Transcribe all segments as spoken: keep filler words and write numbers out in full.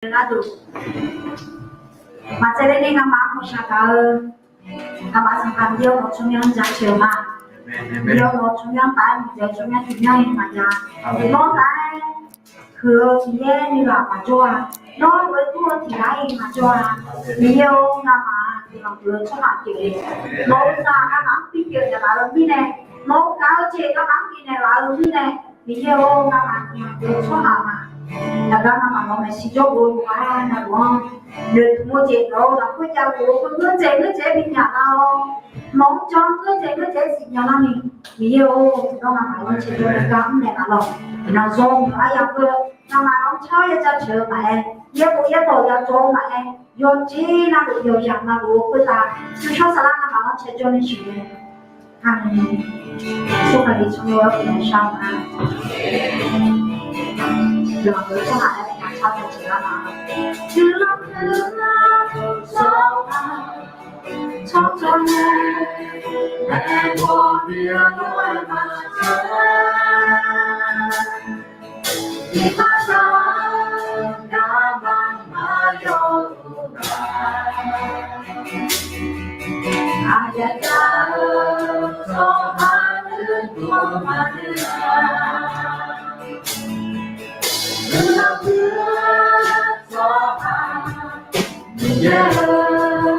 Gharduq maqtsaevler ni ngamaf-anr hawshaq gaq-eu, ngamaf Sanqpaq Miqyaer-awr nawq-eu tsawrmyanr jaceuq-eu ma. Miqyaer-awr nawq-eu tsawrmyanr taf-aer miqdzaeq tsawrmyanr tiqmyanr-iq maqjav. Nawr taf-aer huiq-eu Miqyaer nuighaq maqjawr-a. Nawr lof-aer dur-eu tiq ghaq-iq maqjawr-a. Miqyaer-or, ngamaf-aq tiqlanq deuq-eu tsawrhaq pyeuf-eu, nawq-eu zaq ngamaf-anr bipyeuf naeqlaf-eu mirnae, nawq-eu gaq-eu jeq ngamaf-anr bifnaeq laf-eu mirnae, Miqyaer-or, ngamaf tiqlanq deuq-eu tsawrhaq ma. Aqgar ngamaf nawq-anr maeqshi jawrluf-eu lof-aer navluf-anr noeqtmq-eu jeq nawq-eu lafkhoer javluf-eu khoer ngeur dzaeq ngeur dzaeq-aer bimyaq lar-awr, nawq-anr jan ngeur dzaeq ngeur dzaeq-aer siqnya lar ni, Miqyaer-or, nawr ngamaf laer caev jawr-eu gar mrnaeq laf lawq. Iqnan zawr-eu aryaq keuv ngamaf nawq-anr car-awr ya jaceuq-eu maqaer, yaerbof yaerdawq ya jawr-eu maqaer, yawqjeq navluf yawqyaq navluf-eu khoertav smrshawr saflar ngamaf nawr caev jawr ni siqnya. Aqmeq. Yeqsur Kali tsawrmyanr-anr guiqlanq shar-eu ma. Guiqlanq deuq-eu tsawrhaq nae maqcar taqjeq-a ma. Guiqlanq deuq-eu tsawrhaq, tsawrhaq nae, aerkhawf bi-eu lof-aer maqtaq-a. Iqbax-anr garma maqyaw-eu ghaq, aqyaq jav-eu tsawrhaq nuidov maqdui-a. Guiqlanq deuq-eu tsawrhaq, Miqyaer-eu,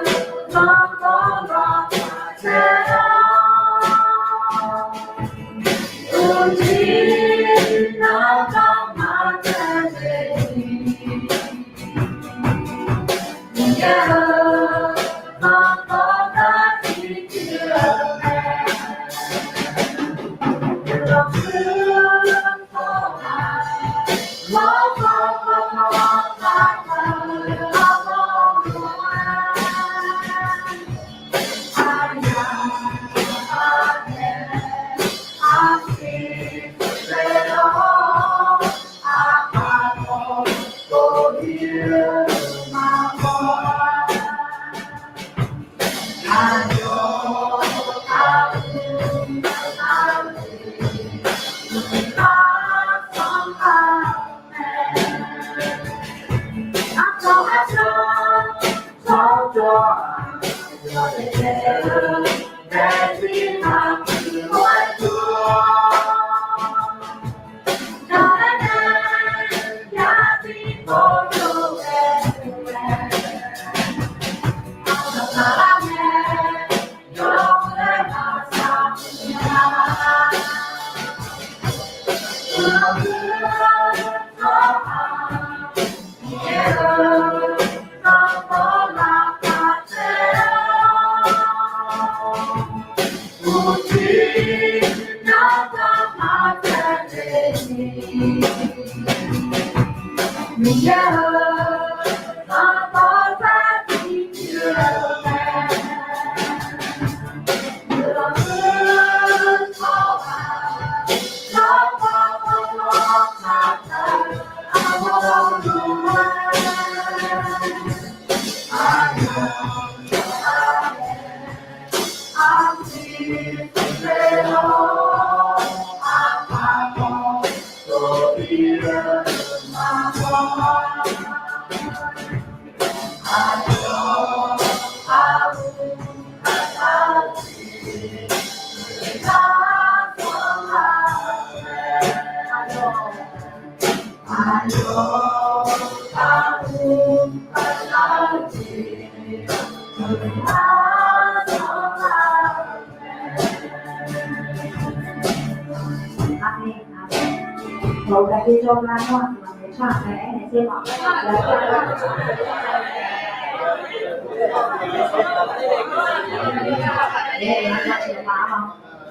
zanrdawq lawr taq tsaev-awr, uqcif nar garma tsaev le-iq. Miqyaer-eu, zanrdawq taq tiqcuiv-eu mae.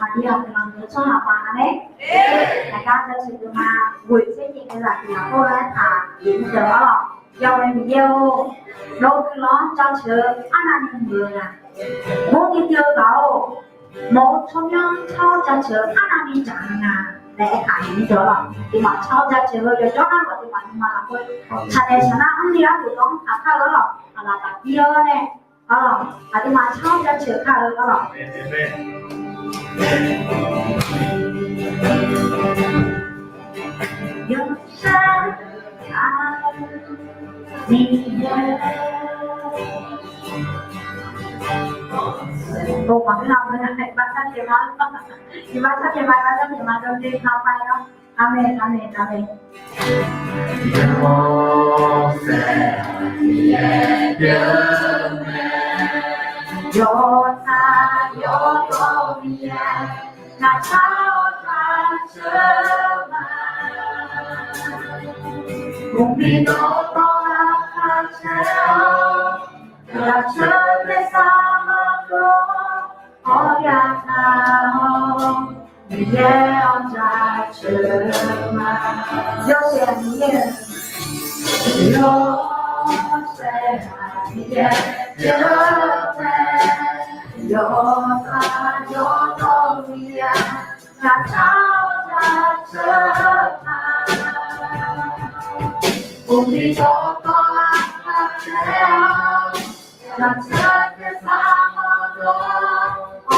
Aqdui-aq, guiqlanq deuq-eu tsawrhaq paq-a nae, aqgar jaceuq deuq ma, ghoeq tser nyiq kalizaq tiq ghaq kawr laer taq-euq deuq-awr, Yawqghaq Miqyaer-or, nawq-eu guiqlanq-anr jaceuq-eu arnavni muiq-eu nga. Mawrni dui-eu ghaq-or, nawq-eu tsawrmyanr-anr jaceuq-eu arnavni dzaq-eu nga laer aertaq-euq deuq-awr, aqduimaf tsawrmyanr jaceuq-eu yawqjawr nar-aq, aqduimaf nuima lafkhoer shaqdaef shaqnar mrni gharduq nawq-anr taqkar-eu arlawq, aqlaf taqbir-awr nae, aqduimaf tsawrmyanr jaceuq kar-eu arlawq. Yawshaq-a. Miqyaer, เดี๋ยว Yawqsaeq Miqyaer pyeuf-eu mae. Yawtsaq yawdawr Miqyaer, ngaq tsar-awr taq ceuq ma. Mqmiq dawqtawvluf aqkaq caer-awr, aqceuq tersar maqdov-awr, Awqyaq taq-awr, Miqyaer-anr jaceuq ma. Yawshaef Miqyaer, yawshaef Miqyaer pyeuf-eu mae. Yawtsaq yawdawr Miqyaer, ngaq tsar-awr jaceuq ma. Mqmiq dawqtawvluf aqkaq caer-awr, aqceuq tersar maqdov-awr,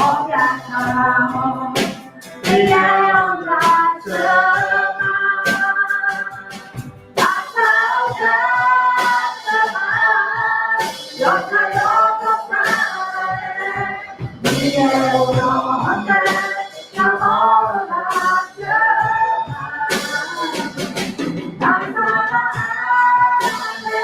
Awqyaq taq-awr, Miqyaer-anr jaceuq ma. Aqkaq-anr jaceuq ma. Yawtsaq yawdawr Miqyaer-or, nawq-anr taef-aer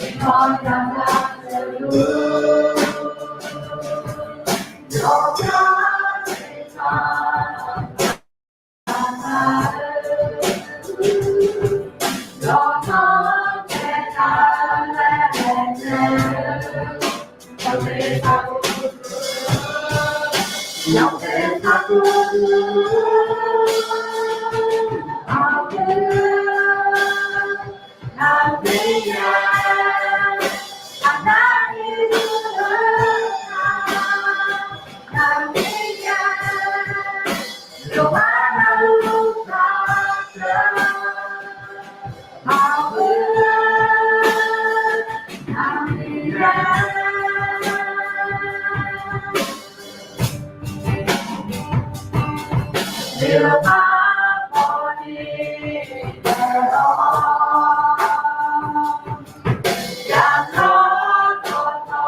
yawdawr-eu lafkhoer ma.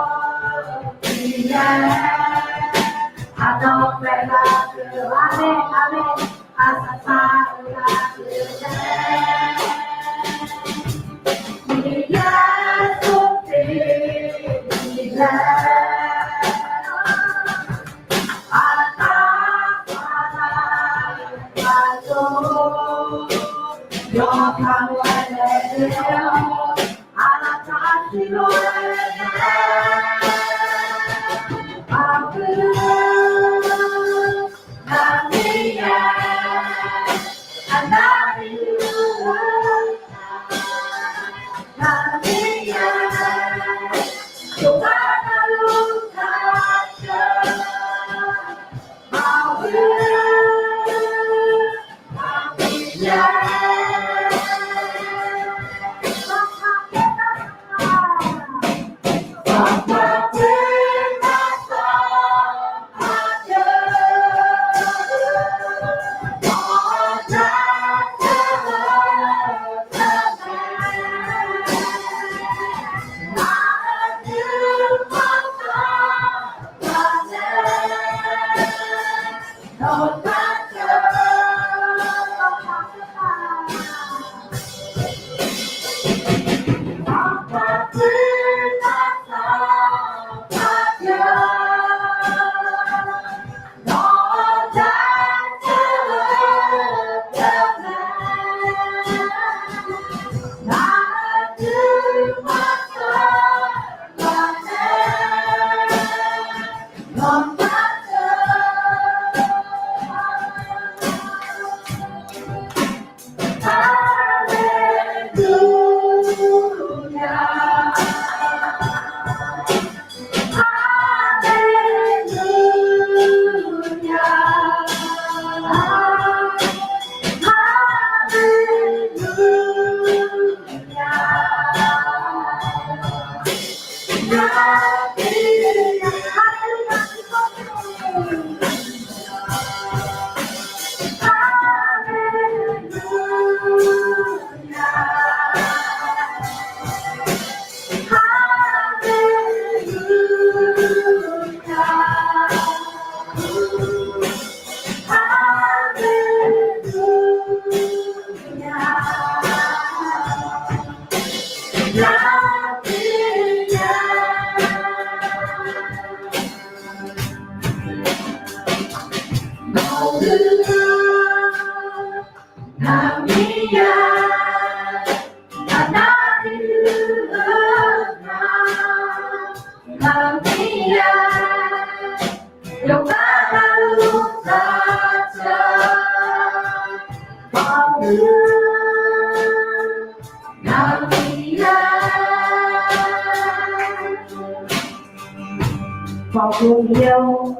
Maqbov Miqyaer-or,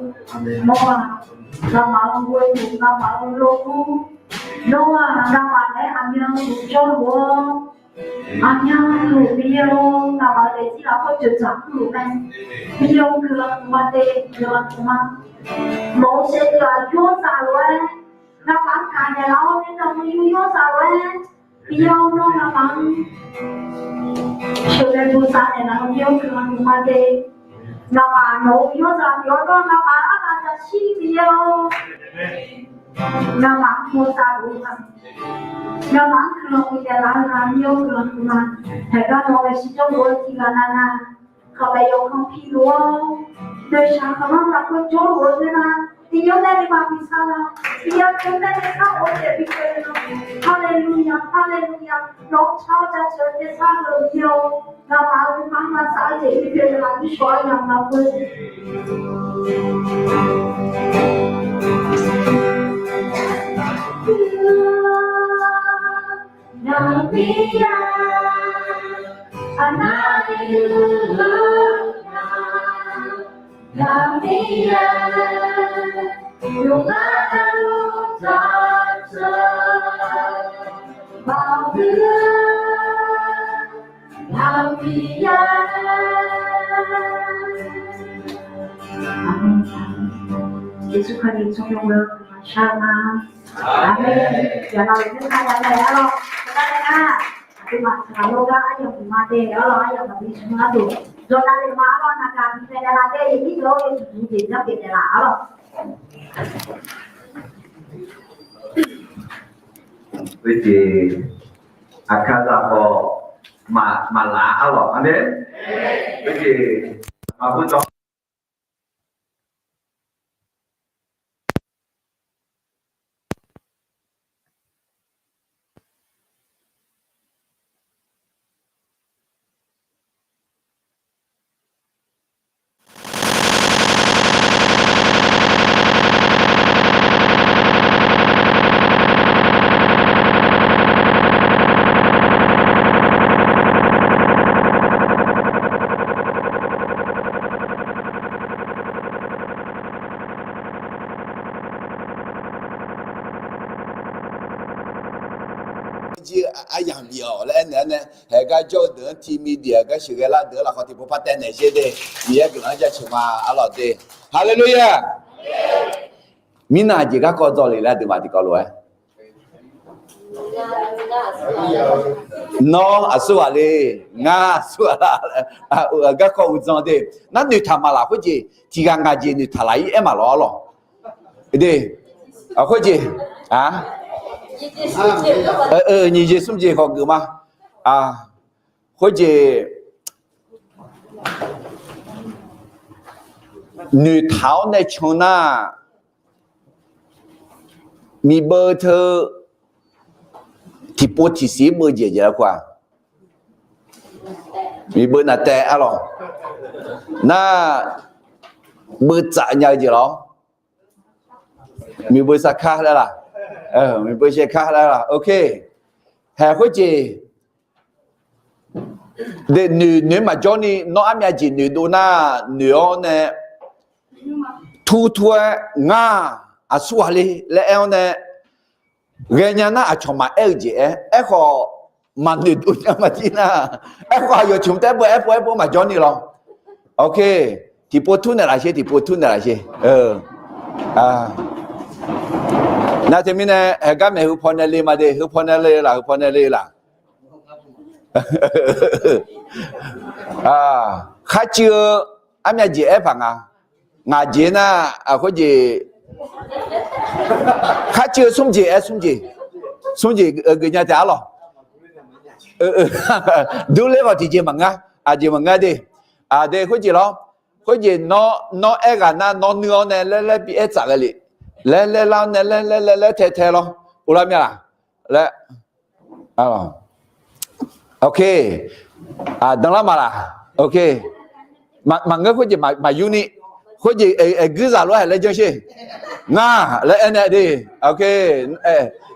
nawmaf, ngamaf-euq ghoe-eu, ngamaf-euq lorgur, nawr-aq, ngamaf naeq-aer aqmyanluf jawrluf-awr, aqmyanluf Miqyaer-or, ngamaf-euq daefzir lafkhoer jeuqdzaq kurluf mae. Miqyaer-or, guiqlanq huiqma de, guiqlanq huiqma. Mawq-eu saevdzeuf-aq, yawrzaq lof-aer ngamaf-anr gaqnaeq laf-awr nae, nawq-euq yur yawrzaq lof-aer Miqyaer-or, nawr ngamaf-anr sheuqghae bosav naeqlaf-eu Miqyaer-or, guiqlanq huiqma de. Ngamaf nawq-euq yawrzaq pyeuf-awr nawr ngamaf-anr arlaf jaqshir Miqyaer-or, ngamaf-anr bosav luf-eu ma. Ngamaf-anr guiqlanq bifnaeq laf-eu ma, Miqyaer-or, guiqlanq huiqma. Haeqgar nawq-euq shirjawr lof-aer tiqghaq navnav kaqbae yawqkanr piluf-awr, noeqshaq khanqlanr lafkhoer jawrluf-eu khoernar, Miqyaer-or, nae nuima bishar la. Miqyaer-or, nae nuima bishar-awr, nae bi keuv-eu nan. Haleluya, haleluya. Nawq-anr car-awr jaceuq-eu tersar heu Miqyaer-or, ngamaf-euq nuima-anr maqsar-eu jeq bipyeuf naeqlaf, nuishawq-aer yamq lafkhoer Yeqsur Kali tsawrmyanr-eu guiqlanq shar-eu ma. Aqmeq. Yaqnavluf nymrkar yadaef arlawr, yadaef nga. Aqduimaf saqlaq lawr gar aryamq ma de arlawr, aryamq maqbi smr arduq, jawrnav le ma arlawr, naqgaq bifnaeq naeqlaf de, yaqnyir deuq-awr yawduq duq jeq janr pyeuf naeqlaf arlawr. Khoerjeq aqkar zaq khawf maqlaf arlawr, aqmeq. Khoerjeq maqbur dawr Jir aryamq bif-awq laer aernaeq-awr nae, haeq gar jawr-eu deuq-anr tiq mi diq-aq gar sheuqghae lar deuq-anr lafkhawf tiqpov par taev naeq sher de. Miqyaer guiqlanq-anr jaceuq ma arlawr de. Haleluya! Mirnav jeq garkawv dzawle laer aqduimaf tiqkawv lof-aer Nawr aqsurghaq le, ngar aqsurghaq la, garkawv uqdzan de. Nar noeqtaq maqlaf khoerjeq tiqghaq ngaq jeq noeqtaq laf-ir aer maqlawr arlawr. De, khoerjeq, nyiq jeq smr jeq khawf geuf ma. Khoerjeq noeqtaq-awr nae can nar, miqbeu teu tiqpov tiqsiq-ir beu jeq jeq lar kur-aq, miqbeu naftaev arlawr. Nar, beutsaf nya-eu jeq lawr. Miqbeu sarkar laer laq, miqbeu shaerkar laer laq. Ok. Haeq khoerjeq de, noeq noeq maqjawr ni nawr armyav jeq noeqdov nar noeq-awr nae, tur tur-aer ngar aqsurghaq le laer aer-awr nae, ghaenya nar aqcawq maqaer-eu jeq aer, aerkhawf maqnoeqdov nya maqjir nar, aerkhawf aqyawf cmq taef-aer beu aerpov aerpov maqjawr ni lawr. Ok, tiqpov tur naeqlaf sher, tiqpov tur naeqlaf sher. Nar teumirnae haeq gar maeq heu pawnae le ma de, heu pawnae le laq, heu pawnae le laq. Kharcuiv-eu armyav jeq aer paq nga. Ngaq jeq nar, khoerjeq kharcuiv-eu smr jeq aer, smr jeq, smr jeq geuf nya taef arlawr. Durler khawf tiqjeq maqngeur, aqjeq maqngeur de. Aqde khoerjeq lawr. Khoerjeq nawr aer ghaq nar nawr nuir-awr nae laer laer bi aer tsaf ghae le. Laer laer lar-awr nae laer laer laer laer tae tae lawr. Uvlar myav laq? Laer Ok. Danlar ma laq? Ok. Maqngeur khoerjeq maqyur ni. Khoerjeq aqguir zaq lof-aer haeq laer janr sher. Ngar laer aernaeq de. Ok.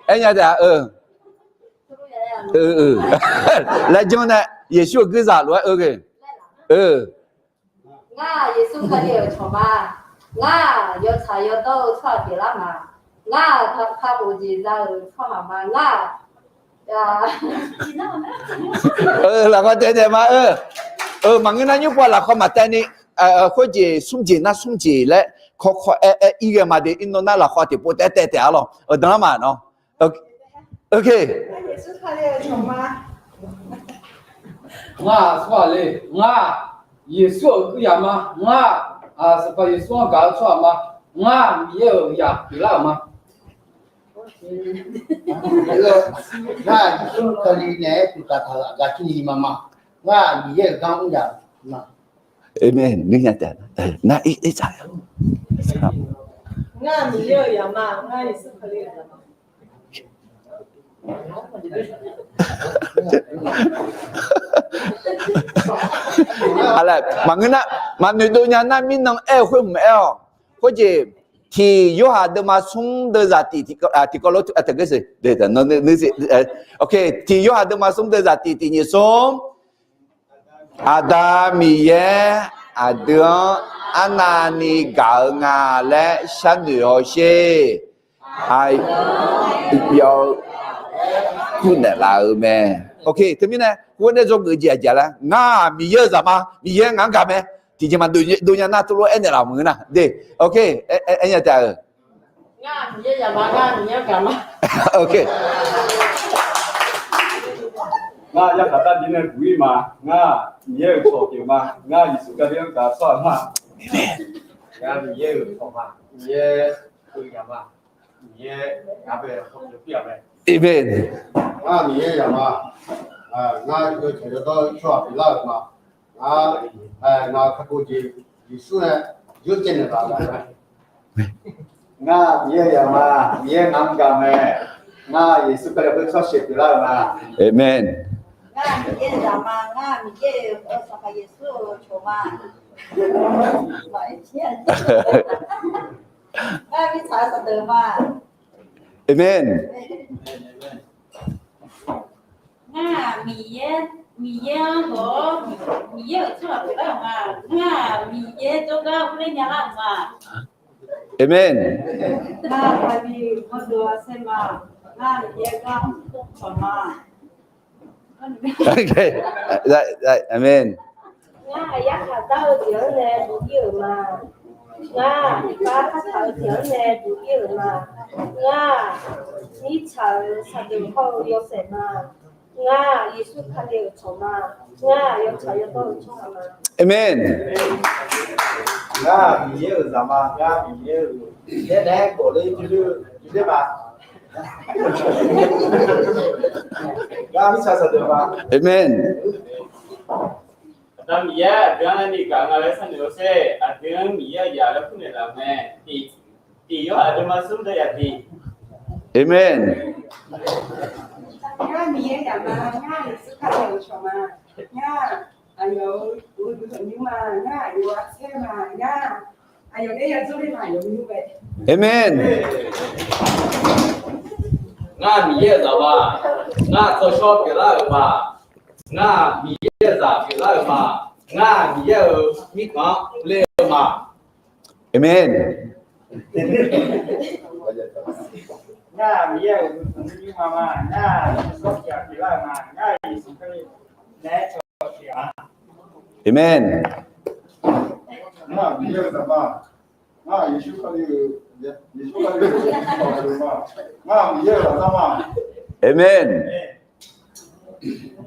Aernya taef-a eu. Laer janr nae, Yeqsur-euq guirzaq lof-aer eu ghae. Ngar-aq, Yeqsur Kali-euq cawq ma. Ngar-aq, yawtsaq yawdawr-eu tsawrhaq pyeuflar ma. Ngar-aq, kakhof jeq za-euq tsawrhaq ma. Ngar-aq, lafkhoer taef taef ma-eu. Maqngeur nar nymr pav lafkhoer maqtaev ni, khoerjeq smr jeq nar smr jeq laer kawv kawv aer aer ir ghae ma de. Iqnan nar lafkhoer tiqpov taef taef taef-a lawq. Danlar ma nawr. Ngar-aq, tsawrhaq le. Ngar-aq, Yeqsur-euq guirzaq ma. Ngar-aq, Sanqpaq Yeqsur-anr gaq-eu tsawrhaq ma. Ngar-aq, Miqyaer-euq zaq pyeuflar-euq ma. Ngar-aq, Yeqsur Kali naeq-aer puqtaq taq-euq aqgaf tuni ma ma. Ngar-aq, Miqyaer-euq gar mr yaf ma. Amen. Ngar-aq, Miqyaer-euq zaq ma. Ngar-aq, Yeqsur Kali-euq zaq ma. Maqngeur nar, maqnoeq dov nya nar mirnan aer-eu khoer mq aer-awq. Khoerjeq, tiq Yorhaq deuvma smr deuvzaq tiq, tiqkawv lof-aer, tiq Yorhaq deuvma smr deuvzaq tiq, tiq nyiq smr. Aqda Miqyaer aqdui-anr arnavni gaq-eu nga laer sharnoeq hawsher. Aqyawf-eu kurnaeq laf-eu mae. Teumirnae, heunae dzawgeuf jeq aqjeq laer, ngar-aq Miqyaer-euq zaq ma, Miqyaer ngaq-anr gaq mae. Tiqjeq maqdov nya nar tov lof-aer naeqlaf maqngeur nar de. Aer nya taef-euq. Ngar-aq Miqyaer-euq zaq ma, ngar-aq Miqyaer-anr gaq ma. Ngar-aq yarkhaq dardir nae guq-ir ma. Ngar-aq Miqyaer-euq cawq pyeuf ma. Ngar-aq Yeqsur Kali-anr gaq-eu tsawrhaq ma. Ngar-aq Miqyaer-euq cawq ma. Miqyaer-euq zaq ma. Miqyaer-anr gaq-eu tsawrhaq ma. Amen. Ngar-aq Miqyaer-euq zaq ma. Ngar yawtsaq yawdawr-eu tsawrhaq pyeuflar-euq ma. Ngar, ngaq-euq kakhof jeq Yeqsur nae yawcaev naeqlaf-eu mae. Ngar-aq Miqyaer-euq zaq ma, Miqyaer ngaq-anr gaq mae. Ngar-aq Yeqsur Kali-anr gaq-eu tsawrhaq pyeuflar-euq ma. Amen. Ngar-aq Miqyaer-euq zaq ma, ngar-aq Miqyaer-euq Sanqpaq Yeqsur-euq cawq ma. Ngar-aq mirtsaq-eu saqdeuq ma. Amen. Ngar-aq Miqyaer, Miqyaer-anr gaq-awr, Miqyaer-euq tsawrhaq pyeuflar-euq ma. Ngar-aq Miqyaer jawrgar uvler nyalar-euq ma. Amen. Ngar-aq Kali-euq gawrdov-a saer ma. Ngar-aq Miqyaer gar cawq ma. Amen. Ngar-aq yarkhaq dar-eu jeq-anr nae duq-ir-euq ma. Ngar-aq iqbax khartaq-eu jeq-anr nae duq-ir-euq ma. Ngar-aq mirtsaq-euq saqdeuq hawr-eu yawshaef ma. Ngar-aq Yeqsur Kali-euq cawq ma. Ngar-aq yawtsaq yawdawr-eu tsawrhaq ma. Amen. Ngar-aq Miqyaer-euq zaq ma. Ngar-aq Miqyaer-euq yaernaeq-aer gawfler jir ler ma. Ngar-aq mirtsaq saqdeuq ma. Amen. Aqda Miqyaer aqdui-anr arnavni gaq nga laer sharnoeq-awr sher. Aqdui-anr Miqyaer-euq zaq laer kurnaeq laf-euq mae. Tiq Yorhaq deuvma smr deuvzaq tiq. Amen. Ngar-aq Miqyaer-euq zaq ma, ngar-aq Yeqsur Kali-euq cawq ma, ngar-aq aqyawf-euq uqduq tanqnymr ma, ngar-aq aqyawf-euq arsaer ma, ngar-aq aqyawf nae yadzawr ler ma, aqyawf nymr mae. Amen. Ngar-aq Miqyaer-euq zaq ma, ngar-aq tsawrshawr pyeuflar-euq ma, ngar-aq Miqyaer-euq zaq pyeuflar-euq ma, ngar-aq Miqyaer-euq mirkhanq-anr ler-eu ma. Amen. Ngar-aq Miqyaer-euq uqduq tanqnymr ma ma, ngar-aq tsawrshawr pyeuflar-euq ma, ngar-aq Yeqsur Kali naeq-aer cawq pyeuf-a. Amen. Ngar-aq Miqyaer-euq zaq ma, ngar-aq Yeqsur Kali-euq, Yeqsur Kali-euq cawq pyeuf ma, ngar-aq Miqyaer-euq zaq ma. Amen.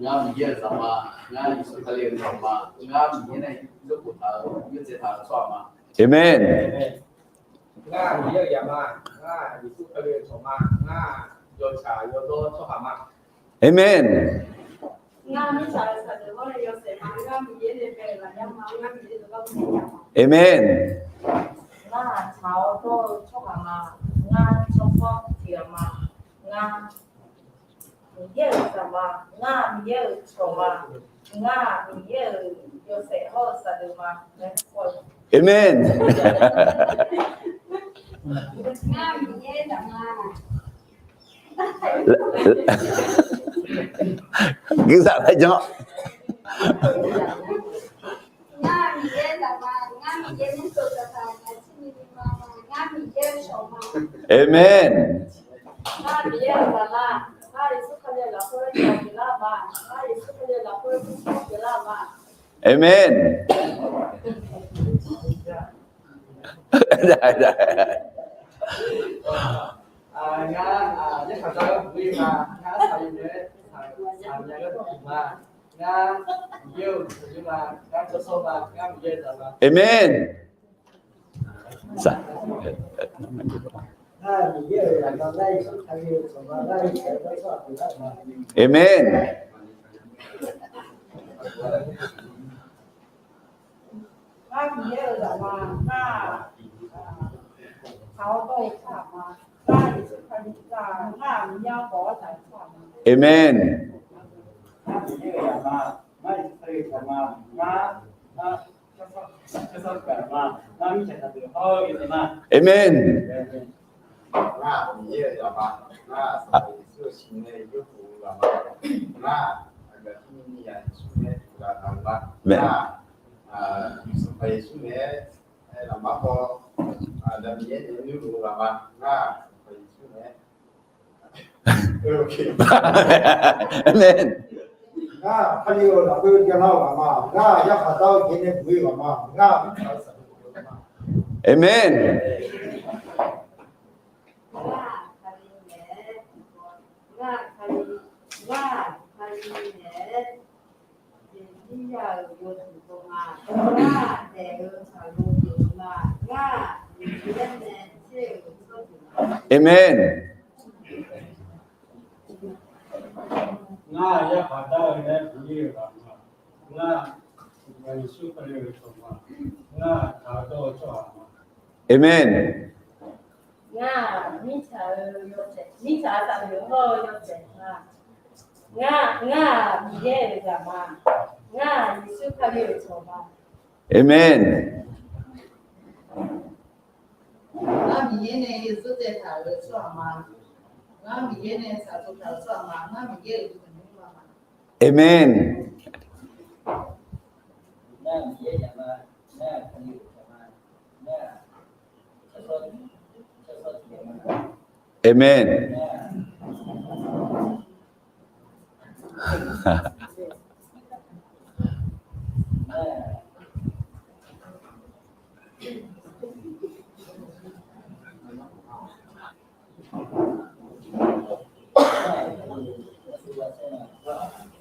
Ngar Miqyaer-euq zaq ma, ngar Yeqsur Kali-euq cawq ma, ngar Miqyaer nae yawkhof taq-eu, yawdzae taq-eu tsawrhaq ma. Amen. Ngar Miqyaer-euq zaq ma, ngar Yeqsur Kali-euq cawq ma, ngar yawtsaq yawdawr tsawrhaq ma. Amen. Ngar mirtsaq-euq saqdeuq hawr-eu yawshaef ma, ngar Miqyaer nae bae-euq lafyar ma, ngar Miqyaer dawqkawq ma. Amen. Ngar tsaq-awr dawr-eu tsawrhaq ma, ngar tsawrkawr tiq ghaq ma, ngar Miqyaer-euq zaq ma, ngar Miqyaer-euq cawq ma, ngar Miqyaer-euq yawshaef hawr-eu saqdeuq ma. Amen. Ngar Miqyaer zaq ma. Guiqzaq laer jan. Aqmeq. Aqmeq. Aqmeq. Aqmeq. Aqmeq. Aqmeq. Aqmeq. Aqmeq. Aqmeq. Aqmeq. Aqmeq. Aqmeq.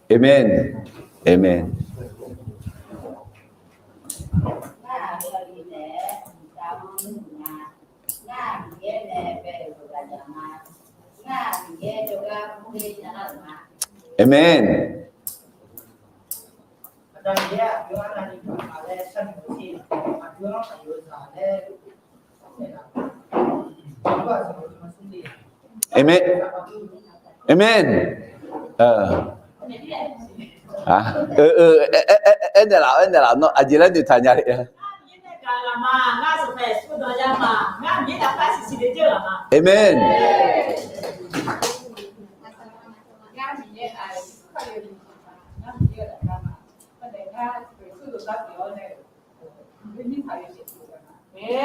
Aqmeq. Aqmeq. Aqmeq. Aqmeq. Aqmeq. Aqmeq. Aernaeq laf, aernaeq laf, nawr aqjeq laer noeqtaq nya le. Aqmeq.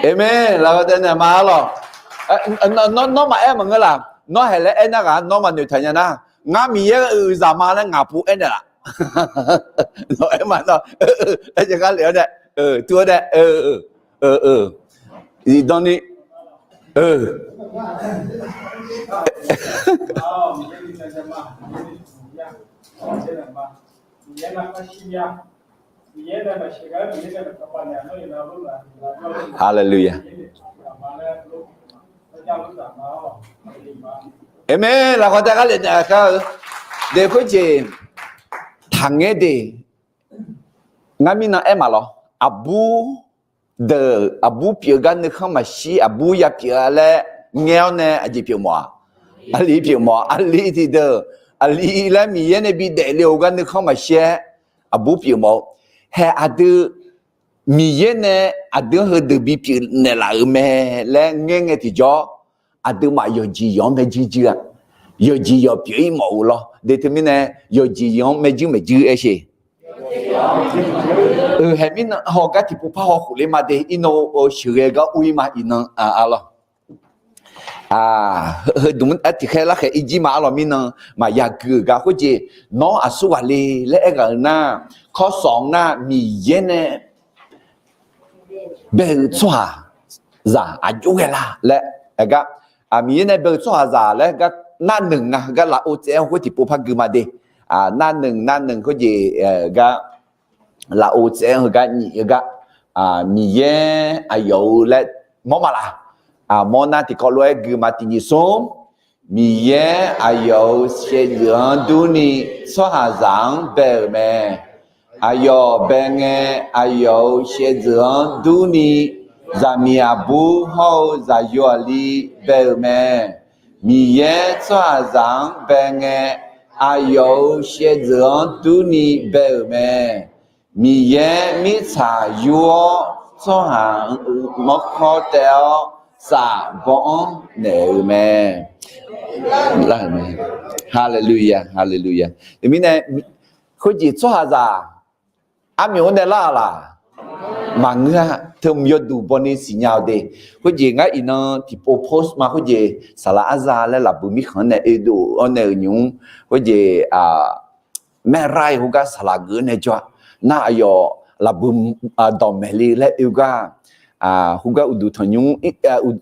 Aqmeq. Lafkhoer taef naeq ma arlawq. Nawr maqaer maqngeur laf. Nawr haeq laer aernar ghaq nawr maqnoeqtaq nya nar, ngar Miqyaer-euq uqzaq ma laer ngaq pov aernaeq laf. Nawq aer ma nawr, aer jaeq gar lef-awr nae, tov-awr nae, iqdan ni, Haleluya. Aqmeq. Lafkhoer taef gar lef naeq kar-eu. Deuq khoerjeq taqngaer de. Ngar mirnan aer maqlawr. Aqbur deuq, aqbur pyeuf gar nuikhanr maqshir, aqbur ya pyeuf-a laer ngaer-awr nae aqjeq pyeuf mawf-a? Aqli pyeuf mawf-a. Aqli tiqdeuq, aqli laer Miqyaer nae bidaef le-eu gar nuikhanr maqshir-aer aqbur pyeuf mawf-eu. Haeq aqdui Miqyaer nae aqdui-anr heudeuq bipyeuf naeqlaf-euq mae laer ngaer ngae tiqjawr, aqduimaf yawqjeq yawq-anr mae jirjir-a. Yawqjeq yawq pyeuf-ir mawf-eu lawr. De teumirnae, yawqjeq yawq-anr maerjuir maeqjuir aer sheq. Euq, haeq mirnan hawgar tiqpov par haw khofler ma de, irnan-eu sheuqghae gar ur-ir ma iqnan arlawr. Heudmq-anr tiqkhaer larkhaeq irjir ma arlawr mirnan, maqya gui-euq gar khoerjeq, nawr aqsur ghaq le laer aerghaq-eu nar, kawrsawq-anr nar Miqyaer nae bae-eu tsawrhaqzaq aqjox ghae la laer aer gar, Miqyaer nae bae-eu tsawrhaqzaq laer gar nar neuq nga gar lafov tsaev-anr khoer tiqpov par gui ma de. Nar neuq, nar neuq khoerjeq gar lafov tsaev-anr heugar nyiq-eu gar, Miqyaer aqyawf-eu laer mawr ma laq? Mawr nar tiqkawv lof-aer gui ma. Tiq nyiq smr, Miqyaer aqyawf-euq shaevdzeuf-anr durni tsawrhaqzaq-anr bae-euq mae. Aqyawf bae ngae, aqyawf-euq shaevdzeuf-anr durni zaqmiq aqbur hawr-eu zaqyo aqli bae-euq mae. Miqyaer tsawrhaqzaq-anr bae ngae, aqyawf-euq shaevdzeuf-anr durni bae-euq mae. Miqyaer mirtsaq yur-awr tsawrhaq-anr mawrkawr taev-awr saf baw-anr naeq-euq mae. Haleluya, haleluya. Teumirnae, khoerjeq tsawrhaqzaq armyawf-anr nae lar-aq laq? Maqngeur-a. Teu mq yawduq bawni siqnya-eu de. Khoerjeq ngar iqnan tiqpov post ma khoerjeq, saqlaq arza laer lafbuiq mirkhanq-anr nae oedov-awr nae-euq nymq-mr khoerjeq, maerra-iq khoergar saqlaq geuf-awr nae jawr-a. Nar aqyawf lafbuiq dawqmaeq le laer oe gar, khoergar uqduq tanqnymr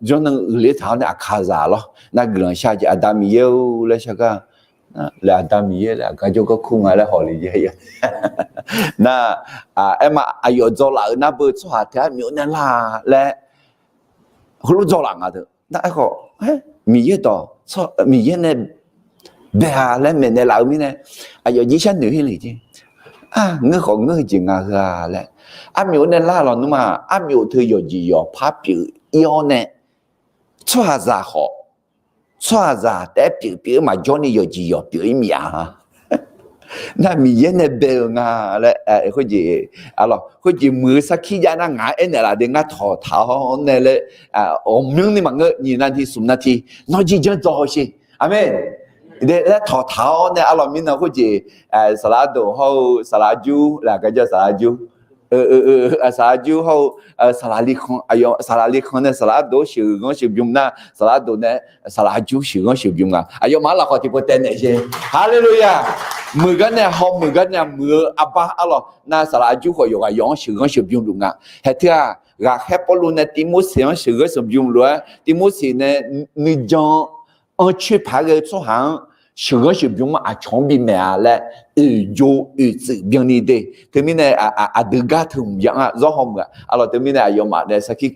janr nan uiqler taq-awr nae aqkazaq lawr. Nar guiqlanq shar jeq Aqda Miqyaer-or laer shar gar, laer Aqda Miqyaer laer aqgar jawrgar kur nga laer hawle jeq. Nar, aerma aqyawf dzawlaf-euq nar beu tsawrhaq taef-aer myof nae lar laer heulof dzawlaf nga deuq. Nar aerkhawf, Miqyaer dawq, Miqyaer nae bae-a laer maeqnaeq laf-eu mirnae, aqyawf jirsar noeq-ir le jeq. Ngeur khawf ngeur-eu jeq nga heu-a laer. Armyof nae lar lawnmr-aq, armyof teu yawqjeq yawqpar pyeuf-ir-awr nae, tsawrhaqzaq khawf, tsawrhaqzaq taef-aer pyeuf pyeuf-eu maqjawr ni yawqjeq yawq pyeuf-ir mir-a. Nar Miqyaer nae bae-eu nga laer, khoerjeq, arlawr, khoerjeq muiq-eu sarkir jav nar ngaq-anr aernaeq laf de, ngar tawqtaq-awr nae laer, ghawqmyanrni maqngeur, nyiq navti smq navti, nawr jir janr dzaw sheq. Aqmeq. De laer tawqtaq-awr nae arlawr mirnan khoerjeq, saqlaq ardoq hawr-eu saqlaq arjur laer aqgar jar saqlaq arjur. Saqlaq arjur hawr-eu, saqlaq li khan, aqyawf saqlaq li khan nae saqlaq ardoq-anr sheuqghanr sheuqbymr nar, saqlaq ardoq nae saqlaq arjur sheuqghanr sheuqbymr nga. Aqyawfmaf-anr lafkhawf tiqpov taev naeq jeq. Haleluya! Muiq gar nae haw, muiq gar nae muiq-eu arbar arlawr nar, saqlaq arjur khawf yawqghaq yawq-anr sheuqghanr sheuqbymr luf nga. Haeq teu-aq, ghaqkhaer Pawrluv nae Tivmorseq-anr sheuqghanr sheuqbymr lof-aer, Tivmorseq nae nuijan anrcoer paq-aer ghae-eu tsawrhaq-anr sheuqghanr sheuqbymr-anr aqcawq-anr bimaeq-a laer oeqjo oeqtsuif byanni de. Teumirnae aqdui gar teu mq ya-anr-a zawr haw muiq-a. Arlawr teumirnae aqyawfmaf nae sarkir,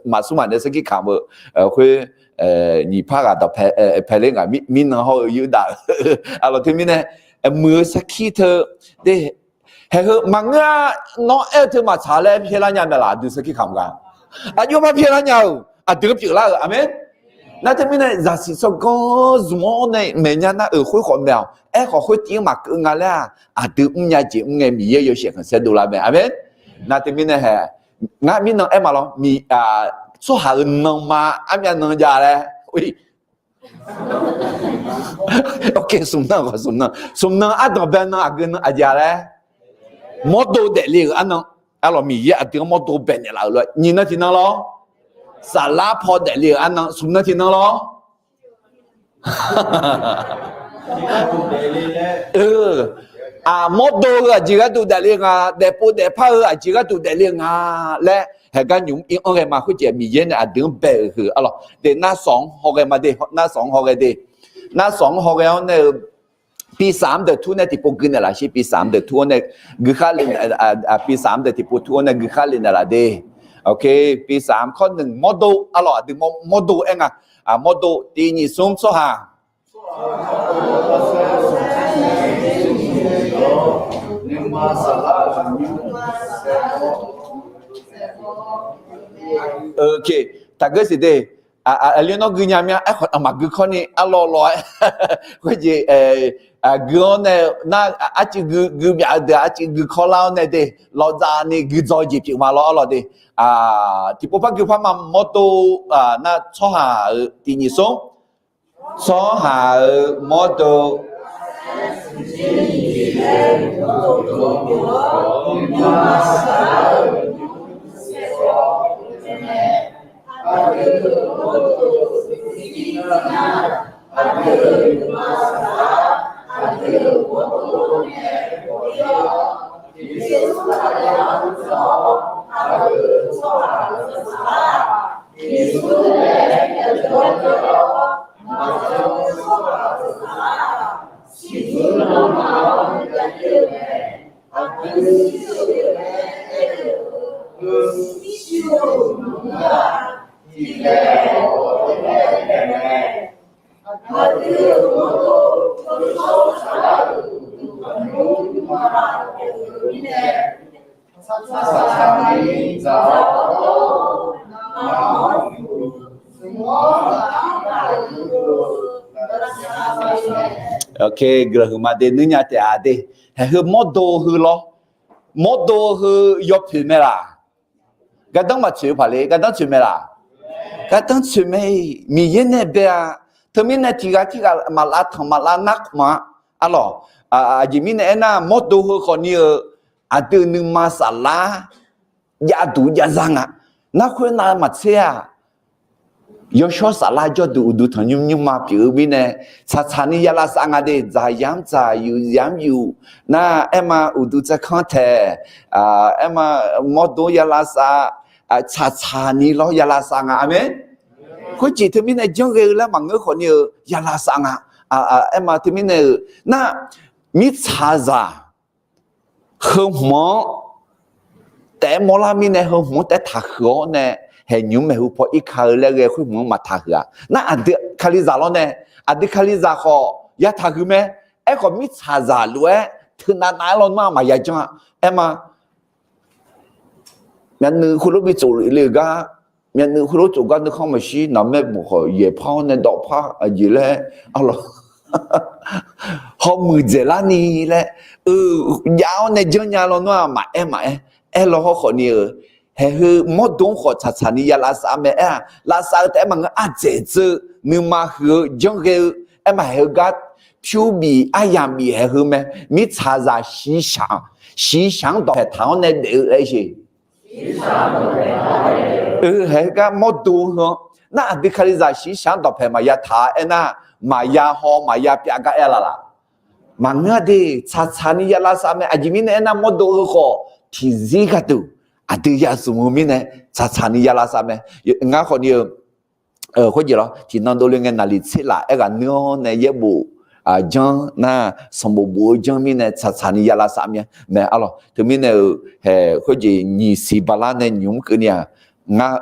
maqsmr maf nae sarkir kamq-eu khoer, nyiq par ghaq dawq paeler ngaq mirnan hawr-eu yurdav-eu. Arlawr teumirnae muiq-eu sarkir teu de. Haeq heu maqngeur-a. Nawr aer-eu teu maqtsaq laer pyaelar nya mae laf, aqdui sarkir kamq ga. Aqjox par pyaelar nya-euq aqdui-anr pyeuflar-euq. Aqmeq. Nar teumirnae zaqsiq tsawrganr zmq-awr nae maeq nya nar-euq khoer khawf maeq-awq. Aerkhawf khoertiv-anr maqkeuv nga laer-aq, aqdui mrnya jeq mr ngae Miqyaer yawshaef khanqsaer dovlar mae. Aqmeq. Nar teumirnae haeq, ngar mirnan aer ma lawr, tsawrhaq-euq nanma armyav nan jav laer. Smq nan khawf smq nan, smq nan ardanq bae nan aqgeu nan aqjeq-a laer, mawrdo daefle-euq arnan. Arlawr Miqyaer aqdui-anr mawrdo baenaeq laf-euq lof-aer nyiq nan tiqnan lawr. Saflar paw daefle-euq arnan smq nan tiqnan lawr. Mawrdo-eu aqjeq gharduq daefle nga, daefpov daefpar-eu aqjeq gharduq daefle nga laer haeqgar nymq-mr ir-anr ghae ma. Khoerjeq Miqyaer nae aqdui-anr bae-euq heu arlawr de. Nar sawq-anr hawghae ma de, nar sawq-anr hawghae de. Nar sawq-anr hawghae-awr nae-eu, pisam deuq tur nae tiqpov gui naeq laf sher. Pisam deuq tur-awr nae guikhar le, pisam deuq tiqpov tur-awr nae guikhar le naeq laf de. Pisam kawr nmq mawrdo arlawr, aqdui mawrdo aer nga. Mawrdo tiq nyiq smr tsawrhaq Taqgeur siq de. Aqli nawr gui nya mya, aerkhawf maqgui kawr ni arlawr lawr-aer, khoerjeq gui-awr nae nar, arcuiv gui gui byaf-eu deuq arcuiv gui kawrlar-awr nae de, lawqdzaq ni gui dzaw jeq pyeuf ma lawr arlawr de. Tiqpov par gui par ma. Mawrdo nar tsawrhaq-euq tiq nyiq smr tsawrhaq-euq mawrdo. Ok, guiqlanq huiqma de nuirnya taef-a de. Haeq heu mawrdo heu lawr. Mawrdo heu yawpoeq mae laq? Gardanr maqtsoeq-eu paqle, gardanr tsoeq mae laq? Gardanr tsoeq mae-iq, Miqyaer nae bae-a. Teumirnae tiqghaq tirghaq maqlav tanq maqlav nar khmq-a. Arlawq, aqjeq mirnae aernar, mawrdo heu khawfni-eu aqdui nuima saflar javduq jav za nga. Nar khoernav maqtser-aq, yawshawr saflar jawrduq uqduq tanqnymr nymrma pyeuf-eu mirnae, tsaqtsaq ni ya lavsav nga de. Dzaqyamr dzaqyuf yamr yuf nar, aerma uqduq tsaerkanr taeq, aerma mawrdo ya lavsav, tsaqtsaq ni lawr ya lavsav nga. Aqmeq. Khoerjeq teumirnae janrghae-eu laer maqngeur khawfni-eu ya lavsav nga. Aerma teumirnae-euq nar, mirtsaqzaq heu hmq-anr taef-aer mawrlar mirnae heu hmq-anr taef-aer taqhuiq-awr nae, haeq nymq maeqhu paw irka-eu laer ghae khoer hmq-anr maqtaqhuiq-a. Nar aqdui kalizaq lawr nae, aqdui kalizaq khawf ya taqhuiq mae. Aerkhawf mirtsaqzaq lof-aer teunav nav-aer lawnmr-aq maqya janr-a. Aerma myavnuiv khoerlof bi tsof le-euq gar, myavnuiv khoerlof tsof gar nuikhanr maqshir, naqmaer bof khawf yaeqpar-awr nae dawvpar aqjeq laer, arlawq, hawmuiq dzaeqlar ni laer, eu, jav-awr nae janrnya lawnmr-aq maqaer maqaer, aerlaw hawr khawfni-eu, haeq heu mawrdo-anr khawf tsaqtsaq ni ya lavsav mae. Aer-aq, lavsav-eu taef-aer maqngeur, ardzaeq dzeur-eu, nuima huiq-eu, janrghae-eu, aerma haeq heu gar pyur bif aryamq bif haeq heu mae. Mirtsaqzaq shiqshaq, shiqshaq-anr dawqpaeq taq-awr nae daef-eu laer sheq. Haeq heu gar mawrdo heu-anr nar, aqdui kalizaq shiqshaq-anr dawqpaeq maqya taq-a aernar, maqya haw maqya pyav gar aer laf laf? Maqngeur de. Tsaqtsaq ni ya lavsav mae. Aqjeq mirnae aernar, mawrdo heu khawf tiqzir gharduq aqdui ya zmq-eu mirnae tsaqtsaq ni ya lavsav mae. Ngar khawfni-eu khoerjeq lawr, tiqnan dovle ngae naqliq tser laf aerghaq nuir-awr nae yaerbof janr nar, sanqbof bof-eu janr mirnae tsaqtsaq ni ya lavsav myav mae. Arlawq, teumirnae-euq haeq khoerjeq nyiq siq bala nae nymq mr keuvni-aq, ngar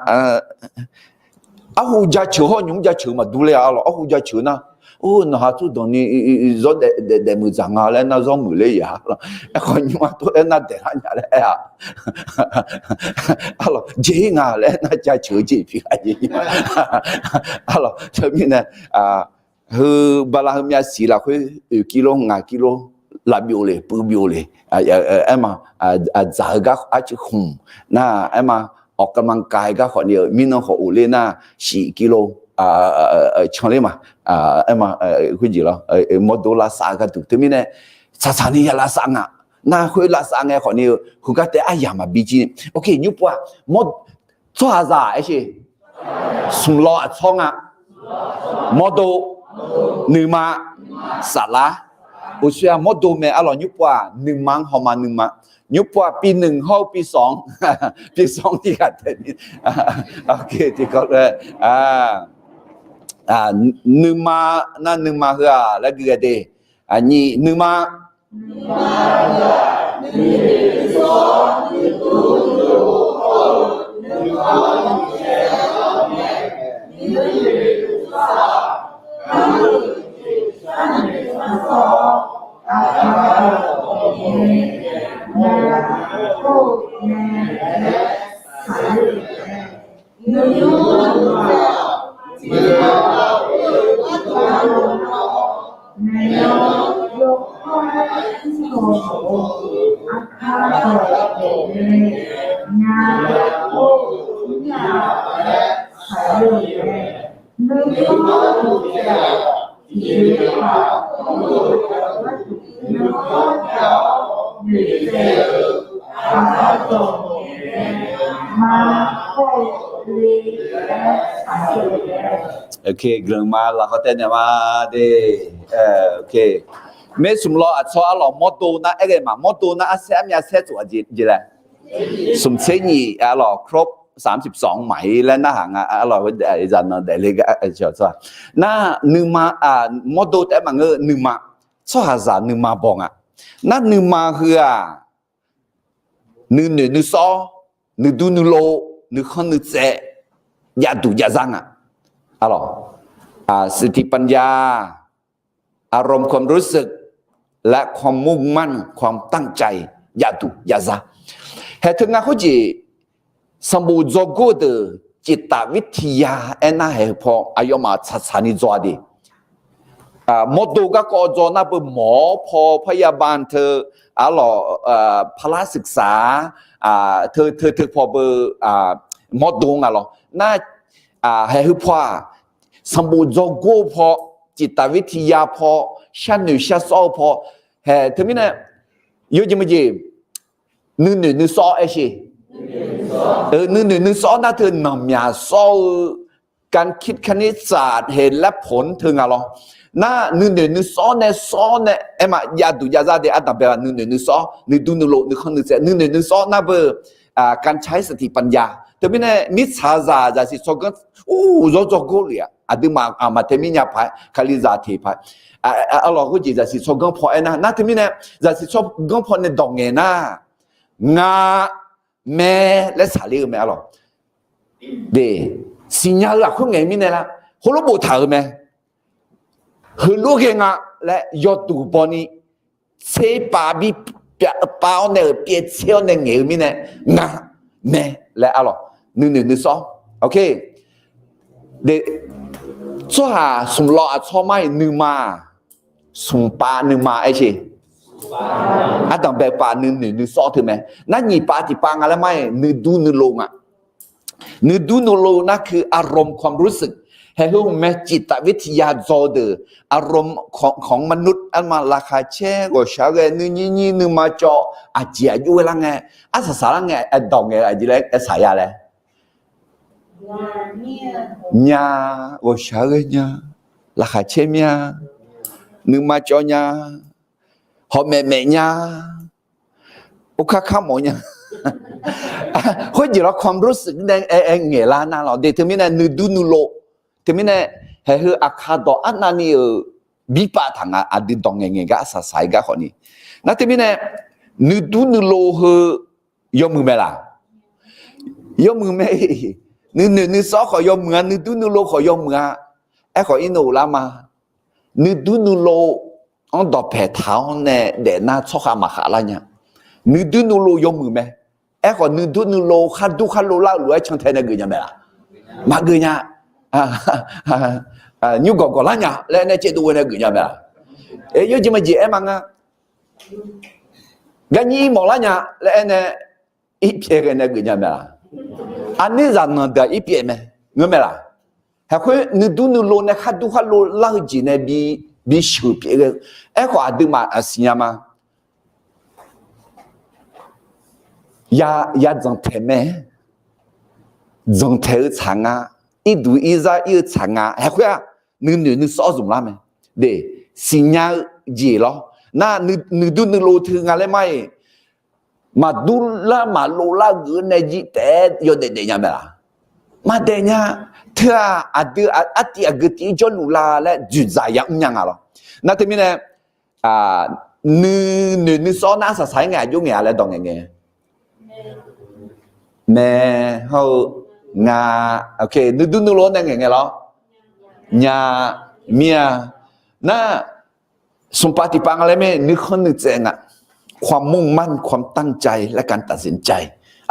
arhu jaceuq hawr nymq mr jaceuq maqdur ler-a. Arlawq, arhu jaceuq nar, or, nawqha tsawrdanq ni zawr daef daef muiq dzaq nga laer nar, zawr muiq ler ya. Aerkhawf nymr-a tov aernar daeqlar nya laer aer-a. Arlawq, jeq-ir nga laer aernar, jaceuq-eu jeq pi ghaq jeq. Arlawq, teumirnae heu bala heu myav siq lafkhoer oeq kilo ngaq kilo laf byov le, puiv byov le. Aerma, dzaq-eu gar arcuiv khmq nar, aerma, awq กำลังกาย gar khawfni-eu mirnan khawf of ler nar, shif kilo can ler ma. Aerma, khoerjeq lawr, mawrdo lavsav-eu gharduq teumirnae tsaqtsaq ni ya lavsav nga. Nar khoer lavsav ngae khawfni-eu heugar taef aryamq maqbi jir ni. Ok, nymr pov-aq, mawr, tsawrhaqzaq aer sheq. Smq law aqtsawr nga. Mawrdo, nuima, saflar. Uqshoe-aq mawrdo mae. Arlawq, nymr pov-aq nuima-anr hawma nuima. Nymr pov-aq ปีหนึ่ง hawr-eu ปีสอง, ปีสอง tiq ghaq taef ni. Ok, tiqkawv lof-aer nuima nar nuima heu-aq laer gui ghae de. Nyiq nuima Guiqlanq ma, lafkhoer taev naeq ma de. Maer smq law aqcawq arlawq mawrdo nar aer ghae ma, mawrdo nar arsaer armyav saer tsof-a jeq laer. Smq tser nyiq arlawq ครบสามสิบสอง maqir laer narhaq nga arlawq, zaqnanq daefle gar nar nuima, mawrdo taef-aer maqngeur nuima, tsawrhaqzaq nuima baw nga. Nar nuima heu-aq, nuinoeq nuisawr, nuidur nuilov, nuikhanr nuitsaev, javduq javzar nga. Arlawq, สติปัญญา อารมณ์ความรู้สึก และความมุ่งมั่น ความตั้งใจ javduq javzar. Haeq teu nga khoerjeq, sanqbof dzawgor deuq จิตวิทยา aernar haeq paw aqyawfmaf tsaqtsaq ni dzaw-a de. Mawrdo garkawv dzaw nar beu mawq-awr paw พยาบาล teu arlawq, พละศึกษา teu teu teu paw beu mawrdo nga lawr. Nar haeq heu paw-aq, sanqbof dzawgor paw, จิตวิทยา paw, sharnoeq sharsawr-eu paw, haeq teumirnae yawjeq meujeq nuinoeq nuisawr aer sher. Nuinoeq nuisawr nar teu nanqmyaq sawr-eu การคิดคณิตศาสตร์ เหตุและผล teu nga lawr. Nar nuinoeq nuisawr nae sawr nae aer ma, javduq javzar de. Ardanqbae-aq nuinoeq nuisawr, nuidur nuilov, nuikhanr nuitsaev, nuinoeq nuisawr nar beu การใช้สติปัญญา teumirnae mirtsaqzaq zaqsiq tsawrganr uq zawr dzawgor lef-aq, aqduimaf aqmaq tae mirnya paq-aer kalizaq teq paq-aer, arlawq khoerjeq zaqsiq tsawrganr paw aernar, nar teumirnae zaqsiq tsawrganr paw nae dawq ngaeq nar, nga mae laer saqler-eu mae arlawq. De, siqnya-eu lafkhoer ngaeq mirnae lar, heulof boftaq-euq mae. Heulof ghae nga laer yawduq bawni, tserpav bi pav-awr nae-euq pyaev tser-awr nae ngaeq-eu mirnae, nga mae laer arlawq, nuinoeq nuisawr. Tsawrhaq smq law aqcawq mar-iq nuima, smq pav nuima aer sher. Ardanqbae pav nuinoeq nuisawr teu mae. Nar nyiq pav tiqpav nga laer mar-iq nuidur nuilov nga. Nuidur nuilov nar คืออารมณ์ความรู้สึก haeq heu mae. จิตวิทยา dzaw deuq อารมณ์ของมนุษย์ arma laqkhaq caer ghawqshaq ghae nuinyir nyir nuima cawv aqjeq aqjox-aer lar ngae, arsaq saq lar ngae, aerdawq ngae aqjeq laer aer saq ya laer. Nya, ghawqshaq ghae nya, laqkhaq caer mya, nuima cawv nya, hawmaef maef nya, urkar kar mawf nya. Khoerjeq lawr ความรู้สึก nae aer ngaeq lar nar lawr de. Teumirnae nuidur nuilov, teumirnae haeq heu aqkar dawq arnavni-euq birpav taq nga. Aqdui dawq ngaeq ngaeq gar arsaq saq-ir gar khawfni. Nar teumirnae nuidur nuilov heu yawmuiq mae laq? Yawmuiq mae. Nuinoeq nuisawr khawf yawmuiq-a, nuidur nuilov khawf yawmuiq-a. Aerkhawf irnov lar ma. Nuidur nuilov-anr dawqpaeq taq-awr nae daefnar tsawrkhav maqkhav lar nya. Nuidur nuilov yawmuiq mae. Aerkhawf nuidur nuilov khardur kharlov lar-eu lof-aer cantae nae geuf nya mae laq? Maqgeuf nya. Nymrgawq gawq lar nya laer nae caevdov ghae nae geuf nya mae laq? Yawjeq maqjeq aer ma nga. Garnyir irmawf lar nya laer aer nae irpyaev ghae nae geuf nya mae laq? Aqnir zaqnanq deuq-aq irpyaev mae, ngeur mae laq? Haeq khoer nuidur nuilov nae khardur kharlov lar-eu jeq nae bi sheuq pyaev ghae-eu. Aerkhawf aqduimaf aqsiq nya ma. Ya, ya dzanqtaeq mae. Dzanqtaeq-eu tsaq nga. Irduq irzar ir-eu tsaq nga. Haeq khoer-aq nuinoeq nuisawr zmq lar mae. De, siqnya-eu jeq lawr. Nar nuidur nuilov teu nga laer mar-iq, maqdur lar maqlov lar geuf nae jir taef-aer yawdaef daef nya mae laq? Maqdaef nya. Teu-aq aqdui artiv aqgeu tiv-ir jawrluf la laer dzoeqdzaq yamr nya nga lawr. Nar teumirnae nuinoeq nuisawr nar arsaq saq-ir ngae aqjox ngaeq-a laer dawq ngaeq ngae. Mae, hawr-eu nga. Nuidur nuilov nae ngaeq ngae lawr. Nya, mir-a. Nar smqpav tiqpav nga laer mae, nuikhanr nuitsaev nga. ความมุ่งมั่น ความตั้งใจ และการตัดสินใจ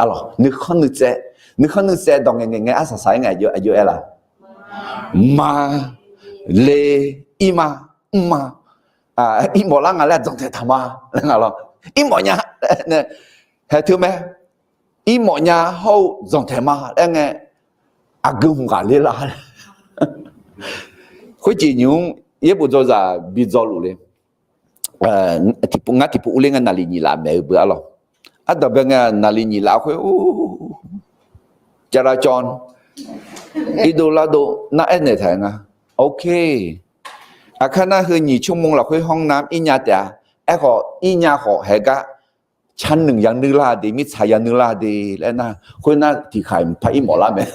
arlawq, nuikhanr nuitsaev. Nuikhanr nuitsaev dawq ngaeq ngaeq ngae arsaq saq-ir ngae aqjox aer laq? Ma, le, ir ma, mr ma. Irmawf lar nga laer dzanqtaeq taq ma laer nga lawr. Irmawf nya. Haeq teu mae. Irmawf nya hawr-eu dzanqtaeq ma laer ngae, aqgeu hmq ghaqler lar. Khoerjeq nymq-mr yaerbof dzawzaq bi dzaw luf le. ngar tiqpov urler ngae naqli nyiq laf maeq-eu beu arlawq. Ardanqbae ngae naqli nyiq laf khoer, jara cawv, irdov lardov nar aernaeq taq nga. Ok. Aqkar nar heu nyiq tsawrmawr lafkhoer hanr nar irnya taef-a. Aerkhawf irnya khawf haeq gar, carnuiq yanuir lar de, mirtsaq yanuir lar de laer nar, khoernar tiqkhaq mqpar ir mawf lar mae.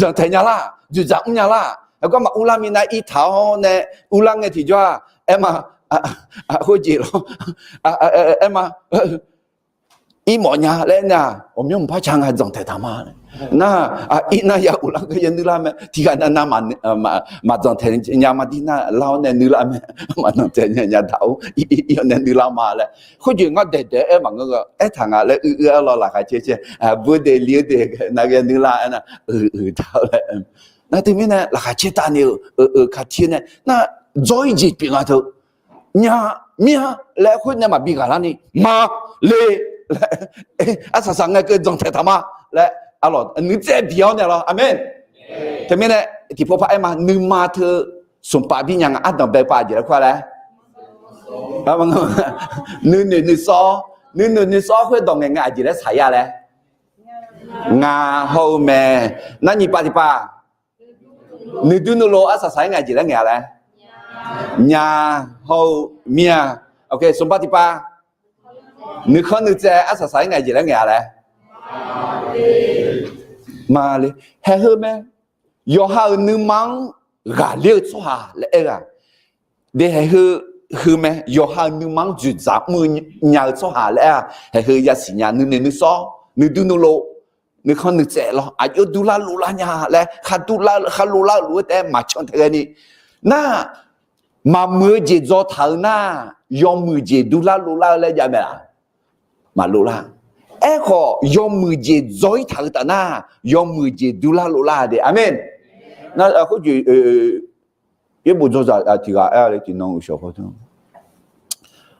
Janqtaeq nya lar, dzoeqdzaq mr nya lar. Aqgar maqur lar mirnae irtaq-awr nae, urlar ngae tiqjawr-aq, aerma, khoerjeq lawr, aerma, ir mawf nya laer nar, ghawqmyanr mqpar ca nga, janqtaeq taq ma. Nar, ir nar ya urlar gar yanuir lar mae. Tiqghaq nav nav maqjanqtaeq nya ma dir nar lar-awr nae nuir lar mae. Maqjanqtaeq nya nya daq-or, ir-awr nae nuir lar ma laer. Khoerjeq ngar daeqdaeq-aer aer maqngeur-eu, aertaq nga laer uir uir-aer lawr laqkhaq caer caer, bur de li-eu de, nar ghae nuir lar aernar, uiq uiq taq-eu laer. Nar teumirnae laqkhaq caer tavni-euq, euq kaqtir nae nar, dzawr-ir jeq pyeuf nga teu. Nya, mir-a laer khoer nae maqbi ghaq larni, ma, le, laer, arsaq saq ngae keuv janqtaeq taq ma laer, arlawq nuitsaev bi-awr nae lawr. Aqmeq. Teumirnae tiqpov par aer ma, nuima teu smqpav bir nya nga. Ardanqbae pav aqjeq laer kur-a laer, nuinoeq nuisawr, nuinoeq nuisawr khoerdawq ngaeq ngae aqjeq laer saq ya laer, nga hawr-eu mae. Nar nyiq pav tiqpav, nuidur nuilov arsaq saq-aer ngae aqjeq laer ngaeq-a laer, nya hawr-eu mir-a. Smqpav tiqpav, nuikhanr nuitsaev arsaq saq-aer ngae aqjeq laer ngaeq-a laer, ma le. Haeq heu mae, yawqha-euq nuima-anr ghaqler-eu tsawrhaq laer aer-eu-aq, de haeq heu, heu mae, yawqha-euq nuima-anr dzoeqdzaq mr-eu nya-eu tsawrhaq laer aer-a. Haeq heu yasiq nya, nuinoeq nuisawr, nuidur nuilov, nuikhanr nuitsaev lawr, aqjox durlar lovlar nya laer, khardur lar, kharlov lar-eu lof-aer taef-aer maqcan tae ghaeni, nar, maqmuiq-eu jeq dzaw taq-eu nar, yawmuiq jeq durlar lovlar-eu laer jav mae laf? Maqlov lar. Aerkhawf yawmuiq jeq dzaw-ir taq-eu taf nar, yawmuiq jeq durlar lovlar de. Aqmeq. Nar khoerjeq, yaerbof dzawzaq tiq ghaq aer-a le tiqnan uqshawq paw teu,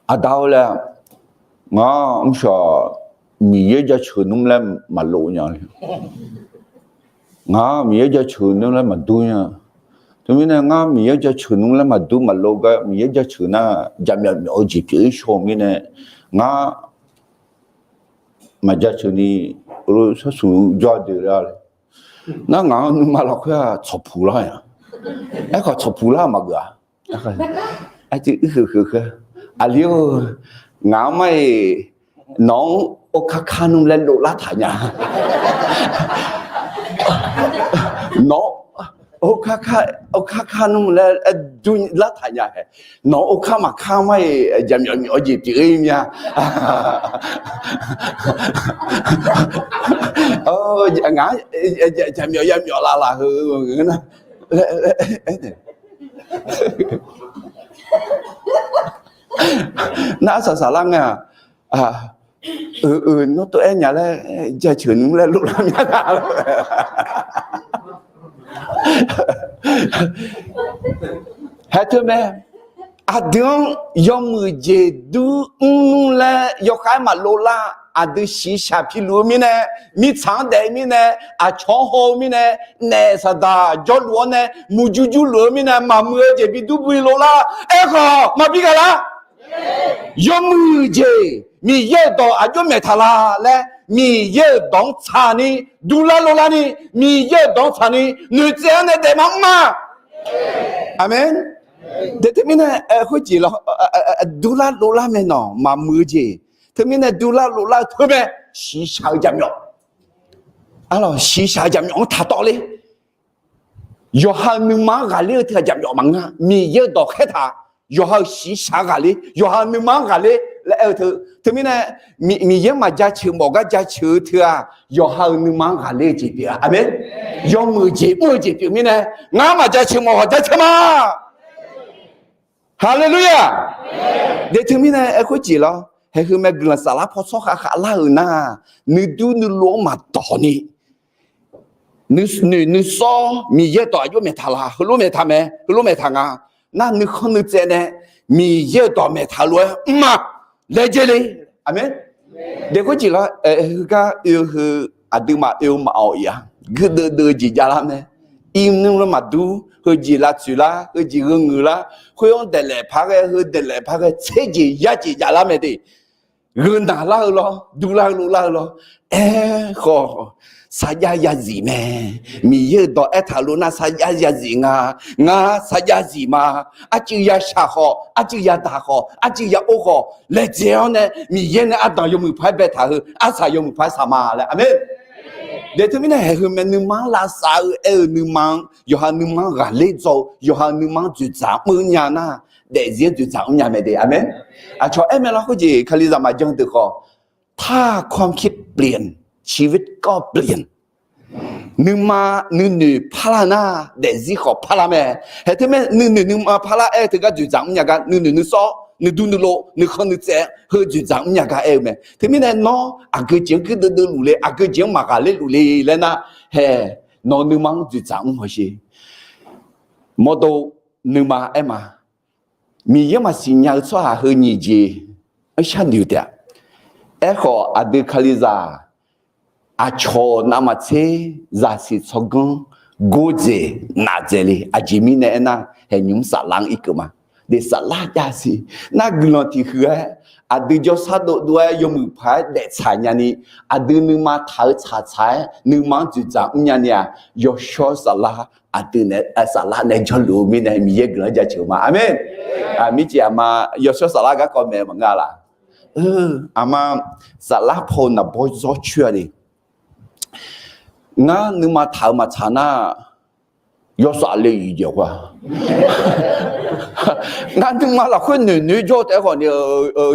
aqda-or laer, ngar mrshawq Miqyaer jaceuq nmr laer maqlov nya le. Ngar Miqyaer jaceuq nmr laer maqdur nya. Teumirnae ngar Miqyaer jaceuq nmr laer maqdur maqlov gar Miqyaer jaceuq nar jaqmyawf myawf-eu jeq pyeuf-ir shaw-eu mirnae, ngar maqjaceuq ni, sharsuq jawr-a deuq lar le. Nar ngaq-anr nuima lafkhoer-aq tsawqpuq lar-a. Aerkhawf tsawqpuq lar maqgeuf-a. Aqli-or, ngaq-anr mar-iq, nawq-anr orkar kar nmr laer lovlar taq nya. Nawq-anr orkar kar nmr laer dur lar taq nya hae. Nawq-anr orkar maqkar mar-iq, jaqmyawf myawf-eu jeq pyeuf-ir mya. Ngaq-anr jaqmyawf yamyawf lavlaf heu nar, nar arsaq saqlar ngae-aq, nawr tov-aer nya laer jaceuq nmr laer lovlar mya nar. Haeq teu mae, aqdui-anr yawmuiq jeq dur mr nmr laer yawkhav-aer maqlovlar, aqdui shiqshaq piluf-eu mirnae, mirtsaq-anr daef-eu mirnae, aqcawq-anr haw-eu mirnae, naef saqdaq jawrluf-awr nae muiqjur jurluf-eu mirnae maqmuiq-eu jeq bidur bui lovlar. Aerkhawf maqbi ghaq lar. Yawmuiq jeq Miqyaer-euq dawq aqjox maeqtaq la laer Miqyaer-euq dawq-anr tsaqni, durlar lovlar ni, Miqyaer-euq dawq-anr tsaqni noeqtsaev-awr nae daef ma mr ma. Aqmeq. Daef teumirnae khoerjeq lawr, durlar lovlar mae nawq maqmuiq-eu jeq. Teumirnae durlar lovlar-eu teu mae, shiqshaq-eu jaqmyawf. Arlawq, shiqshaq-eu jaqmyawf-anr taqtawv le. Yawqha-euq nuima-anr ghaqler-eu teughaq jaqmyawf maqngeur-a. Miqyaer-euq dawq khaertaq, yawqha-euq shiqshaq ghaqler, yawqha-euq nuima-anr ghaqler laer aer-eu teu. Teumirnae, Miqyaer maqjaceuq mawf gar jaceuq-eu teu-aq, yawqha-euq nuima-anr ghaqler-eu jeq pyeuf-a. Aqmeq. Yawmuiq jeq mr-eu jeq pyeuf mirnae, ngar maqjaceuq mawf khawf jaceuq ma. Haleluya! Daef teumirnae aer khoerjeq lawr, haeq heu mae guiqlanq saflar paw tsawrkhav khavlar-euq nar, nuidur nuilov-anr maqdawq ni, nuinoeq nuisawr Miqyaer-euq dawq aqjox maeqtaq la, heulof maeqtaq mae, heulof maeqtaq nga, nar nuikhanr nuitsaev nae Miqyaer-euq dawq maeqtaq lof-aer mr ma laer dzae le. Aqmeq. Daef khoerjeq lawr, heugar oe-eu heu aqduimaf oe-eu maqawq-iq-a, guirdeuv deuv-eu jeq javlar mae. Iqnan maqdur, heujeq lavtsoeq lar, heujeq gheu ngeuq lar, khoer-anr daeqlaef par ghae, heu daeqlaef par ghae tser jeq yar jeq jav lar mae de. Gheu naq lar-eu lawr, dur lar-eu lov lar-eu lawr. Aerkhawf, sarjax yazif mae. Miqyaer-euq dawq aertaq-euq lof nar sarjax yazif nga. Ngar sarjax zif ma. Arcuiv yashaq khawf, arcuiv yadaq khawf, arcuiv ya or khawf, laejae-awr nae Miqyaer nae ardanq yawmuiq paq-aer baetaq-eu arsaq yawmuiq paq-aer saq ma laer. Aqmeq. Daeq teumirnae haeq heu mae, nuima-anr lavsav-eu aer-eu nuima-anr, yawqha nuima-anr ghaqler dzaw-eu, yawqha nuima-anr dzoeqdzaq mr nya nar, daefzir-anr dzoeqdzaq mr nya mae de. Aqmeq. Aqcawq aer mae lawr, khoerjeq Kalizaq maqjan deuq khawf, ถ้าความคิดเปลี่ยน ชีวิตก็เปลี่ยน Nuima nuinoeq parlar nar, daefzir khawf parlar mae. Haeq teumirnae nuinoeq nuima parlar aer-eu teugar dzoeqdzaq mr nya gar, nuinoeq nuisawr, nuidur nuilov, nuikhanr nuitsaev, heu dzoeqdzaq mr nya gar aer-eu mae. Teumirnae nawr aqgeu jeq-anr guirdeuv deuv luf le, aqgeu jeq-anr maqghaqler luf le laer nar, haeq nawq nuima-anr dzoeqdzaq mr hawsher. Mawrdo nuima aer ma. Miqyaer maqsiq nya-eu tsawrhaq heu nyiq jeq-anr sharnoeq taef-a. Aerkhawf, aqdui Kalizaq aqcawq navmaqtser zaqsiq tsawrganr gordzaeq nafdzaeq le. Aqjeq mirnae aernar, haeq nymq-mr saflar-anr irkeuv ma. De saflar jav siq. Nar guiqlanq tiq huiq-aer, aqdui jawrshar dovdov-aer yawmuiq paq-aer daeftsaq nyani, aqdui nuima taq-eu tsaqtsaq-aer nuima-anr dzoeqdzaq mr nyani-aq, yawshawr saflar aqdui nae, saflar nae jawrluf-eu mirnae Miqyaer guiqlanq-anr jaceuq ma. Aqmeq. Mircif aqma yawshawr saflar garkawv maeq-eu maqngeur-a laq. Aqma saflar paw naqbawr zawr coer-a de. Ngar nuima taq-eu maqtsaq nar, yawsaf le-eu jeq-a. Ngar nuima lafkhoer noeq noeq jawr taef-aer khawf ni,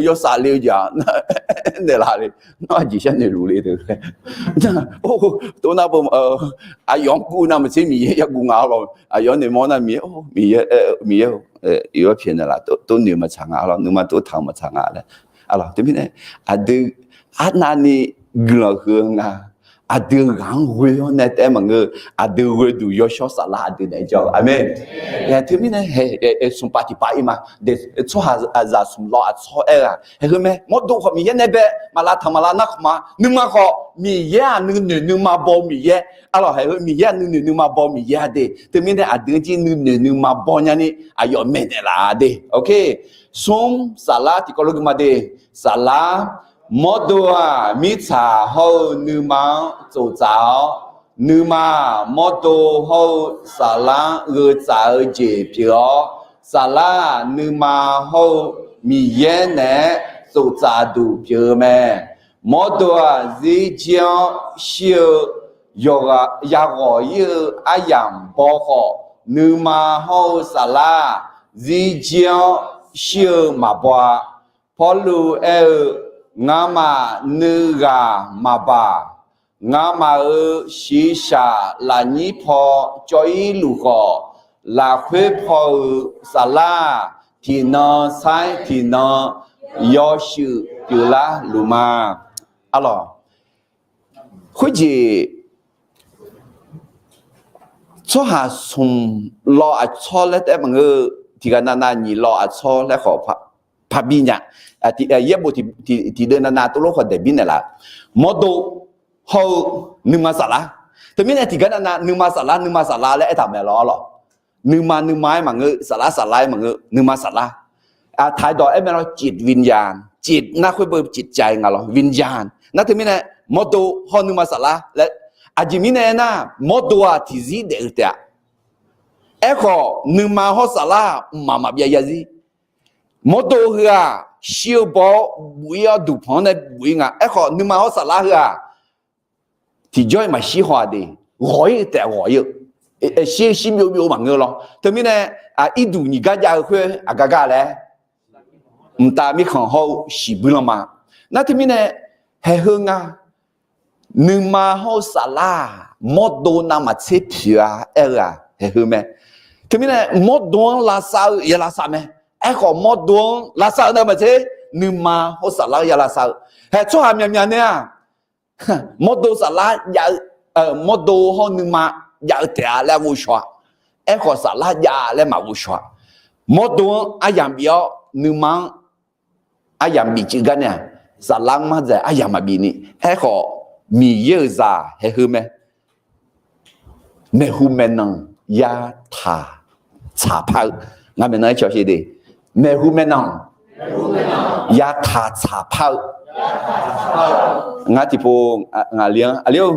yawsaf le-eu jeq-a. Naeqlaf le, nawr aqjeq sharnoeq luf le te. Tov nar, aqyawf-anr guv navmaqtser Miqyaer yaguv nga lawr. Aqyawf-anr noeqmawr nar Miqyaer, Miqyaer, Miqyaer-or, iqbax pyaeqnaeq laf, tov noeq maqtsaq nga lawr, nuima tov taq-eu maqtsaq nga laer. Teumirnae aqdui arnavni guiqlanq huiq-eu nga. Aqdui ghaq-anr ghoe-awr nae taef-aer maqngeur. Aqdui ghoeduq yawshawr saflar aqdui naeq-aer jawr-eu. Aqmeq. Teumirnae haeq smqpav tiqpav ir ma. Tsawrhaqzaq smq lawv aqtsawr aer-eu-aq, haeq heu mae. Mawrdo khawf Miqyaer nae bae maqlav tanq maqlav nar khawf ma. Nuima khawf Miqyaer-aq nuinoeq nuima baw-eu Miqyaer. Arlawq, haeq heu Miqyaer-aq nuinoeq nuima baw-eu Miqyaer-a de. Teumirnae aqdui-anr jir nuinoeq nuima baw nyani aqyawf maeqnaeq laf-a de. Smr saflar tiqkawv lof gui ma de. Saflar, mawrdo-aq mirtsaq hawr-eu nuima-anr tsoftsaf-awr, nuima-aq mawrdo hawr-eu saflar-anr gheu tsaf-eu jeq pyeuf-awr, saflar-aq nuima hawr-eu Miqyaer naeq-aer tsoftsaf duq pyeuf-eu mae. Mawrdo-aq zirjir-anr shir-eu yawqghaq yaghawq ir-eu aryamq baw khawf, nuima hawr-eu saflar-aq zirjir-anr shir-eu maqbaw-a. Pawrluv aer-eu, Ngamaf nuighaq maqbaq. Ngamaf-euq shiqshaq lafnyir paw cawv-ir luf khawf, lafkhoer paw-euq saflar-aq tiqnan sar-ir tiqnan yawshuif pyeuflar luf ma. Arlawq, khoerjeq tsawrhaq smq lawv aqtsawr laer taef-aer maqngeur. Tiqghaq navnav nyiq lawv aqtsawr laer khawf parbi nya. Yaerbof tiqdeuv navnav tov lof khawf daeq birnaeq laf. Mawrdo hawr-eu nuima saflar. Teumirnae tiqghaq navnav nuima saflar nuima saflar laer aertaq mae lawr lawq. Nuima nuima-aer maqngeur, saflar saflar-aer maqngeur, nuima saflar. Taq-aer dawq aer mae lawr, จิตวิญญาณ, จิต nar khoer beu จิตใจ nga lawr, วิญญาณ nar teumirnae mawrdo hawr nuima saflar laer. Aqjeq mirnae aernar, mawrdo-aq tiqzir daef-eu taef-a. Aerkhawf nuima hawr saflar-aq mqmaq maqbyav zarzir. Mawrdo heu-aq shir-eu baw-awr buf-ir-awr duqpanq-anr nae buf-ir nga. Aerkhawf nuima hawr saflar heu-aq tiqjawr-iq maqshir haw-a de. Ghawq-ir taef ghawq-ir-eu, shir shir byov byov maqngeur lawr. Teumirnae irduq nyiq gar jav-eu khoer aqgar gar laer mqtav mirkhanq hawr-eu shiqbuir lanma. Nar teumirnae haeq heu nga. Nuima hawr-eu saflar-aq mawrdo navmaqtser poeq-a aer-eu-aq haeq heu mae. Teumirnae mawrdo-anr lavsav-eu ya lavsav mae. Aerkhawf mawrdo-anr lavsav-eu navmaqtser nuima hawr saflar-anr ya lavsav-eu. Haeq tsawrhaq myaqmyaq nae-aq mawrdo saflar jav-eu, mawrdo hawr nuima jav-eu taef-a laer ghovshaw-a. Aerkhawf saflar jav laer maqghovshaw-a. Mawrdo-anr aryamq bif-awr nuima-anr aryamq bif cuiv gar nae-aq, saflar-anr mardzaq aryamq maqbif ni. Aerkhawf Miqyaer-euq zaq haeq heu mae. maeqhu maeqnan ya taq tsaq par-eu, ngar maeqnan-aer cawq shir de, maeqhu maeqnan ya taq tsaq par-eu. Ngar tiqpov ngaqli-anr aqli-or,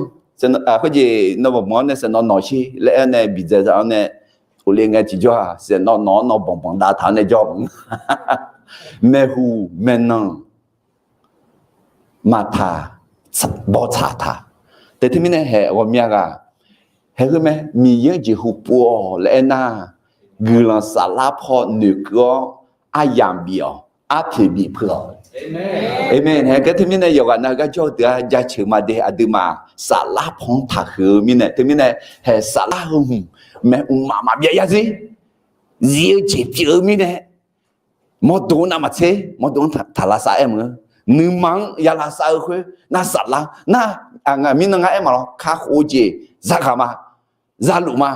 khoerjeq nawr banqbanq-anr nae saeqnawv nawq shir laer aer nae bidzae za-anr nae, ghofle ngae tiqjawr-aq saeqnawv nawq-anr nawr banqbanq dav taq-anr nae jawr-eu maeqhu maeqnan maqtaq, bawtsaq taq. Taef teumirnae haeq ghawqmya ghaq haeq heu mae, Miqyaer-anr jeqhu pov-awq laer aernar, guiqlanq saflar paw noeqkeuv-awr aryamq bif-awq, arpoeq bif peuq-awq. Aqmeq. Haeq gar teumirnae yawqghaq nav-eu gar jawr-eu deuq-anr jaceuq ma de, aqduimaf saflar paw-anr taqhuiq-eu mirnae, teumirnae haeq saflar heu hmq maeqhu maf maqbyav yarzir zif-eu jeq pyeuf-eu mirnae, mawrdo navmaqtser mawrdo-anr taq lavsav aer maqngeur. Nuima-anr ya lavsav-eu khoer nar saflar nar, mirnan ngar aer maqlawr, kakhof-eu jeq zaghaq ma, zaluf ma,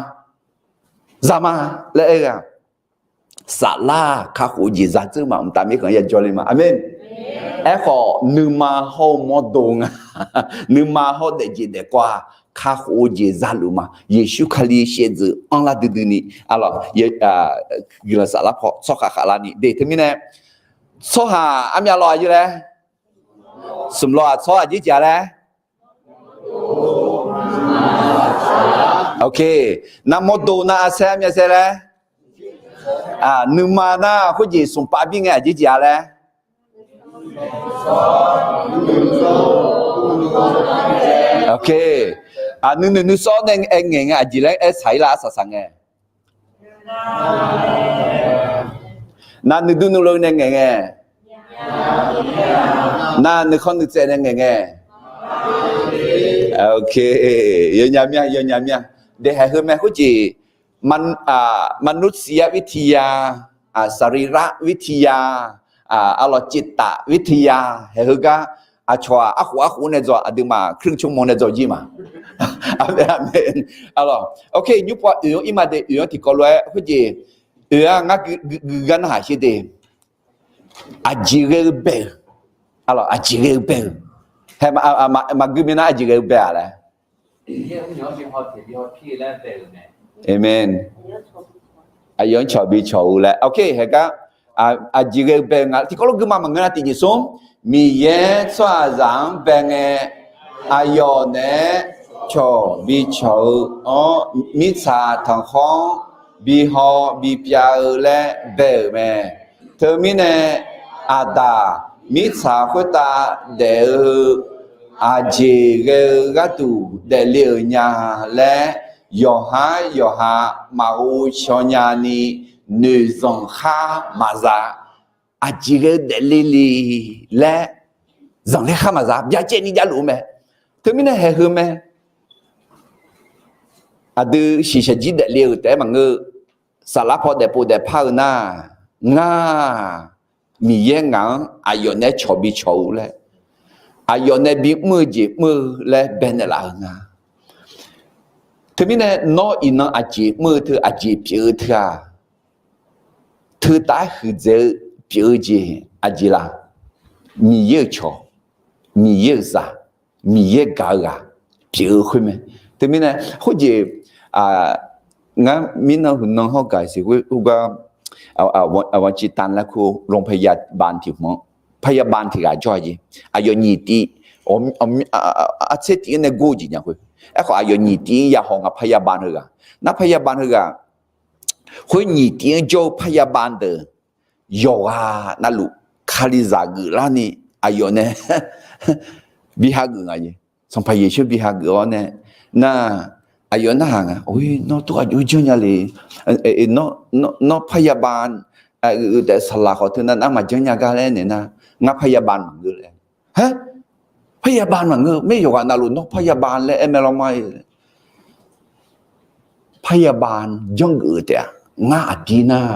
zama laer aer-eu-aq, saflar-aq kakhof-eu jeq zadzeur ma, mqtav mirkhanq-anr yajawr le ma. Aqmeq. Aerkhawf nuima hawr-eu mawrdo nga, nuima hawr-eu daefjeq daefkawv-aq kakhof-eu jeq zaluf ma. Yeqsur Kali shaevdzeuf anrlar duidui ni, guiqlanq saflar paw tsawrhaq khaqlar ni de. Teumirnae tsawrhaq armyav lawq aqyuif laer, smq lawq-aq tsawrhaq aqjeq jeq-a laer, ok, nar mawrdo nar arsaer armyav saer laer, nuima nar khoerjeq smqpav bir ngae aqjeq jeq-a laer, ok, nuinoeq nuisawr nae aer ngaeq ngae aqjeq laer aer saq-ir lar arsaq saq ngae, nar nuidur nuilov nae ngaeq ngae, nar nuikhanr nuitsaev nae ngaeq ngae, ok, yawnyaf mya yawnyaf mya. Daeqhaeq heu mae khoerjeq, มนุษยวิทยา, สรีรวิทยา, arlawq จิตวิทยา, haeq heugar aqcawq-aq arkhof arkhof nae dzaw, aqduimaf ครึ่งชั่วโมง nae dzaw jir ma. Aqmeq, aqmeq. Arlawq, ok, nymrpov-aq oeq-anr ir ma de, oeq-anr tiqkawv lof-aer khoerjeq, oeq-aq ngar gui guigar narhaq shir de. Aqjeq ghae-eu bae-euq, arlawq, aqjeq ghae-eu bae-euq, hae, maqgui mirnae aqjeq ghae-eu bae-aq laer, aqmeq, aqyawf-anr cawq bicawq-eu laer, ok, haegar aqjeq ghae-eu bae-eu nga tiqkawv lof guima maqngeur nar tiqjeq smr, Miqyaer tsawrhaqzaq-anr bae ngae, aqyawf naeq-aer cawq bicawq-eu-anr mirtsaq tanqkhawr-anr bihaw bipyav-eu laer bae-euq mae. Teumirnae, Aqdaq mirtsaq khoertav daef-eu aqjeq ghae-eu gharduq daefle-euq nya laer, yawqhar yawqha maqghov shaw nyani noeqzanq khar maqza. Aqjeq ghae-eu daefle le laer zanqler khar maqza, byacaevni javluf-eu mae. Teumirnae haeq heu mae. Aqdui shiqshaq jir daefle-euq taef-aer maqngeur-eu, saflar paw daefpov daefpar-eu nar, ngar, Miqyaer ngaq-anr aqyawf naeq-aer cawq bicawq-eu laer, aqyawf nae bimr-eu jeq mr-eu laer baenaeq laf-eu nga. Teumirnae nawr iqnan aqjeq mr-eu teu aqjeq pyeuf-eu teu-aq, teu taf-aer huiqdzaeq-eu pyeuf-eu jeq aqjeq laf? Miqyaer-euq cawq, Miqyaer-euq zaq, Miqyaer gaq-eu ghaq pyeuf-eu khoer mae. Teumirnae khoerjeq, ngar mirnan huiqnan hawr gaq siq khoer gar, วันจันทร์ laer kur โรงพยาบาล tiq hmq-anr พยาบาล tiq ghaq jawr-a jeq, aqyawf nyiq tiv, artser tiv-anr nae gor-eu jeq nya khoer. Aerkhawf aqyawf nyiq tiv-anr ya haw nga พยาบาล heughaq. Nar พยาบาล heughaq, khoer nyiq tiv-anr jawr-eu พยาบาล deuq yawqghaq navluf Kalizaq geuflarni aqyawf nae bi hageuf nga jeq. Sanqpaq Yeqsur bi hageuf-awr nae, nar, aqyawf narhaq nga, nawr tov aqjox janrnya le, nawr พยาบาล taef saqlaq khawf teu nar nar maqjanr nya gar laer naeq nar, ngar พยาบาล maqngeur laer. Haer, พยาบาล maqngeur, maer yawqghaq navluf nawr พยาบาล laer aer mae lawr ma. พยาบาล janrgeuf-eu taef-aq, ngar aqdir nar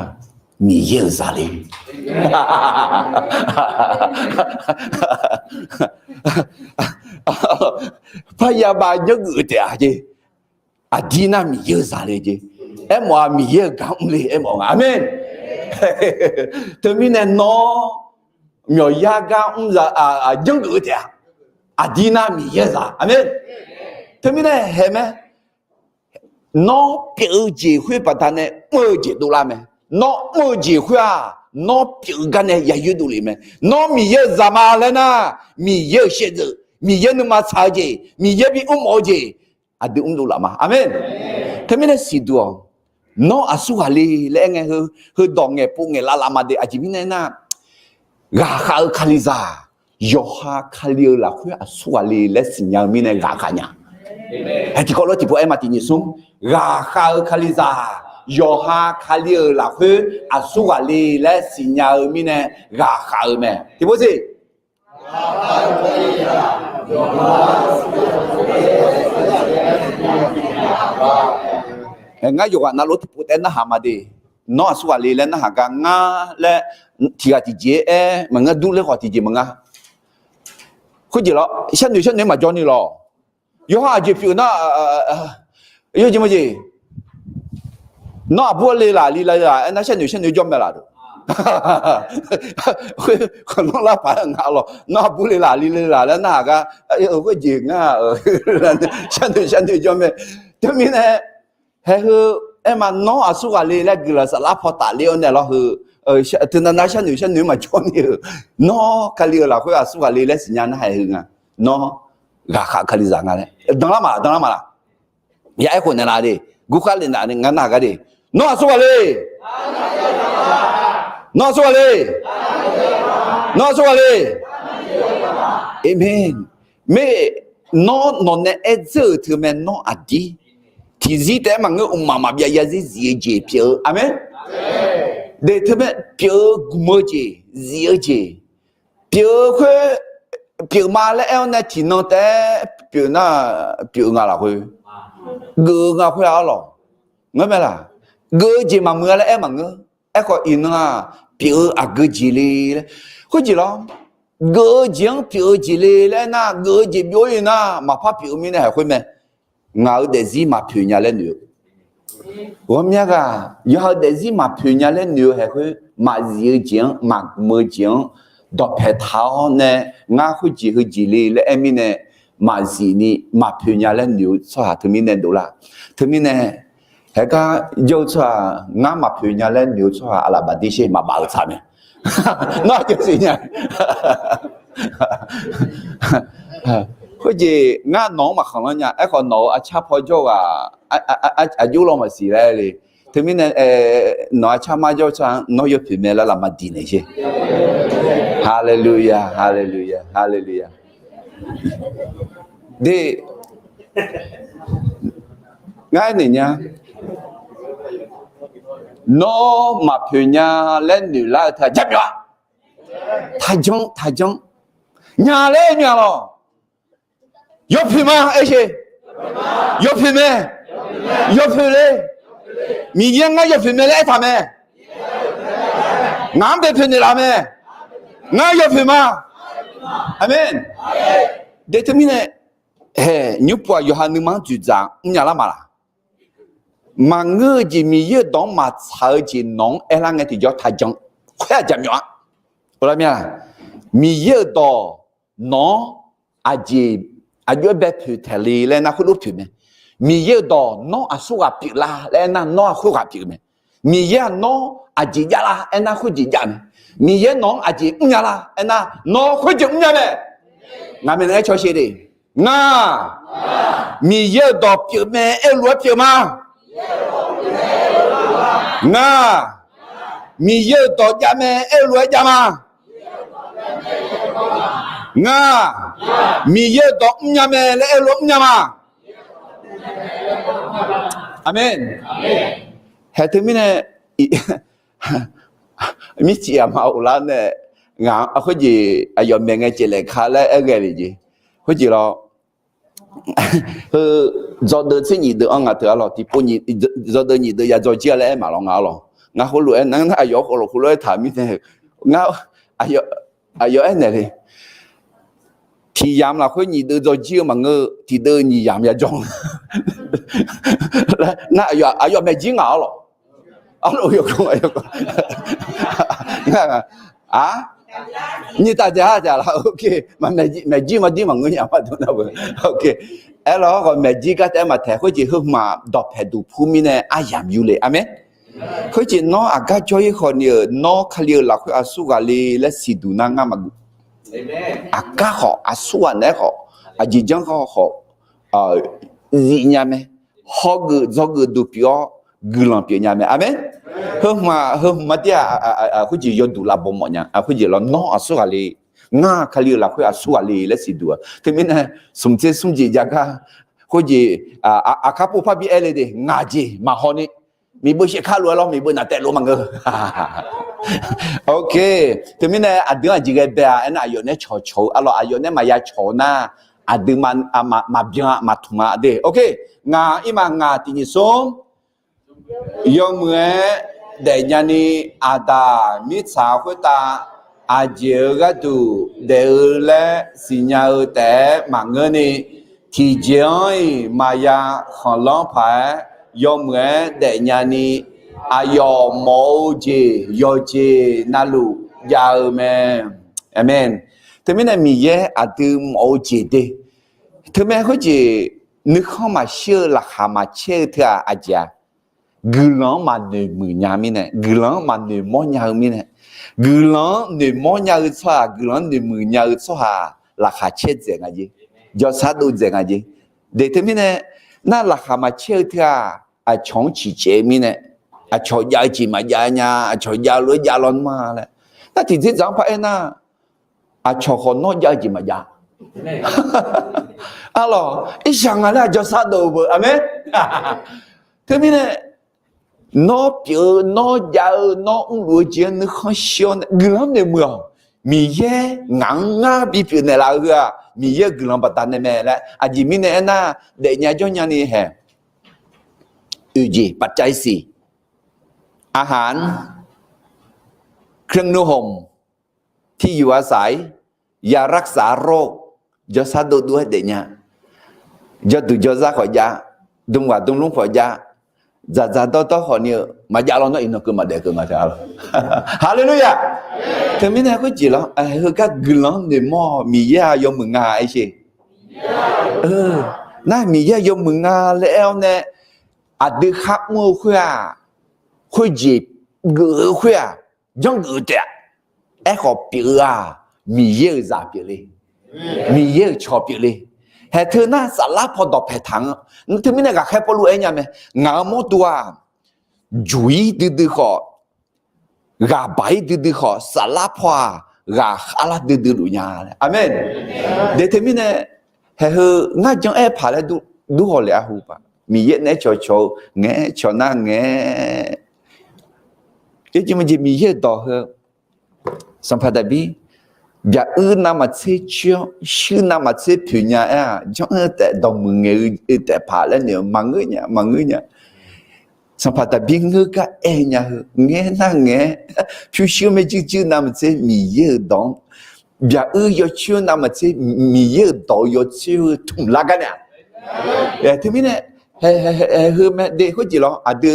Miqyaer-euq zaq le. พยาบาล janrgeuf-eu taef-aq jeq, aqdir nar Miqyaer-euq zaq le jeq. Aermawf-aq Miqyaer-euq gar mr le aermawf nga. Aqmeq. Teumirnae nawr myawqyar gar mr za, janrgeuf-eu taef-aq, aqdir nar Miqyaer-euq zaq. Aqmeq. Teumirnae haeq mae. Nawr pyeuf-eu jeq khoer baqdanae mr-eu jeq dovlar mae. Nawr mr-eu jeq khoer-aq, nawr pyeuf-eu gar nae yayoer dovlef mae. Nawr Miqyaer-euq zaqma laer nar, Miqyaer-euq shaevdzeuf, Miqyaer nuima tsaq-eu jeq, Miqyaer bimr mawf-eu jeq, aqdui mr dovlaf ma. Aqmeq. Teumirnae siqduq-awq. Nawr aqsurghaq le laer aer ngae heu, heudawq ngaeqpov ngaeqlav lav ma de. Aqjeq mirnae aernar, ghaqkhav-eu Kalizaq, yawqha Kali-euq lafkhoer aqsurghaq le laer siqnya-eu mirnae ghaqkhav nya. Hae tiqkawv lof tiqpov aer ma tiqnyif smr. Ghaqkhav-eu Kalizaq, yawqha Kali-euq lafkhoer aqsurghaq le laer siqnya-eu mirnae ghaqkhav-eu mae. Tiqpov siq. Ngar yawqghaq navluf tiqpov taef narhaq ma de. Nawr aqsurghaq le laer narhaq gar ngar laer tiqghaq tiqjeq-aer maqngeur, durler khawf tiqjeq maqnga. Khoerjeq lawr, sharnoeq sharnoeq maqjawr ni lawq. Yawqha aqjeq pyeuf nar, yawjeq mawjeq. Nawr aqbur le laf li le laf aernar sharnoeq sharnoeq jawr mae laf. Khoer khawf nawr lar paq-aer nga lawq. Nawr aqbur le laf li le laf laer narhaq gar, khoerjeq ngar, sharnoeq sharnoeq jawr mae. Teumirnae, hae heu aer ma, nawr aqsurghaq le laer guiqlanq saflar paw tafler-awr nae lawr heu, teunav nav sharnoeq sharnoeq maqjawr ni-eu, nawr Kali-euq lafkhoer aqsurghaq le laer siqnya nar hae heu nga. Nawr ghaqkhav Kalizaq nga laer danlar ma, danlar ma laf. Ya aerkhof naeqlaf de, gurkhar le naf ngar narhaq gar de. Nawr aqsurghaq le, nawr aqsurghaq le, nawr aqsurghaq le. Aqmeq. Mer, nawr nawqnae aer dzeur-euq teumae nawr aqdir tiqzir taef-aer maqngeur, mqmaq maqbyav yarzir zif-eu jeq pyeuf-eu. Aqmeq. De teumae pyeuf-eu, gmq-eu jeq, zif-eu jeq pyeuf-eu khoer, pyeuf ma laer aer-awr nae tiqnan taef-aer pyeuf nar, pyeuf-eu nga lafkhoer, geuf-eu nga khoer-a arlawq. Ngar mae laf, geuf-eu jeq maqmuiq-a laer aer maqngeur. Aerkhawf iqnan-aq, pyeuf-eu aqgeu jeq le laer, khoerjeq lawr, geuf-eu jeq-anr pyeuf-eu jeq le laer aernar, geuf-eu jeq byov-ir nar maqpar pyeuf-eu mirnae haeq khoer mae. Ngaq-euq daefzir maqpoeq nya laer noeq-eu, ghawqmya ghaq yawqha-euq daefzir maqpoeq nya laer noeq-eu haeq khoer, maqzif-eu jeq-anr, maqgmq-eu jeq-anr dawqpae taq-awr nae, ngar khoerjeq heujeq le laer aer mirnae maqzif ni maqpoeq nya laer noeq-eu tsawrhaq teumirnae dovlar. Teumirnae haeqgar jawr-eu tsawrhaq, ngar maqpoeq nya laer noeq-eu tsawrhaq aqlaf baqdir sher maqbaf-eu tsaq mae. Nawr aqjox siqnya. Khoerjeq ngar nawq-anr maqkhanqlanr nya. Aerkhawf nawq-euq arcar paw jawr ghaq, aqjox law maqsiq laer le. Teumirnae nawq arcar mar jawr-eu tsawrhaq-anr nawr yawpoeq mae laer lafma diq naeq sher. Haleluya, haleluya, haleluya. De, ngar aernaeq nya. Nawr maqpoeq nya laer noeqlar-eu teu-aq jaqmyawf-a. Taqjanr, taqjanr. Nya laer aer nya lawq. Yawpoeq ma aer sher. Yawpoeq mae. Yawpoeq le. Miqyaer ngar yawpoeq mae laer aertaq mae. Ngaq-anr bae poeq naeqlaf mae. Ngar yawpoeq ma. Aqmeq. De teumirnae, hae, nymr pov-aq yawqha nuima-anr dzoeqdzaq mrnya lar ma laq? Maqngeur-eu jeq, Miqyaer-euq dawq-anr maqtsaq-eu jeq nawq-anr aerlar ngae tiqjawr taqjanr. Khoer-aq jaqmyawf-a. Miqyaer-euq dawq nawq-anr aqjeq aqjox-aer bae poeq taeq le laer nar khoerlof poeq mae. Miqyaer-euq dawq nawr aqsurghaq pyeuflar laer aernar nawr-aq khoerghaq pyeuf mae. Miqyaer-aq nawr aqjeq javlar aernar khoerjeq jav mae. Miqyaer nawq-anr aqjeq mrnya lar aernar nawr khoerjeq mrnya mae. Ngaq maeqnan aer cawsher de. Ngar Miqyaer-euq dawq pyeuf mae aer-eu lof-aer pyeuf ma. Ngar Miqyaer-euq dawq jav mae aer-eu lof-aer jav ma. Ngar Miqyaer-euq dawq mrnya mae laer aer-eu lof-aer mrnya ma. Aqmeq. Haeq teumirnae mircif aqma ghoflar nae ngaq-anr khoerjeq aqyawf maeq ngae caevlaef ka laer aer ghae le jeq. Khoerjeq lawr, heu, dzawdeuv tser nyiq deuv-anr ngaq teu arlawq, tiqpov dzawdeuv nyiq deuv ya dzawjir-a laer aer maqlawr nga arlawq. Ngar khoerlof-aer nar aqyawf-anr khawf lawq khoerlof-aer taq mirnae, ngar aqyawf aernaeq le. Tiq yamq lafkhoer nyiq deuv dzawjir-eu maqngeur, tiqdeuv nyiq yamq yajawr. Nar aqyawf maeq jir ngaq arlawq. Arlawq yawq, a, Nyiq taf dzaeq-a dzaeq laf, ok. Maeqjir maqjir maqngeur nya ma dm nar beu, ok. Aerlawq khawf maeqjir gar taef-aer maqtaeq, khoerjeq heu hmq-aq dawqpaeq duq pur mirnae aryamq yur le, aqmeq. Khoerjeq nawr aqgar jawr-ir khawf ni-euq, nawr Kali-euq lafkhoer aqsurghaq le laer siqduq nar ngar maqgeuf. Aqgar khawf aqsurghaq naeq-aer khawf, aqjeq janr khawf, zifnya mae. Hawgeuf dzawgeuf duq pyeuf-awr guiqlanq pyeufnya mae, aqmeq. Heu hmq-aq heu hmq-a dir-aq, khoerjeq yawduq lavbaw mawfnya, khoerjeq lawr nawr aqsurghaq le, ngar Kali-euq lafkhoer aqsurghaq le laer siqduq-aq. Teumirnae smq tser smr jeq jav gar, khoerjeq aqkar pov par bi aer le de, ngaq jeq maqhaw ni, miqbeu shaef kar lof-aer lawr, miqbeu naftaev lof maqngeur. Ok. Teumirnae aqdui-anr aqjeq ghae bae-a aernar, aqyawf naeq-aer cawqcawq-eu arlawq, aqyawf naeq-aer maqya cawq-eu nar, aqdui maqbyan-a maqtmq-a de. Ok. Ngaq irma ngaq tiq nyiq smr yawmuiq-aer daefnya ni, aqdaq mirtsaq khoertav aqjeq-eu gharduq daef-eu laer siqnya-eu taef-aer maqngeurni, tiqjeq-anr-iq maqya khanqlanr paq-aer yawmuiq-aer daefnya ni, aqyawf mawf-eu jeq yawqjeq navluf jav-eu mae. Aqmeq. Teumirnae Miqyaer aqdui mawf-eu jeq de. Teumae khoerjeq nuikhanr maqshir-eu laqkhaq maqcaer-eu teu-aq aqjeq-a, guiqlanq-anr maqnoeq muiq nya mirnae, guiqlanq-anr maqnoeq mawr nya-eu mirnae, guiqlanq-anr noeq mawr nya-eu tsawrhaq, guiqlanq-anr noeq muiq nya-eu tsawrhaq laqkhaq caer dzaeq nga jeq, jawrsar dov dzaeq nga jeq. De teumirnae, nar laqkhaq maqcaer-eu teu-aq, aqcawq-anr ciqcaev-eu mirnae, aqcawq jav-eu jeq maqjav nya, aqcawq jav lof-aer jav lawnmr-a laer. Nar tiqdzerdzaq-anr par aernar, aqcawq khawf nawr jav-eu jeq maqjav. Arlawq, irsaq ngaq laer aqjawrsar dov-eu beu, aqmeq. Teumirnae, nawr pyeuf-eu, nawr jav-eu, nawr mrluf-eu jeq-anr nuikhanr shir-awr nae guiqlanq-anr noeqmuiq-awq. Miqyaer ngaq-anr ngar bipyeuf naeqlaf-eu heu-aq, Miqyaer-euq guiqlanq baqdanae mae laer. Aqjeq mirnae aernar, daefnya jawrnya ni hae. Oeq jeq ปัจจัยสี่ อาหาร เครื่องนุ่งห่ม ที่อยู่อาศัย ยารักษาโรค jawrsar dov dov-aer daefnya. Jawrduq jawrzar khawf jav, dmghaq dmlmr khawf jav, dzaqdzaq dawrdawr khawf ni-eu maqjav lawnmr iqnan keuv maqdaef keuv nga teu-a lawq. Haleluya! Teumirnae khoerjeq lawr, heugar guiqlanq-anr noeqmawr-awq, Miqyaer-aq yawmuiq nga aer sher. Nar Miqyaer yawmuiq nga laer aer-awr nae, aqdui khar mr-eu khoer-aq, khoerjeq geuf-eu khoer-aq, janrgeuf-eu taef-a. Aerkhawf pyeuf-eu-aq, Miqyaer-euq zaq pyeufle, Miqyaer-euq cawq pyeufle. Haeq teu nar saflar paw dawqpaeq taq-anr, teumirnae ghaqkhaer Pawrluv aer nya mae, ngaq-euq mawrdo-aq, juq-ir duidui khawf, ghaq baq-ir duidui khawf, saflar paw-aq, ghaq kharlar duidui luf nya. Aqmeq. De teumirnae, haeq heu ngar jan aer paq laer dur haw le arhu paq. Miqyaer naeq-aer cawqcawq-eu ngae, cawq nar ngae. Yawjeq maqjeq Miqyaer-euq dawq heu, Sanqpaq Daqbir, byaq uir navmaqtser coer-awr, shuir navmaqtser poeq nya aer-aq, janr-eu taef dawqmuiq ngaeq-eu taef paq laer noeq-eu maqngeur nya, maqngeur nya. Sanqpaq Daqbir ngeur gar aer nya heu, ngaer nar ngae-aer, pyurshuir maerjuir juir navmaqtser Miqyaer-euq dawq-anr, byaq uir yawcoer navmaqtser Miqyaer-euq dawq-eu yawcoer-eu tmq lar gar nae-aq. Teumirnae, haeq heu mae de khoerjeq lawr, aqdui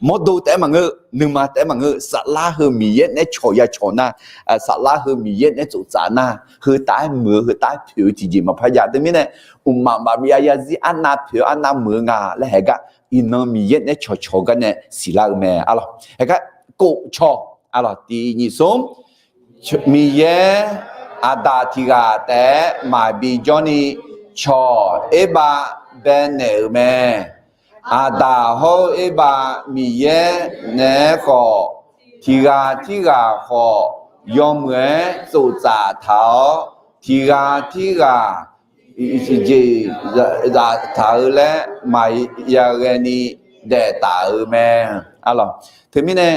mawrdo taef-aer maqngeur, nuima taef-aer maqngeur, saflar heu Miqyaer naeq-aer cawq ya cawq nar, saflar heu Miqyaer naeq-aer tsoftsaf nar, heu taf-aer muiq-eu, heu taf-aer poeq-eu tiqjeq maqpar jav. Teumirnae, mqmaq maqbyav zarzir arnav poeq-eu arnav muiq-eu nga laer haeq gar, iqnan Miqyaer naeq-aer cawqcawq-eu gar nae siqlar-eu mae arlawq. Haeq gar, kofcawq arlawq, tiq nyiq smr Miqyaer aqdaq tiq ghaq taef-aer maqbi jawrni, cawq erbav baenaeq-euq mae. Aqdaq hawr-eu erbav Miqyaer naeq-aer khawf, tiq ghaq tirghaq khawf yawmuiq-aer tsoftsaf taq-awr, tiq ghaq tirghaq jeq zaf taq-eu laer maqya ghaeni daef taf-euq mae. Arlawq, teumirnae,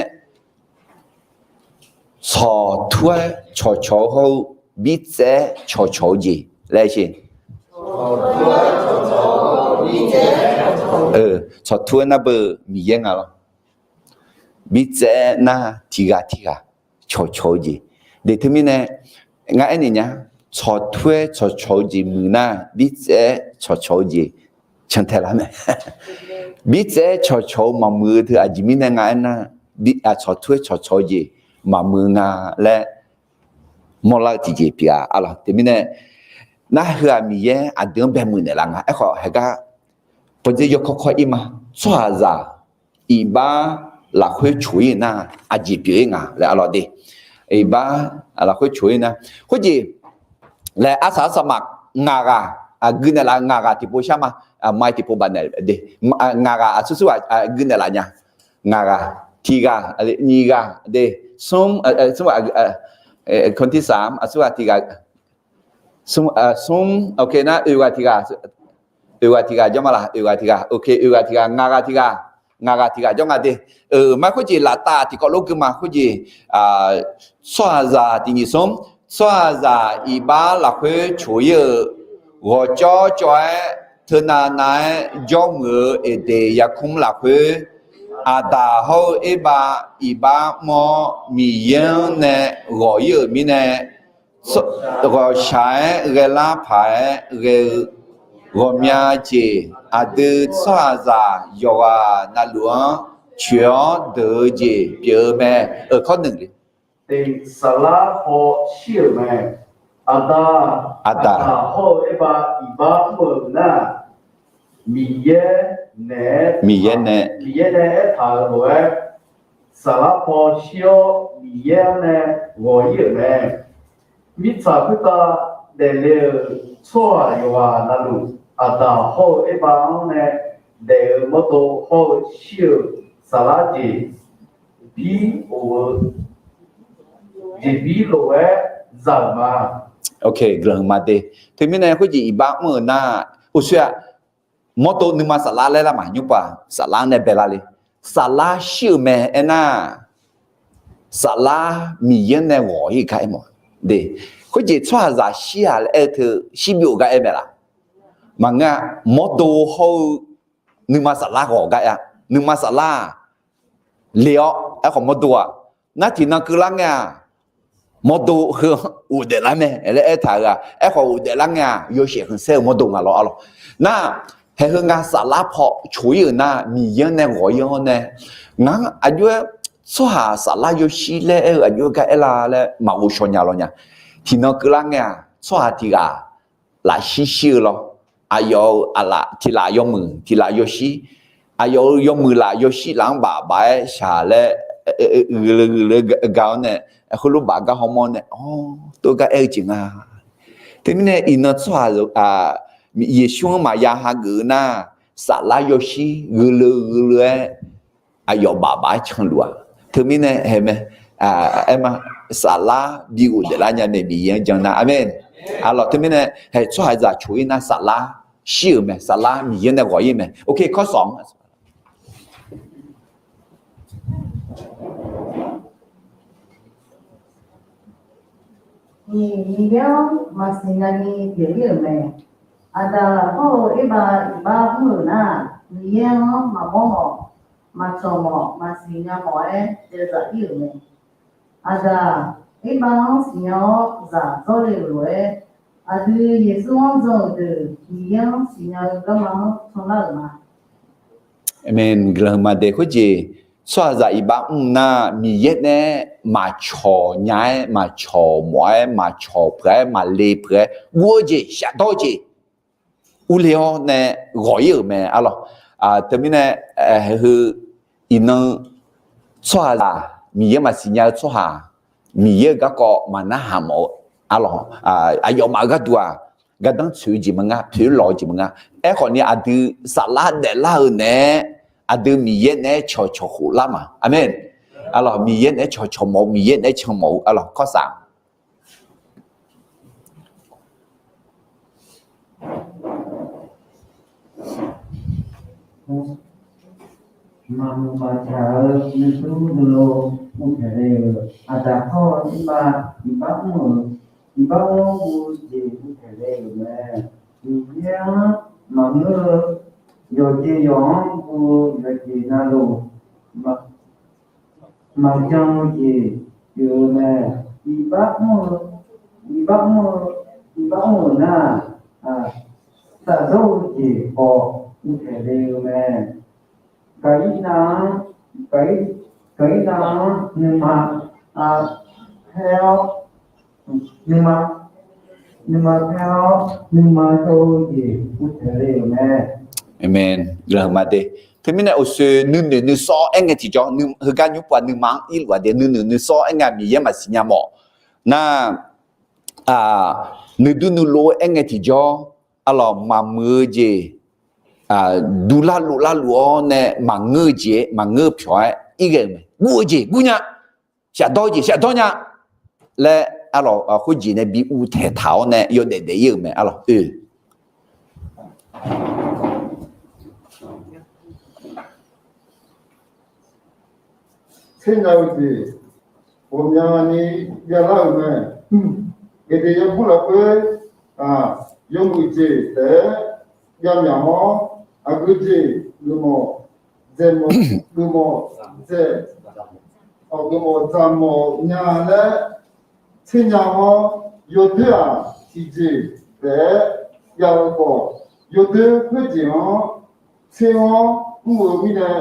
tsawqtur-aer cawqcawq-eu hawr-eu, birtsaev-aer cawqcawq-eu jeq laer sher. Tsawqtur-aer nar beu Miqyaer nga lawr. Birtsaev-aer nar tiq ghaq tirghaq cawqcawq-eu jeq. De teumirnae, ngar aernaeq nya, tsawqtur-aer cawqcawq-eu jeq muiq nar, birtsaev-aer cawqcawq-eu jeq cantae lar mae. Birtsaev-aer cawqcawq-eu maqmuiq-eu teu aqjeq mirnae nga aernar, tsawqtur-aer cawqcawq-eu jeq maqmuiq nga laer mawrlar-eu tiqjeq pyeuf-a. Arlawq, teumirnae, nar heu-aq Miqyaer aqdui-anr baemuiq naeqlaf nga. Aerkhawf, haeqgar pawdzer yawkawr kawr-ir ma. Tsawrhaqzaq iqbax lafkhoer coq-ir nar, aqjeq pyeuf-ir nga laer arlawq de. Iqbax lafkhoer coq-ir nar, khoerjeq laer arsaq arsaq ma, ngaq ghaq, aqgui naeqlaf ngaq ghaq tiqpov shar ma. Mai tiqpov baf naeq de. Ngaq ghaq aqsur sur ghaq gui naeqlaf nya. Ngaq ghaq, tiq ghaq, nyiq ghaq de, smr, smr, คนที่สาม aqsur ghaq tiq ghaq, smr, smr, ok nar, oeq ghaq tiq ghaq, oeq ghaq tiq ghaq jawr ma laq, oeq ghaq tiq ghaq, ok, oeq ghaq tiq ghaq, ngaq ghaq tiq ghaq, ngaq ghaq tiq ghaq jawr nga de. Mar khoerjeq laftav tiqkawv lof gui ma khoerjeq, tsawrhaqzaq tiq nyiq smr, tsawrhaqzaq iqbax lafkhoer coq-ir-euq ghawqcawv cawv-aer teunav nav-aer jawrmuiq-eu Eqdeq yarkmr lafkhoer, Aqdaq hawr-eu Erbav iqbax mr-awr Miqyaer-anr nae ghawq-ir-euq mirnae, ghawqshaq-aer ghaelar paq-aer ghae-eu ghawqmya jeq aqdui tsawrhaqzaq yawqghaq navluf-anr coeq-awr deuq-eu jeq pyeuf-eu mae. Eukawr nui, saflar paw shir-euq mae. Aqdaq, aqdaq hawr-eu Erbav iqbax mr-euq nar, Miqyaer naeq-aer, Miqyaer nae, Miqyaer nae aertaq-euq lof-aer, saflar paw shir-awr Miqyaer-anr nae ghawq-ir-euq mae. Mirtsaq khoertav daefle-euq tsawrhaq yawqghaq navluf, Aqdaq hawr-eu Erbav-anr nae daef-eu mawrdo hawr-eu shir-euq saflar jeq bir of-eu jeqbir lof-aer za-euq ma. Ok, guiqlanq ma de. Teumirnae khoerjeq iqbax mr-euq nar, uqshoe-aq, mawrdo nuima saflar laer lar ma, nymrpov-aq saflar nae bae lar le. Saflar shir-euq mae aernar, saflar Miqyaer nae ghawq-ir gar aer mawf-a de. Khoerjeq tsawrhaqzaq shir-aq laer aer-eu teu shir byov gar aer mae laf? Maqngeur-a. Mawrdo hawr-eu nuima saflar ghawq gar aer-a. Nuima saflar-aq le-awr aerkhawf mawrdo-aq, nar tiqnan keuvlar ngae-aq, mawrdo heu ghofdaef lar mae laer aertaq-euq-aq, aerkhawf ghofdaef lar ngae-aq yawshaef khanqsaer-eu mawrdo nga lawr arlawq. Nar, haeq heu nga saflar paw coq-ir-euq nar Miqyaer-anr nae ghawq-ir-awr nae, ngar aqjox-aer tsawrhaq saflar yawshir laer aer-eu aqjox-aer gar aer la laer maqghov shaw nya lawr nya. Tiqnan keuvlar ngae-aq tsawrhaq tiq ghaq lafshir shir-eu lawr. Aqyawf-euq aqlaf tiq laf yawmuiq tiq laf yawshir, aqyawf-euq yawmuiq laf yawshir laf-anr baf baf-aer shaq laer, ghuiqleu ghuiqleu ga-awr nae, heulof baf gar hawmawr nae, awr, tov gar aer-eu jeq nga. Teumirnae iqnan tsawrhaq Yeqsur-anr maqya hageuf-eu nar, saflar yawshir ghuiqleu ghuiqleu-aer aqyawf baf baf-aer canluf-a. Teumirnae haeq mae, aer ma, saflar bi ghofdaef lar nya mae Miqyaer-anr jan nar. Aqmeq. Arlawq, teumirnae haeq tsawrhaqzaq coq-ir nar saflar shir-euq mae, saflar Miqyaer nae ghawq-ir mae. Ok, kawrsawq Nyiq, Miqyaer-anr maqsiq nya ni pyeuf-ir-euq mae. Aqdaq hawr-eu Erbav iqbax mr-euq nar, Miqyaer-anr maqmawr mawf, maqcawq mawf, maqsiq nya mawf-aer daevzaf-ir-euq mae. Aqdaq, Erbav-anr siqnya-awr zaq dzawrle-euq lof-aer, aqdui Yeqsur-anr jan-euq deuq Miqyaer-anr siqnya-eu garma-anr canlar-euq ma. Aqmeq. Guiqlanq ma de khoerjeq, tsawrhaqzaq iqbax mr nar Miqyaer nae maqcawq nya-aer maqcawq mawf-aer maqcawq peuq-aer maqle peuq-aer guv-eu jeq shafdawr-eu jeq urle-awr nae ghawq-ir-euq mae arlawq. Teumirnae, heu, iqnan tsawrhaqzaq Miqyaer maqsiq nya-eu tsawrhaq, Miqyaer-euq garkawv maqnarhaq mawf-eu arlawq. Aqyawfmaf-euq gharduq-aq gardanr tsoeq-eu jeq maqnga, poeq lawq-eu jeq maqnga. Aerkhawf ni aqdui saflar daeflar-eu naeq-aer aqdui Miqyaer naeq-aer cawqcawq khoflar ma. Aqmeq. Arlawq, Miqyaer naeq-aer cawqcawq mawf-eu, Miqyaer naeq-aer can mawf-eu arlawq kawrsaq Maqmuiq maqjaq-eu nuisur nuilov uvtaeq le-euq, aqdaq hawr-eu Erbav iqbax mr-euq, iqbax mr-eu jeq uvtaeq le-euq mae. Miqyaer-anr maqngeur-eu yawqjeq yawq-anr guv-eu yawqjeq navluf, maqjan-eu jeq pyeuf-eu mae. Iqbax mr-eu, iqbax mr-eu, iqbax mr-euq nar, safdawr-eu jeq khawf uvtaeq le-eu mae. Gaqirnav-anr, gaqir, gaqirnav-anr nuima haer-awr, Nuima, nuima paer-awr nuima jawr-eu jeq uvtaeq le-euq mae. Aqmeq. Laqheuq ma de. Teumirnae uqsoe nuinoeq nuisawr-aer ngae tiqjawr, heugar nymr pov-aq nuima-anr irluf-aq de nuinoeq nuisawr-aer ngae Miqyaer maqsiq nya mawf. Nar, nuidur nuilov-aer ngae tiqjawr, arlawq maqmuiq-eu jeq, durlar lovlar luf-awr nae maqngeur-eu jeq-aer maqngeur-eu pyawq-aer irghae-euq mae. Guv-eu jeq gurnya, shafdawr-eu jeq shafdawr nya laer arlawq khoerjeq nae bi uvtaeq taq-awr nae yawdaef daef ir-euq mae arlawq. Oe. Tser nya-eu jeq ghawqmyani byalar-euq mae. Gaqdeq yawbur lafkhoer yawmuiq jeq taef-aer byav myaq-awr, aqgeu jeq geufmawf dzaeq mawf, geufmawf dzaeq, geufmawf dzaq mawf nya laer tser nya-awr, yawdoer-aq tiqjeq taef-aer byav-eu khawf, yawdoer khoerjeq-anr tser-awr mr-eu mirnae,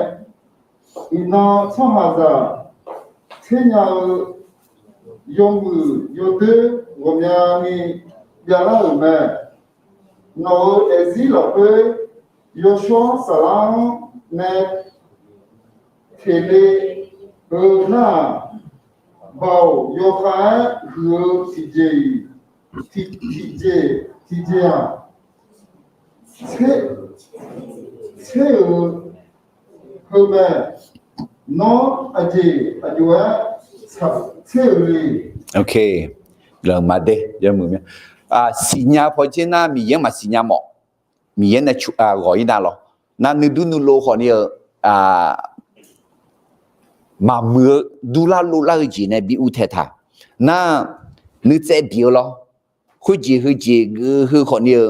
iqnan tsawrhaqzaq tser nya-eu yawmuiq yawdoer ghawqmyani byalar-euq mae. Nawq-euq daefzir lafkhoer yawshawr saflar-anr nae teq le-eu nar-aq, Baoq yawkhav-aer huiq-eu tiqjeq-iq, tiqjeq, tiqjeq-aq, tser-euq heu mae. Nawr aqjeq aqjox-aer tser-euq le. Laqheuq ma de, siqnya pawdzer nar Miqyaer maqsiq nya mawf. Miqyaer nae ghawq ir nar lawr. Nar nuidur nuilov khawfni-eu maqmuiq-eu durlar lovlar-eu jeq nae bi uvtaeq taq. Nar nuitsaev bif-eu lawr. Khoerjeq heujeq geuf-eu heu khawfni-eu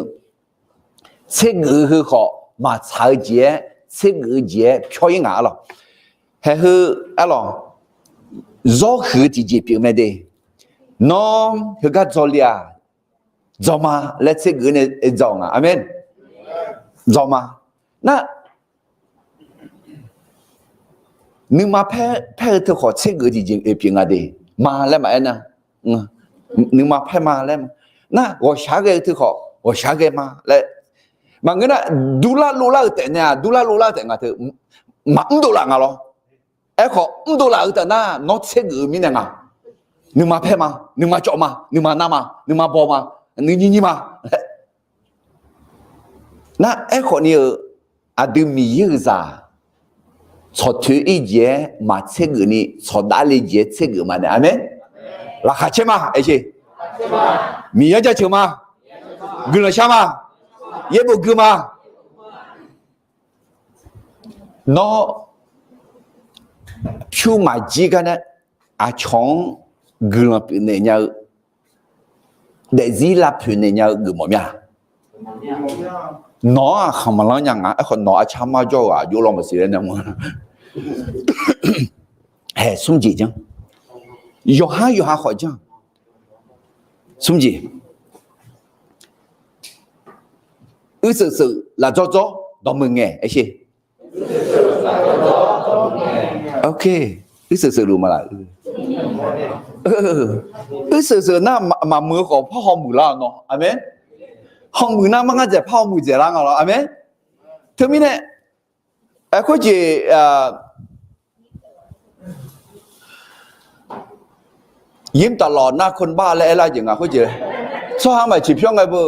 tsergeuf-eu heu khawf maqtsaq-eu jeq-aer tsergeuf-eu jeq-aer pyawr ir ngaq arlawq. Haeq heu arlawq, zawr huiq-eu tiqjeq pyeuf mae de. Nawr heugar dzaw le-aq, dzaw ma laer tsergeuf nae dzaw ngaq. Aqmeq. Dzaw ma. Nar nuima paer, paer-eu teu khawf tsergeuf tiqjeq oeq pyeuf nga de. Ma laer maqaer nar, nuima paer ma laer ma. Nar ghawqshaq ghae-eu teu khawf ghawqshaq ghae ma laer. Maqngeur nar, durlar lovlar-eu taef nae-aq, durlar lovlar-eu taef nga teu maqmr dovlaf nga lawr. Aerkhawf mr dovlaf-eu taef nar nawr tsergeuf-eu mirnae nga. Nuima paer ma, nuima cawv ma, nuima nar ma, nuima baw ma, nuinyir nyir ma. Nar aerkhawfni-eu aqdui Miqyaer-euq zaq tsawq toeq ir jeq-aer maqtsergeuf ni tsawq dav le jeq-aer tsergeuf ma nae. Aqmeq. Laqkhaq caer ma, aer ce. Miqyaer jaceuq ma. Guiqlanq shar ma. Yaerbof gui ma. Nawr pyur maqjir gar nae aqcawq-anr guiqlanq pyeufnaeq nya-eu, daefzir lavpoeq naeq nya-eu geufmawf mya. Nawq-anr aqkhanq maqlanr nya nga. Aerkhawf nawq arcar mar jawr-eu ghaq jov law maqsiq laer nae ma. Haeq smr jeq janr. Yawqhar yawqha khawf janr. Smr jeq. Uirseuq seuq lafdzawr dzawr dawqmeuq ngae aer sher. Uirseuq seuq luf ma laf. Uirseuq seuq nar maqmuiq-eu khawf par hawmuiq lar-awq nawr. Aqmeq. Hawmuiq nar mar ngar dzaeq par hawmuiq dzaeq lar nga lawr. Aqmeq. Teumirnae, khoerjeq ยิ้มตลอดนะคนบ้า laer aerlar jeq nga khoerjeq. Tsawrhaq maqciq pyawr ngae beu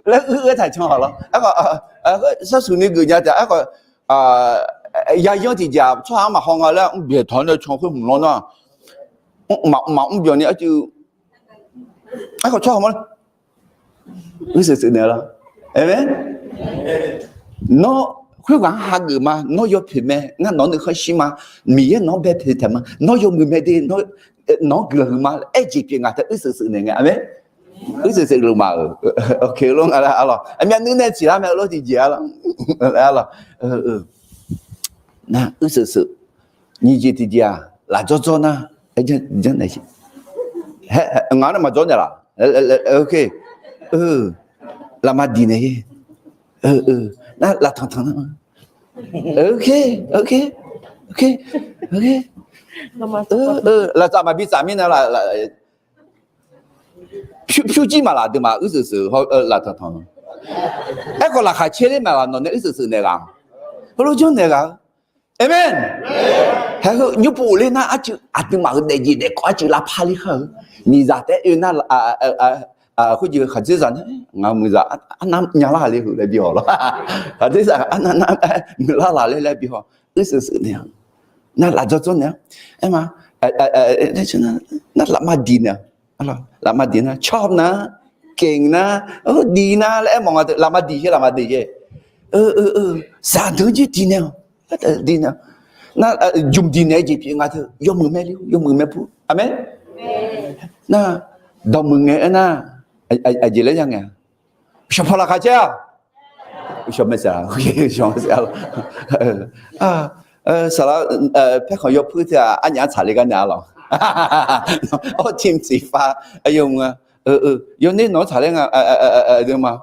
laer uir aer taq can haq lawr. Aerkhawf, sharsuq ni geuf nya taef aerkhawf, yayanr tiqjeq-aq tsawrhaq-anr maqhaw nga laer mr byaeq tawq-anr nae can khoer hmq lawr nar, maqmr byanni arcuiv. Aerkhawf tsawrhaq ma uirseuq seuq naeq lawr. Aqmeq. Nawr khoerghaq-anr hageuf ma. Nawr yawpoeq mae. Ngar nawq-anr nuikhanr shir ma. Miqyaer nawq-anr bae poeq taeq ma. Nawr yawmuiq mae de. Nawq-anr guiqlanq huiq ma. Aer jeq pyeuf ngaq taef uirseuq seuq naeq ngae. Aqmeq. Uirseuq seuq luf ma-euq. Oke lor nga laer arlawq. Aqmyanluf nae ciqlar mae lor tiqjeq arlawq. Nar uirseuq seuq nyiq jeq tiqjeq-aq lafdzawr dzawr nar, janr nae, ngaq-anr nae maqdzawr nya laf. Oke. Lafma diq nae, nar laftanq tanq nar, oke, oke, oke, laftsaf maqbi tsaf mirnae la. pyur jir maqlaq aqduimaf uirseuq seuq haw-eu laftanq tanq. Aerkhawf laqkhaq caer ler maqlaq nawq nae uirseuq seuq naeq ghaq, heulof janrnaeq ghaq-eu. Aqmeq. Haeq heu nymr pov ler nar arcuiv aqduimaf-euq daefjeq daefkawv arcuiv lavpar ler khar-eu. Miqzaq taef-aer oe nar, khoerjeq khaqdzerzaq nar ngaq-euq muiqzaq arnav nyalar le heu laer bi haw lawr. Khaqdzerzaq arnav nar muiqlar laf ler laer bi haw. Uirseuq seuq naeq-a. Nar laf dzawr dzawr naeq-a. Aer ma, nar lafma diq naeq-a. Lafma diq nar, ชอบ nar, เก่ง nar, ดี nar laer aermawf nga teu. Lafma diq sher, lafma diq sher. Saqdeuq-anr jir diq naeq-awq. Diq naeq-awq. Nar jmq diq naeq-eu jeq pyeuf nga teu. Yawmuiq mae le, yawmuiq mae pur. Aqmeq. Nar dawqmuiq ngae aernar, aqjeq laer ya ngae-a. Shawqpaw laqkhaq caer-awq. Saqlaq, paerkhanq yawpuir teu-aq arnyaf-anr tsaqler gar nae-a lawq. Awr tiq mq tseqfav, yawner nawq-anr tsaqler nga, ma.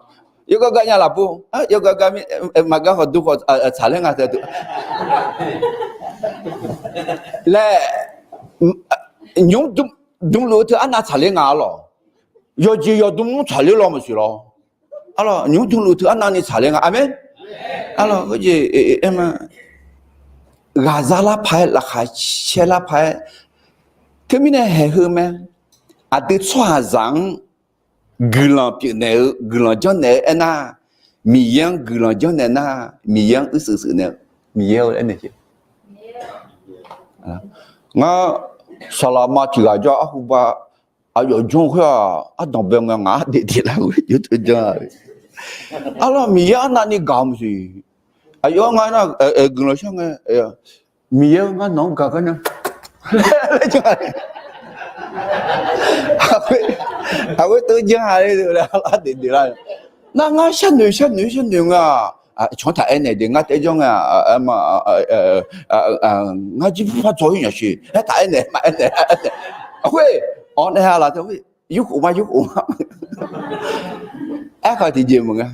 Yawgar gar nya laf bur, yawgar gar mir, maqgar khawf dur khawf tsaqler nga teu laer, nymq mr dmluf-eu teu arnav tsaqler nga-a lawq. Yawqjeq yawqdmr mr tsaqler law maqsiq lawr. Nymq mr dmluf teu arnavni tsaqler nga. Aqmeq. Aqjeq aer ma, ghaqzar lar paq-aer, laqkhaq caer lar paq-aer. Teumirnae haeq heu mae, aqdui tsawrhaqzaq-anr guiqlanq pyeufnaeq-eu, guiqlanq janrnaeq-eu aernar, Miqyaer-anr guiqlanq janrnaeq nar, Miqyaer-anr uirseuq seuq naeq-eu, Miqyaer-eu aernaeq Ngar saqlaqma tiq ghaq jawr arhu ba, aqyawf janr khoer-aq, ardanq bae ngae ngaq-anr daefdaef lar-eu yawtov janr-a. Arlawr Miqyaer arnavni gaq-eu maqsiq. Aqyawf-anr ngar nar, guiqlanq shar ngae, Miqyaer-eu ngar nawq-anr gaq gar nya. Aqghoer tov janr-a le, arlawr daefdaef lar. Nar ngar sharnoeq sharnoeq sharnoeq nga. Aqcawq-anr taq aernaeq de, ngar taef-aer janr nga. Ngar jirpar par dzaw-ir nya siq. Aertaq aernaeq ma aernaeq. Khoer, awq nae ha laf teu khoer, yurkhof ma yurkhof ma. Aerkhawf tiqjeq maqnga.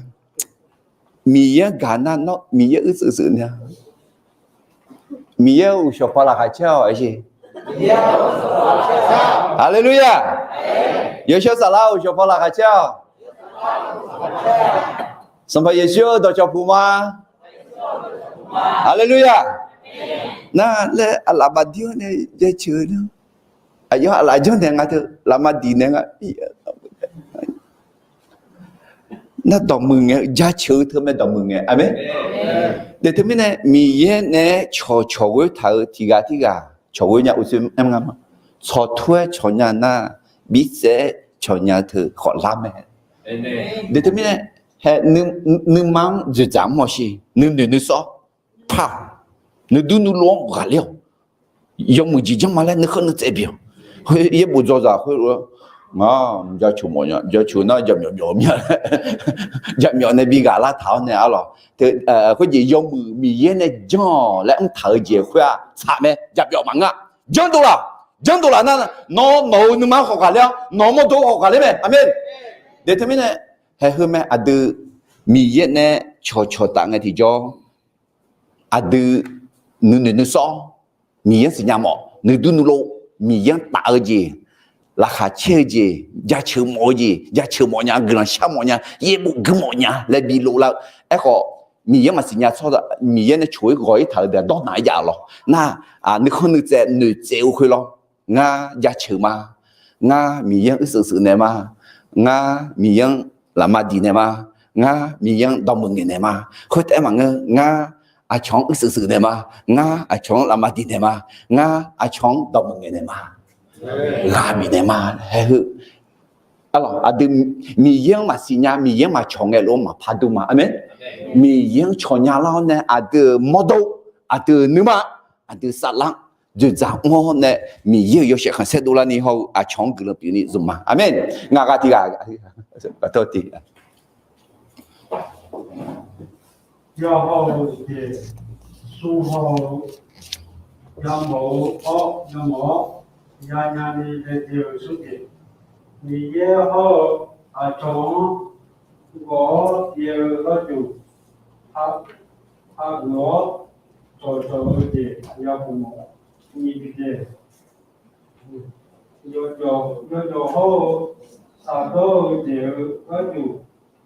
Miqyaer-anr gaq nar nawr Miqyaer uirseuq seuq nae-a. Miqyaer-euq uqshawq paw laqkhaq caer-awq aer sher. Haleluya! Yawshawr Saflar-euq uqshawq paw laqkhaq caer-awq. Sanqpaq Yeqsur-eu dawqcawq puq ma. Haleluya! Nar laer aqlaf baqdir-awr nae jaceuq-eu nar, aqyawf aqlaf janrnaeq nga teu, lafma diq naeq nga. Nar dawqmuiq ngae, jaceuq-eu teu mae dawqmuiq ngae. Aqmeq. Daef teumirnae Miqyaer nae-aer cawqcawq ghoer taq-eu tiq ghaq tirghaq cawq ghoer nya uqshoe aer nga ma. Tsawqtur-aer cawq nya nar, bitsaev-aer cawq nya teu khawf lar mae. Daef teumirnae, hae, nuima-anr dzoeqdzaq mr-awq sher, nuinoeq nuisawr par-awq, nuidur nuilov-anr ghaqler-awq. Yawmuiq jeq janr ma laer nuikhanr nuitsaev bi-awq. Yaerbof dzawzaq khoerlof-aer, ngar jaceuq mawfnya, jaceuq nar jaqmyawf myawf mya, jaqmyawf nae bi ghaq lartaq-awr nae arlawq. Khoerjeq yawmuiq Miqyaer nae janr-awq laer mrtaq-eu jeq khoer-aq tsaq mae, jaqmyawf maqngeur-a. Janrdov laf, janrdov laf nar, nawr nawq-euq nuima-anr khawf ghaqler-awr, nawq-euq mawrdo khawf ghaqler mae. Aqmeq. Daef teumirnae, haeq heu mae aqdui Miqyaer nae cawqcawq taf ngae tiqjawr, aqdui nuinoeq nuisawr, Miqyaer-anr siqnya mawf, nuidur nuilov, Miqyaer-anr taf-eu jeq, laqkhaq caer-eu jeq, jaceuq mawf-eu jeq, jaceuq mawfnya, guiqlanq shar mawfnya, yaerbof guir mawfnya laer bi lov lar-eu. Aerkhawf, Miqyaer maqsiq nya tsawrhaq, Miqyaer nae coq-ir ghawq-ir taq-eu deuq-aq dawrnaq-aer jav-awq lawr. Nar, nuikhanr nuitsaev noeqtsaev-eu khoer lawr. Ngar jaceuq ma. Ngar Miqyaer-anr uirseuq seuq naeq ma. Ngar Miqyaer-anr lafma diq naeq ma. Ngar Miqyaer-anr dawqmuiq ngaeq naeq ma. Khoertaef-aer maqngeur, ngar aqcawq-anr uirseuq seuq naeq ma. Ngar aqcawq-anr lafma diq naeq ma. Ngar aqcawq-anr dawqmuiq ngaeq naeq ma. Ghaq bifnaeq ma. Haeq heu, aqdui Miqyaer-anr maqsiq nya, Miqyaer-anr maqcawq ngae lof-aer maqpar dur ma. Aqmeq. Miqyaer-anr cawq nya lar-awr nae aqdui-euq mawrdo, aqdui-euq nuima, aqdui saflar-anr dzoeqdzaq mr-awr nae, Miqyaer-euq yawshaef khanqsaer dovlarni hawr-eu aqcawq-anr guiqlanq pyeufni zmq ma. Aqmeq. Ngaq ghaq tiq ghaq, tiq ghaq. Yawhaw-euq jeq, smr haw-eu, yamawf-eu hawr yamawf-awr, yanya ni nae dui-eu smr jeq, Miqyaer hawr-eu aqcawq-anr ghawq-awr byaev-eu gharduq, hageuf-awr cawqcawq-eu jeq yakhmq nyiq jeq, yawjawf hawr-eu Shaqdawr-eu jeq-euq gharduq,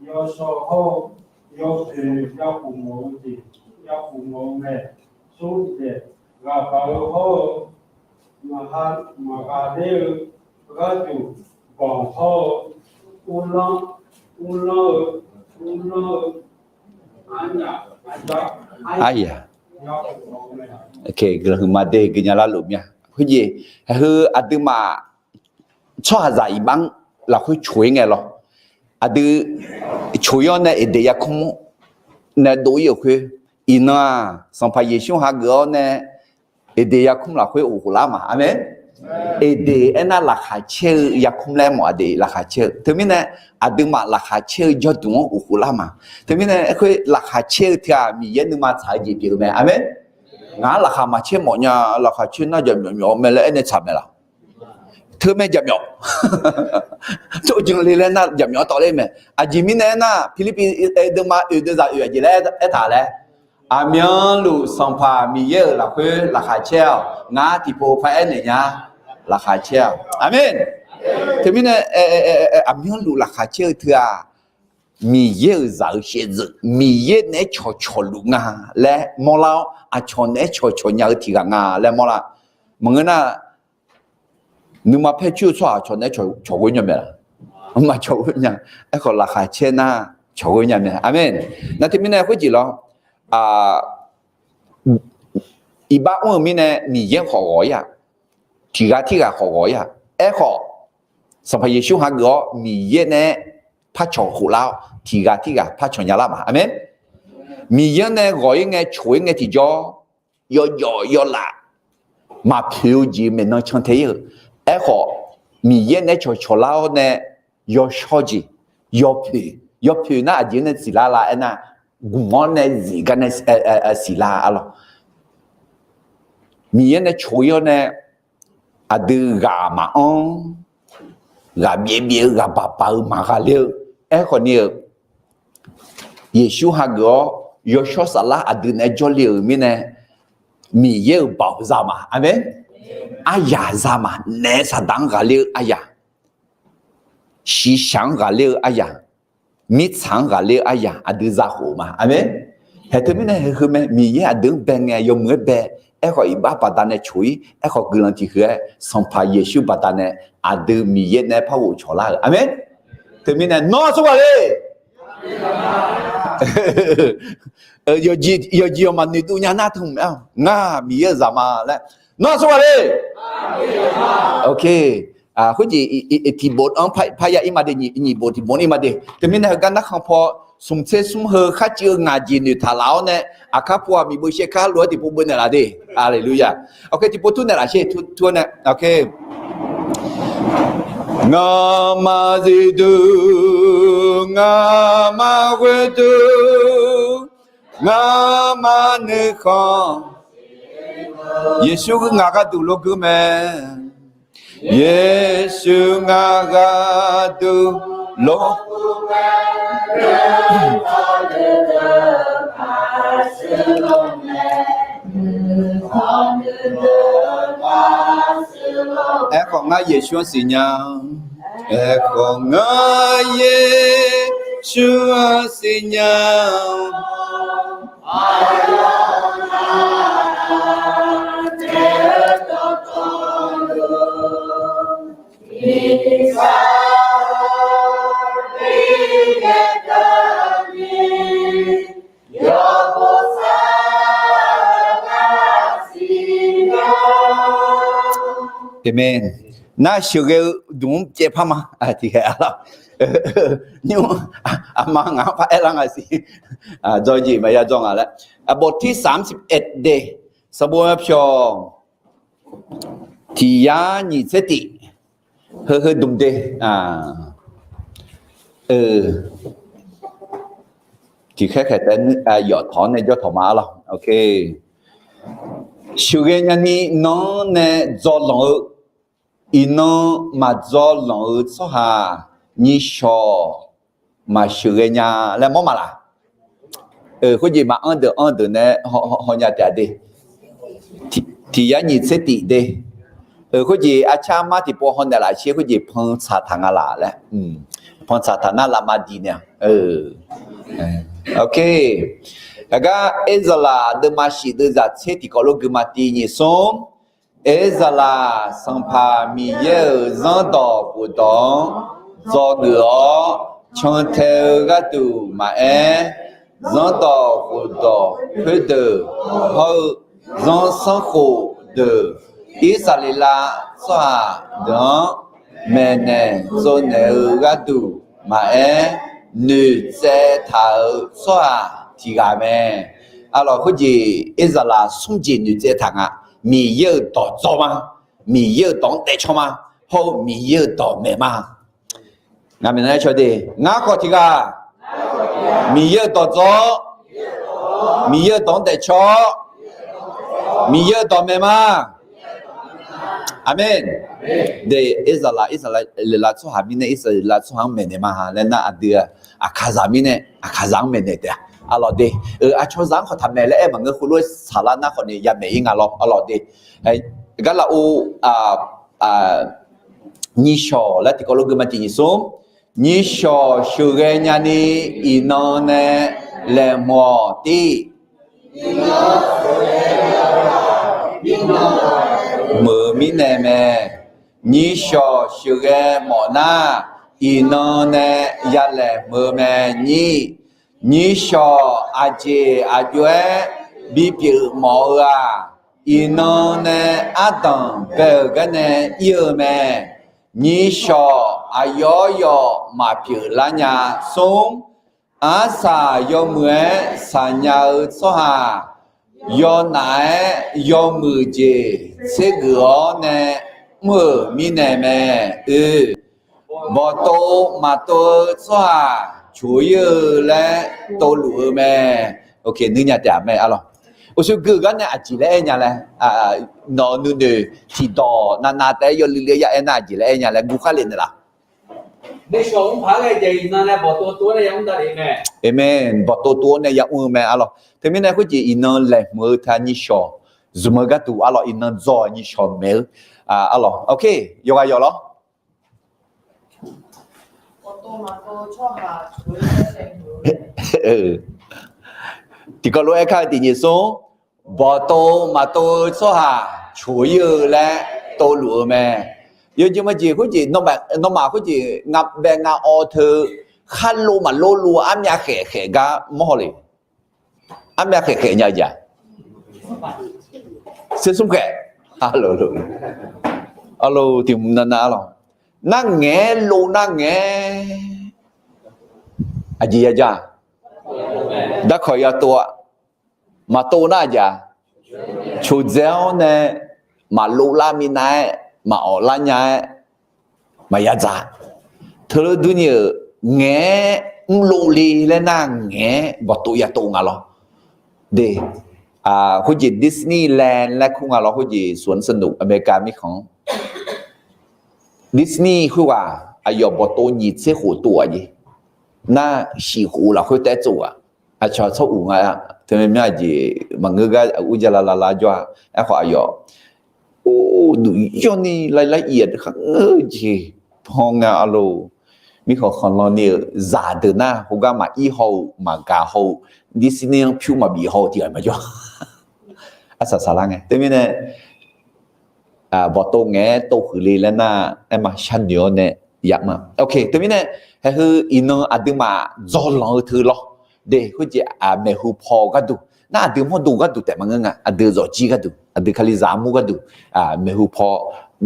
yawshawr hawr-eu yawpoeq ya khof mawf-eu jeq, ya khof mawf-eu mae. Smr daef, ghaqbaq-eu hawr-eu maqha, maqghaqler-eu gharduq, banq hawr-eu uvlanr, uvlanr-eu, uvlanr-eu arnyaf, arnyaf, arnyaf, guiqlanq huiqma de gui nya larluf mir-a. Khoerjeq, heu aqduimaf tsawrhaqzaq iqbax-anr lafkhoer coq-ir ngae lawr. Aqdui coq-ir-awr nae Eqdeq yarkmr nae dov-ir-euq khoer, iqnan-aq Sanqpaq Yeqsur hageuf-awr nae Eqdeq yarkmr lafkhoer of khof lar ma. Aqmeq. Eqdeq aernar laqkhaq caer-eu yarkmr laer mawf, Eqdeq laqkhaq caer-eu. Teumirnae aqduimaf laqkhaq caer-eu jawrduq-anr of khof lar ma. Teumirnae aerkhoer laqkhaq caer-eu teu-aq Miqyaer nuima tsaq-eu jeq pyeuf-eu mae. Aqmeq. Ngaq-anr laqkhaq maqcaer mawf nya, laqkhaq caer nar jaqmyawf myawf mae laer aernae tsaq mae laq? Teumae jaqmyawf. Tsawrjeuq le laer nar jaqmyawf-anr tawv ler mae. Aqjeq mirnae aernar, Pirlirpiv deuvma oeq deuvzaq oeq aqjeq laer aertaq laer, aqmyanluf Sanqpaq Miqyaer-euq lafkhoer laqkhaq caer-awq. Ngar tiqpov paraer naeq nya, laqkhaq caer-awq. Aqmeq. Teumirnae aqmyanluf laqkhaq caer-eu teu-aq, Miqyaer-euq zaq-eu shaevdzeuf, Miqyaer naeq-aer cawqcawq luf nga laer mawrlar-awr, aqcawq naeq-aer cawqcawq nya-eu tiq ghaq nga laer mawrlar. Maqngeur nar, nuima paer coer-eu tsawrhaq aqcawq naeq-aer cawqghoer nya mae laq? Maqcawqghoer nya. Aerkhawf laqkhaq caer nar cawqghoer nya mae. Aqmeq. Nar teumirnae khoerjeq lawr, iqbax mr-eu mirnae Miqyaer khawf ghawq-ir-aq, tiq ghaq tirghaq khawf ghawq-ir-aq. Aerkhawf, Sanqpaq Yeqsur hageuf-awr Miqyaer nae-aer parcawq khof lar-awr, tiq ghaq tirghaq parcawq nya lar ma. Aqmeq. Miqyaer nae ghawq-ir ngae, coq-ir ngae tiqjawr, yawjawf yawlaf maqpoeq-eu jeq maeqnan cantae-ir-euq. Aerkhawf, Miqyaer nae-aer cawqcawq lar-awr nae yawshawr jeq, yawpoeq, yawpoeq nar aqjeq nae siqlar la aernar, gmq-awr nae zif gar nae siqlar arlawq. Miqyaer nae coq-ir-awr nae aqdui ghaq maqanr, ghaq byaev byaev-eu, ghaq baq baq-eu, maqghaqler-eu. Aerkhawf ni-euq, Yeqsur hageuf-awr yawshawr saflar aqdui naeq-aer jawrle-euq mirnae, Miqyaer-euq baoq za ma. Aqmeq. Aryaq za ma. Naef saqdaq-anr ghaqler-eu aryaq, shiqshaq-anr ghaqler-eu aryaq, mirtsaq-anr ghaqler-eu aryaq aqdui zakhof ma. Aqmeq. Haeq teumirnae haeq heu mae, Miqyaer aqdui-anr bae ngae yawmuiq-aer bae. Aerkhawf iqbax baqdanae coq-ir, aerkhawf guiqlanq tiqhuiq-aer Sanqpaq Yeqsur baqdanae aqdui Miqyaer nae-aer par ghof cawq lar-euq. Aqmeq. Teumirnae nawr aqsurghaq le yawqjeq yawqjeq yawqmaf noeqduv nya nar teu mq-aer, ngar Miqyaer-euq zaq ma laer, nawr aqsurghaq le. Khoerjeq tiqbof-anr parya ir ma de, nyiq bof tiqbof ir ma de. Teumirnae heugar narkhan paw smq tser smr heu kharcuiv-eu ngaq jeq noeqtaq laf-awr nae, aqkar paw-aq miqbeu shaevkar lof-aer tiqpov beunaeq laf de. Haleluya. Oke, tiqpov tur naeq laf sher, tur-awr nae. Oke. Ngamaf zifduq, ngamaf ghoeduq, ngamaf nuikhanr, Yeqsur ngaq gharduq lor geur mae. Yeqsur ngaq gharduq lor. Aerkhawf ngar Yeqsur-anr siqnya. Aerkhawf ngar Yeqsur-anr siqnya. Aqmeq. Nar sheuqghae-eu dmq-anr caev par ma. Tiqkhaeq arlawq. Nymr aqma ngaq-anr par aerlar nga siq. Dzawr jeq maqya dzawr nga laer. Aqbawq tir saq-anr siq-aer de. Sanqbof pyawq tiq yar nyiq tser tiq. Heu heu dmq de. Tiqkhaer khaeq taef yawf tawq-anr nae jawr tawq ma arlawq. Sheuqghae nyani nan-anr nae dzawlanq-eu, iqnan maqdzawlanq-eu tsawrhaq nyi shawq maqsheuqghae nya laer mawr ma laq? Khoerjeq maqanr deuq anr deuq nae hawnya taef-a de. Tiq yar nyiq tser tiq de. Khoerjeq arcar mar tiqpov hawnaeq laf sher khoerjeq pantsaq taq nga laf laer. Pantsaq taq nar lavma diq nae. Ok. Aqgar Erzaqlaq deuvma shif deuvzaq tser tiqkawv lof guima tiq nyiq smr. Erzaqlaq Sanqpaq Miqyaer-euq zanrdawq khofdawq-anr dzawgeuf-awr cantae-eu gharduq maqaer, zanrdawq khofdawq khoerdeuq hawr-eu zanrsanrkhof deuq Irsaqleqlav tsawrhaq deuq-anr maeqnaeq tsovnaeq-eu gharduq maqaer, noeqtsaev taq-euq tsawrhaq tiq ghaq mae. Arlawq, khoerjeq Erzaqlaq smr jeq noeqtsaev taq nga. Miqyaer-euq dawq dzaw ma. Miqyaer-euq dawq-anr daefcaw ma. Hawr-eu Miqyaer-euq dawq maeq ma. Ngaq maeqnan-aer caw de. Ngar khawf tiq ghaq Miqyaer-euq dawq dzaw-awr, Miqyaer-euq dawq-anr daefcaw-awr, Miqyaer-euq dawq maeq ma. Aqmeq. De, Irsaqleqlav, Irsaqleqlav tsawrhaq mirnae Irsaqleqlav tsawrhaq-anr maeqnaeq ma laer nar, aqdui aqkaqzaq mirnae aqkaqzaq-anr maeqnaeq taef-a. Arlawq de, aqcawqzaq-anr khawqtaq maeq laer aer maqngeur khoerlof-aer saqlar nar khawf ni yamaeq-ir nga lawr. Arlawq de, Garlaf-or, nyiq shawq laer tiqkawv lof guima tiq nyiq smr. Nyiq shawq sheuqghae nyani iqnan nae laeqhmq-awq tir. Meuq-eu mirnae mae. Nyiq shawq sheuqghae mawf nar, iqnan nae yalaeq meuq-eu mae nyir. Nyiq shawq aqjeq aqjox-aer bipyeuf mawf-eu-aq, iqnan nae ardanq bae-euq garnae ir-eu mae. Nyiq shawq aqyawf yawf maqpyeuf lar nya. Smr, arsaq yawmuiq-aer saqnya-eu tsawrhaq yawnaf-aer yawmuiq jeq tsergeuf-awr nae mr-euq mirnae mae. Oe, bawqtov maqtov-eu tsawrhaq coq-ir-eu laer tovluf-eu mae. Nuinya taef-a mae arlawq. Uqshoe gui-eu gar nae aqjeq laer aer nya laer, nawq-euq nuinoeq tiqdawq navnav taef-aer yawluiv luiv-aer ya aer nar aqjeq laer aer nya laer guv khar le naeqlaf. Aqmeq. Bawqtov tov-awr nae yamr-eu mae arlawq. Teumirnae khoerjeq iqnan laeqhmq-eu ta nyiq shawq zmq-eu gharduq arlawq, iqnan dzaw-eu nyiq shawq maeq-eu arlawq. Ok, yawqghaq yawq lawr. Tiqkawv lof aerkar-eu tiq nyiq smr, bawqtov maqtov-eu tsawrhaq coq-ir-eu laer tovluf-eu mae. Yawjeq majeq khoerjeq, nawmaf khoerjeq ngabae ngaq-awr teu, kharlov maqlov lov armyav khaef khaef gar mawr haw le. Armyav khaef khaef nya-eu jeq-aq, sersmr khaef. Arlawq, tiq hmq navnav arlawq. Nar ngaeq-aer lov nar ngaeq-aer aqjeq ya ja. Darkawq ya tov-a. Maqtov nar aqjeq-aq, coqdzae-awr nae maqlov lar minav-aer maqawf lar nya-aer maqya dzaq. Teulof durni-euq ngaeq-aer mrlov le laer nar ngaeq-aer bawqtov ya tov nga lawr. De, khoerjeq Disneyland laer kur nga lawr, khoerjeq สวนสนุก America mirkhanq-anr Disney khoerghaq aqyawf bawqtov nyiq tser khof tov-aq jeq. Nar shif khof lafkhoer taef-aer tsov-aq, aqcawq tsawr uq nga-a. Teumyanr aqjeq maqngeur gar ur ja la la la jawr-a. Aerkhawf aqyawf, or, duq yawrni lavlar iq-aq deuq kharngeur-eu jeq pan nga arlawq. Mirkhanq khanqlan ni-euq zaqdeuq nar khoergar maqir haw-eu maqgaq haw-eu, Disney-anr pyur maqbif haw-eu tiq ghaq maqjawr. Arsaq saqlar ngae. Teumirnae bawqtov ngaeq-aer tov huiq le laer nar, aer ma sharnoeq-awr nae yaf ma. Ok, teumirnae, haeqheu iqnan aqduimaf dzawlanq-eu teu lawr. De, khoerjeq maeqhu paw-eu gharduq nar, aqdui mawrdo gharduq taef maqngeur nga, aqdui zawqjir gharduq, aqdui kalizaq armur gharduq, maeqhu paw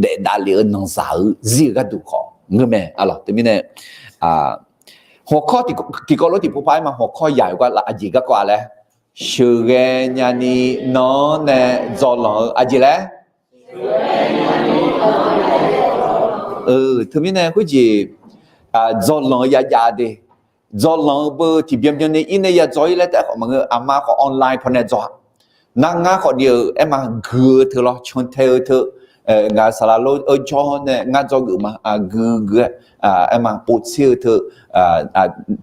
daef davlef-eu nanqzaq-eu zir-eu gharduq khawf ngeur mae arlawq. Teumirnae, hawqkawr tiqkawv lof tiqpov paq-aer ma, hawqkawr yaq-euq gar aqjeq garkawv-a laer, sheuqghae nyani nan-anr nae dzawlanq-eu aqjeq laer Teumirnae khoerjeq dzawlanq-eu yajav de, dzawlanq-eu beu tiqbyan byanni ir nae ya dzaw-ir laer taef khawf maqngeur, aqma khawf online pawnae dzaw-a. Nar ngar khawf ni-euq aer ma gui-eu teu lawr, cantae-eu teu, ngaq saqlaq lof-aer jawr nae ngar dzawgeuf ma, gui gui-aer, aer ma povtser-eu teu,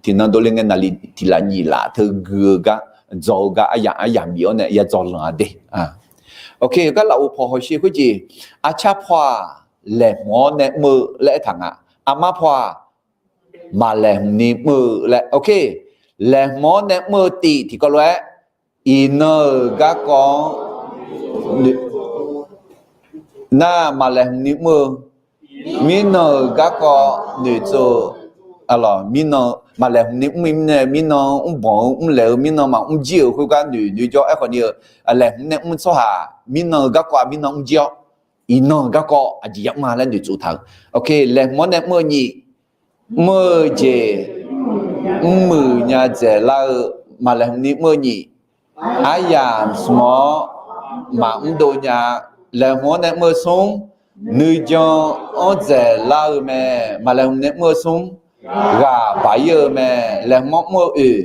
tiqnan dovle ngae naqli tiq laf nyiq laf teu gui-eu gar, dzaw-eu gar aryamq aryamq bif-awr nae ya dzawlanq-a de. Ok, gar lafov paw hawsher khoerjeq, arcar paw-aq, laeqhmq-awr nae mr-eu laer aertaq nga. Armar paw-aq, maqlaeqhmq ni mr-eu laer. Ok, laeqhmq-awr nae mr-eu tif tiqkawv lof-aer, iqnan-euq garkawv-anr noeq, nar maqlaeqhmq ni mr-eu, mirnan-euq garkawv noeqtsov-eu, mirnan maqlaeqhmq ni mr-ir mirnae, mirnan mrbanq-eu mrlaeq-eu, mirnan maqmr jir-euq khoergar noeq noeq jawr. Aerkhawf ni-eu, laeqhmq nae mr tsawrhaq mirnan-euq garkawv-aq mirnan mr jir-awr, iqnan-euq garkawv aqjeq yamr-a laer noeqtsov taq-eu. Ok, laeqhmq-awr nae mr-eu nyiq, mr-eu jeq mrmuiq nya dzaeqlar-eu, maqlaeqhmq ni mr-eu nyiq, aryamq smq-awr maqmr dov nya. Laeqhmq-awr nae mr-eu smr, nuijan-anr dzaeqlar-eu mae. Maqlaeqhmq nae mr-eu smr, ghaq baq-ir-eu mae. Laeqhmq-awr mr-eu oeq,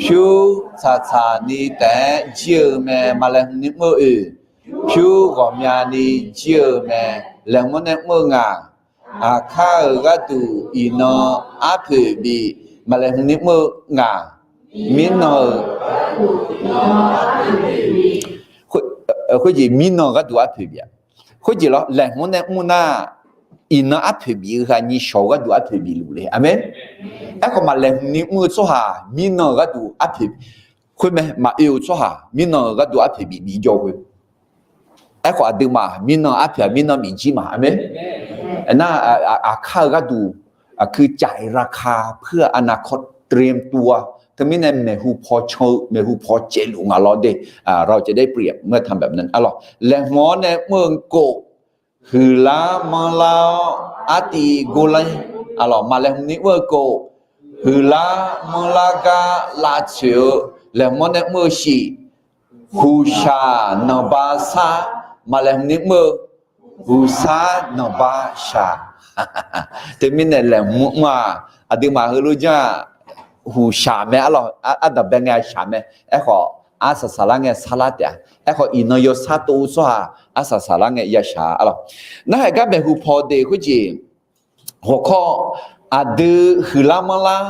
pyur tsaqtsaq ni taef-aer jir-eu mae. Maqlaeqhmq ni mr-eu oeq, pyur ghawqmyani jir-eu mae. Laeqhmq-awr nae mr-eu ngaq, aqkar-euq gharduq iqnan arpoeq bif. Maqlaeqhmq ni mr-eu ngaq, mirnan-euq khoerjeq mirnan-euq gharduq arpoeq bif-a. Khoerjeq lawr, laeqhmq-awr nae mr nar, iqnan arpoeq bif-eu heu aqnyir shawq-eu gharduq arpoeq bif luf le. Aqmeq. Aerkhawf maqlaeqhmq ni mr-eu tsawrhaq mirnan-euq gharduq arpoeq, khoermae maqoe-eu tsawrhaq mirnan-euq gharduq arpoeq bif bif jawr-eu khoer. Aerkhawf aqduimaf mirnan arpoeq-aq mirnan bif jir ma. Aqmeq. Nar, aqkar-eu gharduq, aqkuir caf-eu ราคา เพื่ออนาคต เตรียมตัว teumirnae maeqhu paw can-eu maeqhu paw caevluf ngaq lawr de. เราจะได้เปรียบเมื่อทำแบบนั้น arlawq. Laeqhmq-awr nae mr-eu kof, huiqlar manrlar-awr artiv gorlar, arlawq, maqlaeqhmq ni mr-eu kof, huiqlar manrlar gar lavtsoeq-eu, laeqhmq-awr nae mr-eu shif, huqshaq nanqba sar, maqlaeqhmq ni mr-eu, huqsar nanqba shaq. Teumirnae laeqhmq mr-aq, aqduimaf heulof janr-aq, huqshaq mae arlawq, ardanqbae ngae shaq mae. Aerkhawf arsaq saqlar ngae sarlar taef-a. Aerkhawf iqnan yawsar tov-eu tsawrhaq arsaq saqlar ngae yashaq arlawq. Narhaq gar maeqhu paw de khoerjeq, หัวข้อ aqdui huiqlar manrlar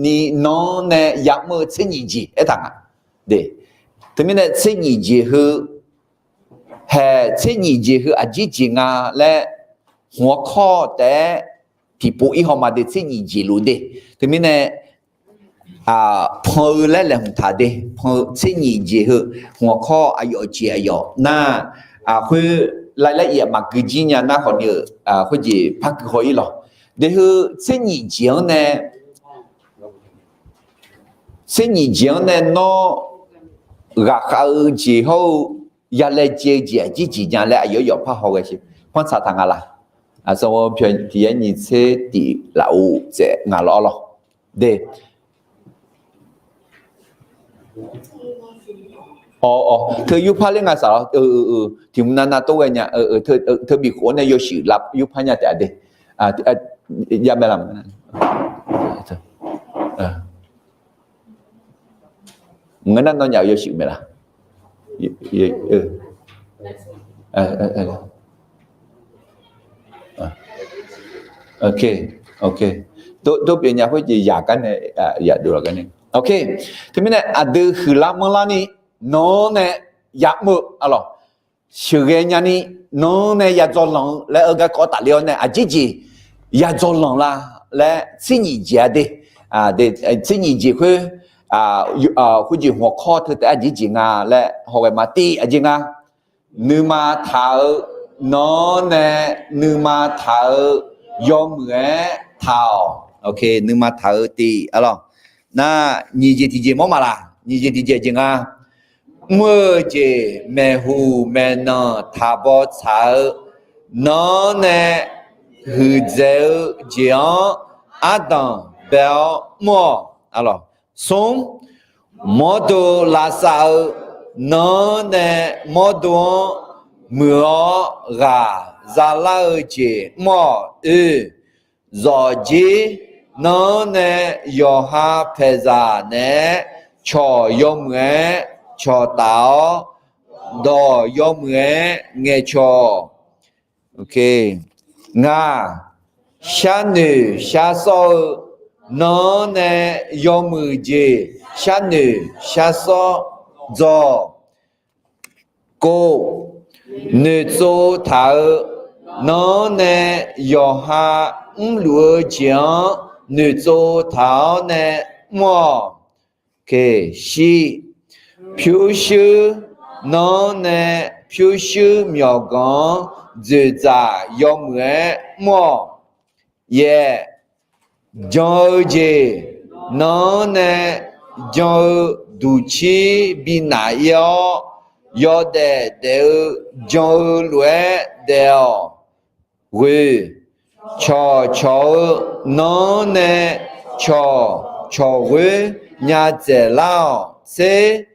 ni nan-anr nae ya'mr-eu tser nyiq jeq aertaq nga. Teumirnae tser nyiq jeq heu, haeq tser nyiq jeq heu aqjeq jeq nga laer หัวข้อ taef-aer tiqpov ir haw ma de, tser nyiq jeq luf de. Teumirnae pan-eu laer laeqhmq taq de, pan-eu tser nyiq jeq heu หัวข้อ aqyawf jeq aqyawf nar, khoer รายละเอียด maqgui jir nya nar khawf ni-eu, khoerjeq par gui haw ir lawq. De heu tser nyiq jeq-anr nae, tser nyiq jeq-anr nae nawr ghaqkhav-eu jeq hawr-eu yalaejae-eu jeq aqjeq jeq nya laer aqyawf yawf par haw ghae sher. Pantsaq taq nga laq? Aqsanqbof pyaq tiq yar nyiq tser tif lafov tsaev nga lawr arlawq. De, awq, teu yurpar ler nga saq lawr. Tiq mq navnav tov ghae nya, teu bif khof-awr nae yawshuif laf yurpar nya taef-a de. Yamae laf. Mq ngeur nar nawnyaf-euq yawshuif maeq laf. Ok, ok. Tov pyeuf nya khoer jeq yaq gar nae, yaq dov laf gar nae. Ok. Teumirnae aqdui huiqlar manrlar ni nan-anr nae ya'mr-eu arlawq, sheuqghae nyani nan-anr nae yadzaw lanq-eu laer-eu garkawv tafler-awr nae aqjeq jeq yadzaw lanq la laer tser nyiq jeq-a de. Tser nyiq jeq khoer, khoerjeq หัวข้อ teu taef-aer aqjeq jeq nga laer haw ghae ma. Tif aqjeq nga, nuima taq-eu, nan-anr nae nuima taq-eu yawmuiq-aer taq-awq. Ok, nuima taq-eu tif arlawq. Nar nyiq jeq tiqjeq mawr ma laq? Nyiq jeq tiqjeq jeq nga, mr-eu jeq maeqhu maeqnan taq baw tsaq-eu, nan-anr nae huiqdzaeq-eu jeq-anr ardanq bae-awr mr-awq. Arlawq, smr, mawrdo lavsav-eu, nan-anr nae mawrdo-anr muiq-awr ghaq zalar-eu jeq mr-awq. Oe, zawqjir, nan-anr nae yawqha paeqzaq naeq-aer cawq yawmuiq-aer cawqtaf-awr, dawq yawmuiq-aer ngaeqcawq. Ngaq, sharnoeq sharsawr-eu, nan-anr nae yawmuiq jeq sharnoeq sharsawr dzaw-awq. Kov, noeqtsov taq-eu, nanr nae yawqha mrluf-eu jeq-anr noeqtsov taq-awr nae mr-awq. Shir, pyurshuir, nanr nae pyurshuir myawqganq-anr dzoeqdzaq yawmuiq-aer mr-awq. Yaeq, jan-eu jeq, nanr nae jan-eu duqcir bi naf-ir-awr, yawdaef daef-eu jan-eu lof-aer daef-awq. Ghoeq, cawqcawq-eu, nanr nae cawqcawq ghoer nya dzaeqlar-awq. Tser,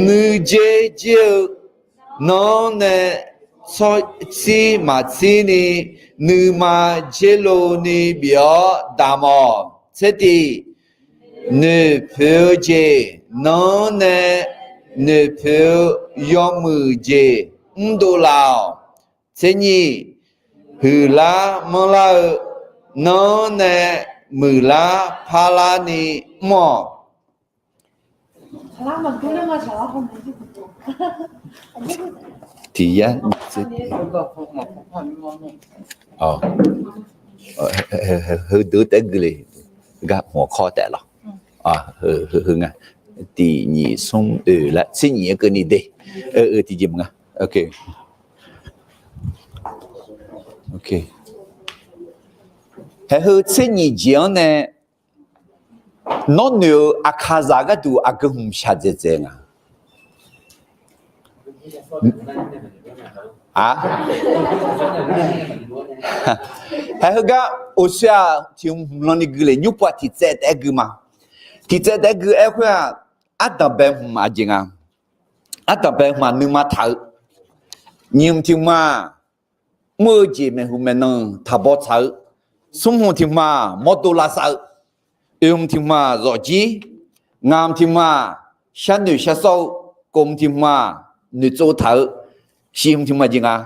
nuijer jir-eu, nanr nae tsawrtsir maqtsir ni nuima jer lo ni bif-awr damq-awq. Tsertif, noeqpoeq-eu jeq, nanr nae noeqpoeq-eu yawmuiq jeq mrdov laf-awq. Tsernyif, huiqlar manrlar-eu, nanr nae muiqlar parlar ni mr-awq. Tiq yar, heudeuq taef-aer gui le, gar hmq-awr kawr taef lawr. Heu nga, tiq nyiq smr oeq lar tser nyiq-aer keuvni de. Tiqjeq maqnga. Haeq heu tser nyiq jeq-anr nae nawr noeq-eu aqkaqzaq gharduq aqgeu hmq shaqdzaeq dzaeq nga. Haeq heugar oqsoe-aq tiq hmq hmq lan ni gui le, nymr pov-aq tiq tsaev taef-aer gui ma. Tiq tsaev taef-aer gui-aer khoer-aq, ardanqbae hmq aqjeq nga. Ardanqbae hmq-aq nuima taq-eu, nyiq hmq tiq hmq-aq, mr-eu jeq maeqhu maeqnan taqbaw tsaq-eu, smr hmq tiq hmq-aq mawrdo lavsav-eu, oeq hmq tiq hmq-aq zawqjir, ngaq hmq tiq hmq-aq sharnoeq sharsawr-eu, kof hmq tiq hmq-aq noeqtsov taq-eu, shif hmq tiq hmq-aq jeq nga,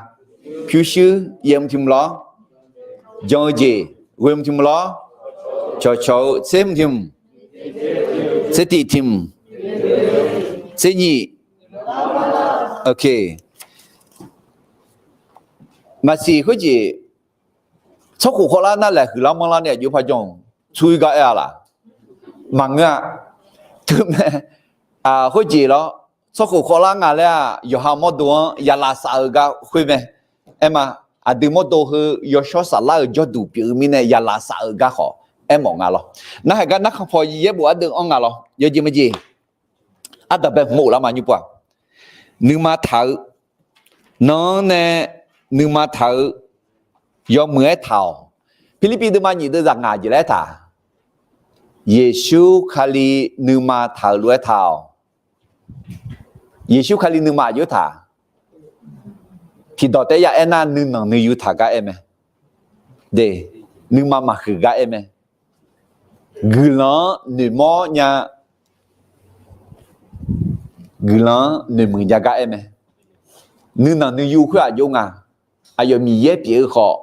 pyurshuir, yaeq hmq tiq hmq lawr, jan-eu jeq, ghoe hmq tiq hmq lawr, cawqcawq-eu, tser hmq tiq hmq, tser tiq tiq hmq, tser nyiq, maqsiq khoerjeq, tsawrkhof khawvlar nar laeqhuiq lar manrlar ni aqjox par jan-eu tsur-ir gar aer-a laq? Maqngeur-a. Teumae, khoerjeq lawr, tsawrkhof khawvlar nga laer-aq yawqha mawrdo-anr ya lavsav-eu gar khoer mae. Aer ma, aqdui mawrdo heu yawshawr saflar-euq jawrduq pyeuf-eu mirnae ya lavsav-eu gar khawf aermawf nga lawr. Narhaq gar narkhan paw yaerbof ardeuv-anr nga lawr. Yawjeq majeq, ardanqbae hmq-or lar ma nymr pov-aq, nuima taq-eu, nanr nae nuima taq-eu, yawmuiq-aer taq-awq. Pirlirpiv deuvma nyiq deuvzaq ngaq jeq laer aertaq, Yeqsur Kali nuima taq-euq lof-aer taq-awq. Yeqsur Kali nuima aqjox taq? Tiqdawq taef-aer ya aernar nuinanq nuiyu taq gar aer mae. De, nuima maqhuiq gar aer mae. Guiqlanq-anr noeqmawr nya, guiqlanq-anr noeqmuiq nya gar aer mae. Nuinanq nuiyu khoer aqjox nga. Aqyawf Miqyaer pyeuf-eu khawf,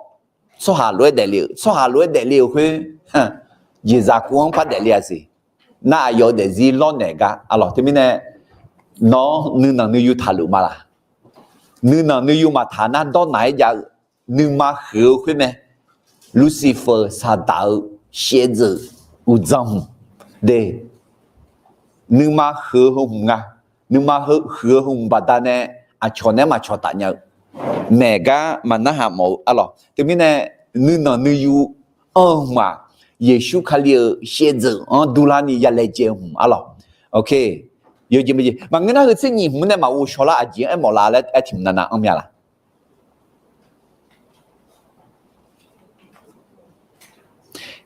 tsawrhaq lof-aer daefle-euq, tsawrhaq lof-aer daefle-euq khoer, jeqzaq kov-anr par daefle-a siq. Nar aqyawf-eu daefzir lawrnaeq gar arlawq. Teumirnae nawr nuinanq nuiyu taqluf ma laq? Nuinanq nuiyu maqtaq nar dawrnaq-aer jav-eu nuima huiq-eu khoer mae. Lucifer saqdaq-eu shaevdzeuf uqdzan hmq de, nuima huiq-eu heu hmq nga. Nuima huiq-eu heu hmq baqdanae aqcawq naeq-aer maqcawq taf nya-eu, maeq gar maqnarhaq mawf-eu arlawq. Teumirnae nuinanq nuiyu anr-eu hmq-aq, Yeqsur Kali-euq shaevdzeuf-anr durlarni ya laejae-eu hmq arlawq. Maqngeur nar heu tser nyiq hmq nae maqghov shaw lar aqjeq-anr aermawf la laer aer tiq hmq navnav anr mya laq?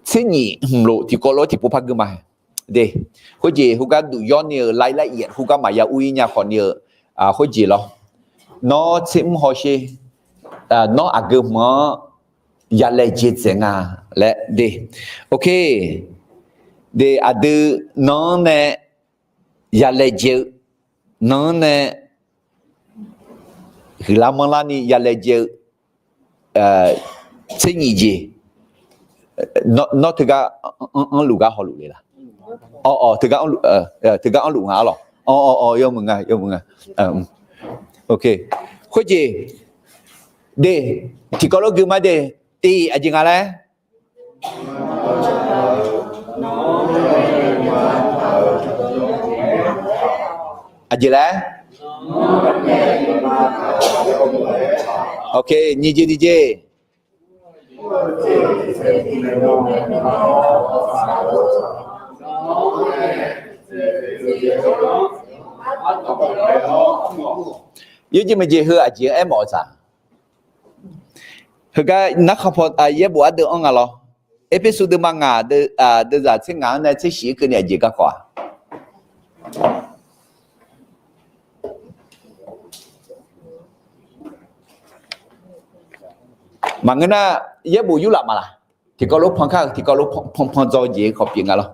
Tser nyiq hmq lof tiqkawv lof-aer tiqpov par gui ma. De, khoerjeq khoergar duq yawr ni-euq layar yaf khoergar maqya ur-ir nya khawf ni-euq khoerjeq lawr. Nawr tser mr hawsher, nawr aqgeu hmq-anr ya laejae dzaeq nga laer de. Ok. De, aqdui nanr nae ya laejae-eu, nanr nae huiqlar manrlar ni ya laejae-eu tser nyiq jeq, nawr teugar anrluf gar hawluf le laq? Awq, teugar anrluf nga arlawq. Awq, yawmuiq nga, yawmuiq nga. Khoerjeq, de, tiqkawv lof gui ma de, tiq aqjeq nga laer. Aqjeq laer. Ok, nyiq jeq tiqjeq. Yawjeq maqjeq heu aqjeq-anr aermawf-eu tsaq. Heugar narkhan paw yaerbof ardeuv-anr nga lawr. Erpersu deuvma ngaq, deuvzaq tser ngaq-anr nae tser shif-anr keuvni aqjeq garkawv-aq. Maqngeur nar, yaerbof yurlaf maqlaq. Tiqkawv lof pan kar-eu, tiqkawv lof pan pan dzaw-eu jeq khawf pyeuf nga lawr.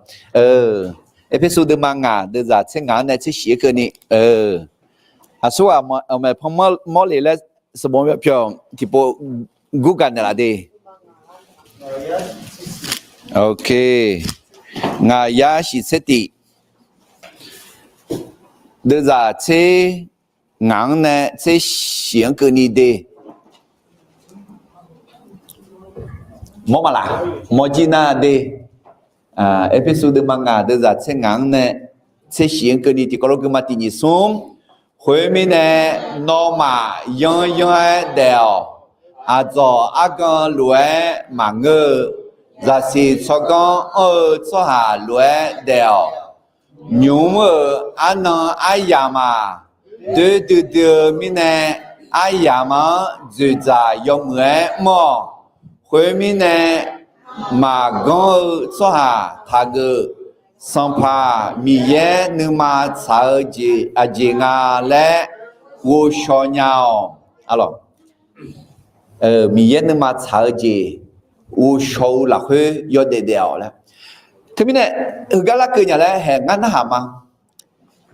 Erpersu deuvma ngaq, deuvzaq tser ngaq-anr nae tser shif-anr keuvni, aqsurghaq maeq pan mawrle laer sanqbof pyawq tiqpov gurgaq naeqlaf de. Ok. Ngaq yar shif tser tiq, deuvzaq tser ngaq-anr nae tser shif-anr keuvni de. Mawr maqlaq, mawrjir nar de. Erpersu deuvma ngaq, deuvzaq tser ngaq-anr nae tser shif-anr keuvni tiqkawv lof gui ma tiq nyiq smr. Khoermirnae, nawmaf yanryanr-aer daef-awq. Aqdzawq argan lof-aer maqngeur-eu, zaqsiq tsawrganr anr-eu tsawrhaq lof-aer daef-awq. Nymq-mr-euq arnan aryamq-aq, doer duidui-eu mirnae, aryamq-anr dzoeqdzaq yawmuiq-aer mr-awq. Khoermirnae, maqganr-eu tsawrhaq taqgeuf. Sanqpaq Miqyaer nuima tsaq-eu jeq aqjeq nga laer ghovshaw nya-awq. Miqyaer nuima tsaq-eu jeq ghovshaw-eu lafkhoer yawdaef daef-awq laer. Teumirnae, heugar larkeuv nya laer haeq ngar narhaq ma.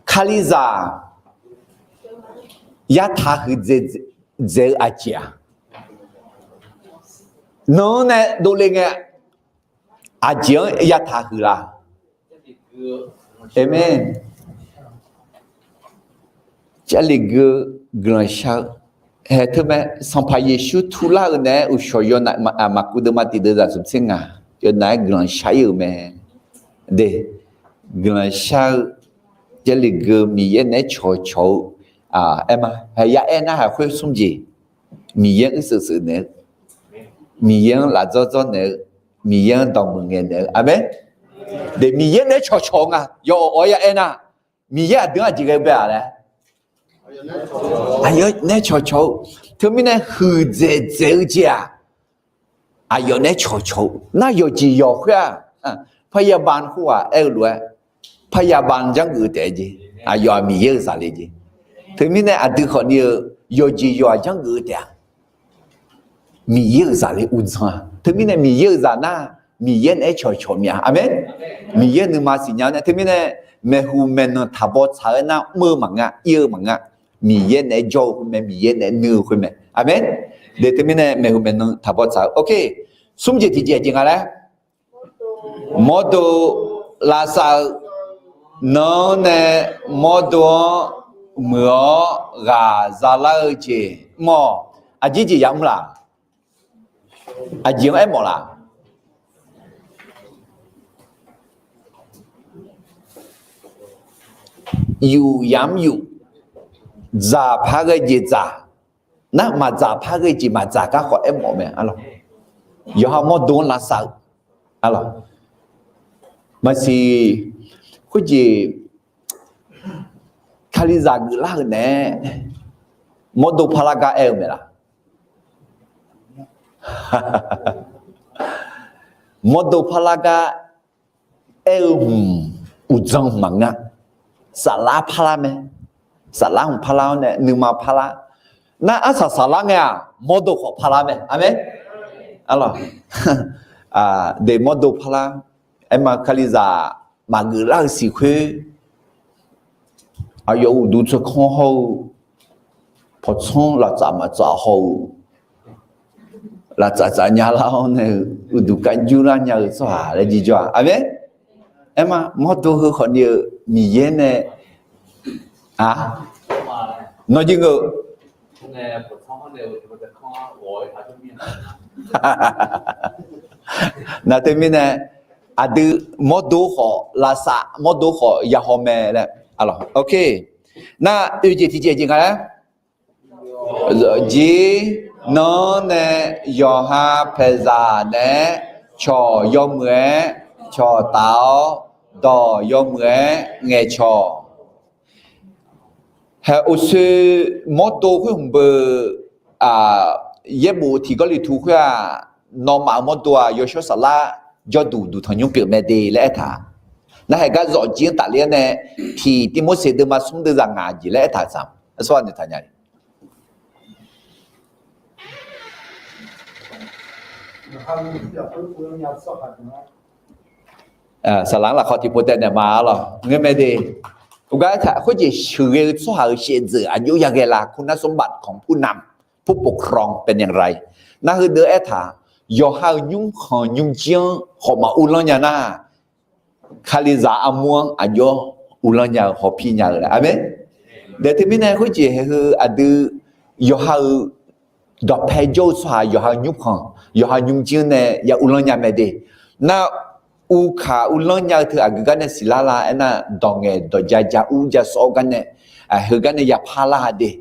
Kalizaq yartaq huiqdzaeq dzaeq-eu aqjeq-aq, nan-anr nae dovle ngae, aqjeq-anr yataq huiq la? Aqmeq. Jarlif gui-eu guiqlanq shar-eu haeq teu mae. Sanqpaq Yeqsur turlar-eu naeq-aer uqshawq yaw maqkuv deuvma tiq deuvzaq smq tser ngaq yawnaeq-aer guiqlanq shar-ir-euq mae. De, guiqlanq shar-eu, Jarlif gui-eu Miqyaer naeq-aer cawqcawq-eu, aer ma, haeq ya aer nar haq khoer smr jeq, Miqyaer-anr uirseuq seuq naeq-eu, Miqyaer-anr lafdzawr dzawr naeq-eu, Miqyaer-anr dawqmuiq ngaeq naeq-eu. Aqmeq. De, Miqyaer naeq-aer cawqcawq-eu nga. Yawawq-awr ya aer nar, Miqyaer aqdui-anr aqjeq ghae bae-aq laer, aqyawf naeq-aer cawqcawq-eu. Teumirnae huiqdzaeq dzaeq-eu jeq-aq, aqyawf naeq-aer cawqcawq-eu nar, yawqjeq yawq khoer-aq, พยาบาล khoerghaq aer-eu lof-aer, พยาบาล janrgeuf-eu taef-aer jeq, aqyawf-aq Miqyaer-euq zaqle jeq. Teumirnae aqdui khawfni-eu yawqjeq yawq-aq janrgeuf-eu taef-a. Miqyaer-euq zaqle uqdzan-a. Teumirnae Miqyaer-euq zaq nar, Miqyaer naeq-aer cawqcawq mya. Aqmeq. Miqyaer nuima siqnya-eu nae. Teumirnae maeqhuq maeqnanq taqbaw tsaq-aer nar mr-eu maqngeur, ir-eu maqngeur. Miqyaer naeq-aer jawr-eu khoer mae, Miqyaer naeq-aer nuir-eu khoer mae. Aqmeq. De, teumirnae maeqhuq maeqnanq taqbaw tsaq-eu. Ok. Smr jeq tiqjeq aqjeq nga laer, mawrdo lavsav-eu, nan-anr nae mawrdo-anr muiq-awr ghaq zalar-eu jeq mr-awq. Aqjeq jeq yamr laq? Aqjeq-anr aermawf laq? Yuf yamr yuf, dzaq par ghae jeq dzaq. Nar maqdzaq par ghae jeq maqdzaq gar khawf aermawf mae, arlawq. Yawqha mawrdo-anr lavsav-eu, arlawq. Maqsiq, khoerjeq Kalizaq geuflar-euq naeq-aer mawrdo parlar gar aer-eu mae laq? Mawrdo parlar gar aer-eu hmq, uqdzan hmq maqngeur. Saflar parlar mae. Saflar hmq parlar-awr nae nuima parlar. Nar arsaq saflar ngae-aq, mawrdo khawf parlar mae. Aqmeq. Arlawq. De, mawrdo parlar. Aerma Kalizaq maqgeuflar-eu siq khoer, aqyawf uqduq tsawrkanr hawr-eu, pawqtsanr laftsaf maqtsaf haw-eu, laftsaf tsaf nyalar-awr nae-eu uqduq kar jurlar nya-eu tsawrhaq laer jirjawr-aq. Aqmeq. Aerma mawrdo heu khawfni-eu Miqyaer nae, a, nawq jeq ngeur-eu Nar teumirnae, aqdui mawrdo khawf lavsav, mawrdo khawf yahaw mae laer. Nar oe jeq tiqjeq jeq nga laer. Zawqjir nanr nae yawqha paeqzaq naeq-aer cawq yawmuiq-aer cawqtaf-awr, dawq yawmuiq-aer ngaeqcawq. Haeq uqshoe mawrdo khoer hmq beu, yaerbof tiq Gawrliqtu khoer-aq, nawmaf-euq mawrdo-aq, yawshawr saflar jawrduq duqtanq nymr pyeuf mae de laer aertaq. Nar haeq gar zawqjir-anr tafler-awr nae, tiq Tivmorseq deuvma smr deuvzaq ngaq jeq laer aertaq-euq tsaq-a. Aqsur ghaq noeqtaq nya-a. Saqlaq-anr lafkhawf tiqpov taev naeq ma-a lawq, ngeur mae de. Uqgar aertaq khoerjeq sheuqghae-eu tsawrhaq-euq shaevdzeuf aqjox yaghae la, คุณสมบัติของผู้นำ ผู้ปกครองเป็นอย่างไร Nar heudeuq aertaq, yawqha-euq nymrkhanq nymrjir-anr khawf maq uvlanr nya nar, Kalizaq armur-anr aqjox uvlanr nya-eu hawpir nya-eu laer. Aqmeq. Daef teumirnae khoerjeq haeq heu aqdui yawqha-euq dawqpae jawr-eu tsawrhaq yawqha-euq nymrkhanq yawqha nymrjir-anr nae ya uvlanr nya mae de. Nar uvkaq uvlanr nya-eu teu aqgeu gar nae siqlar la aernar, dawq ngaeq dawq ja ja ur ja sawr-eu gar nae, heugar nae ya parlar de.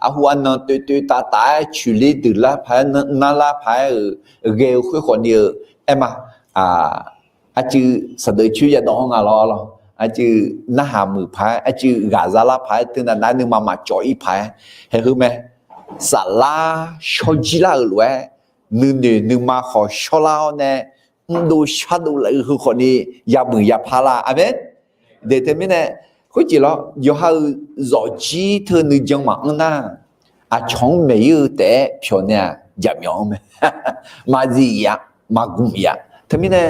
Arhu arnan toeq toeq taf taf-aer coeqler deuqlar paq-aer narlar paq-aer-euq ghae-eu khoer khawfni-eu aer ma. Arcuiv saqdeuq coer yadawv-anr nga lawr lawr, arcuiv narhaq muiq paq-aer, arcuiv ghaqza lar paq-aer, teunav nav-aer nuima maqcawv-ir paq-aer, haeq heu mae. Saflar shawrjir lar-euq lof-aer, nuinoeq nuima khawf shawrlar-awr nae, mrdov shardov laf-eu heu khawfni yamuiq ya parlar. Aqmeq. Daef teumirnae, khoerjeq lawr, yawqha-euq zawqjir teu nuijan maqanr nar, aqcawq-anr maeq-ir-eu taef-aer pyawq nae-aq jaqmyawf-anr mae. Maqzif-a, maqgmq-a. Teumirnae,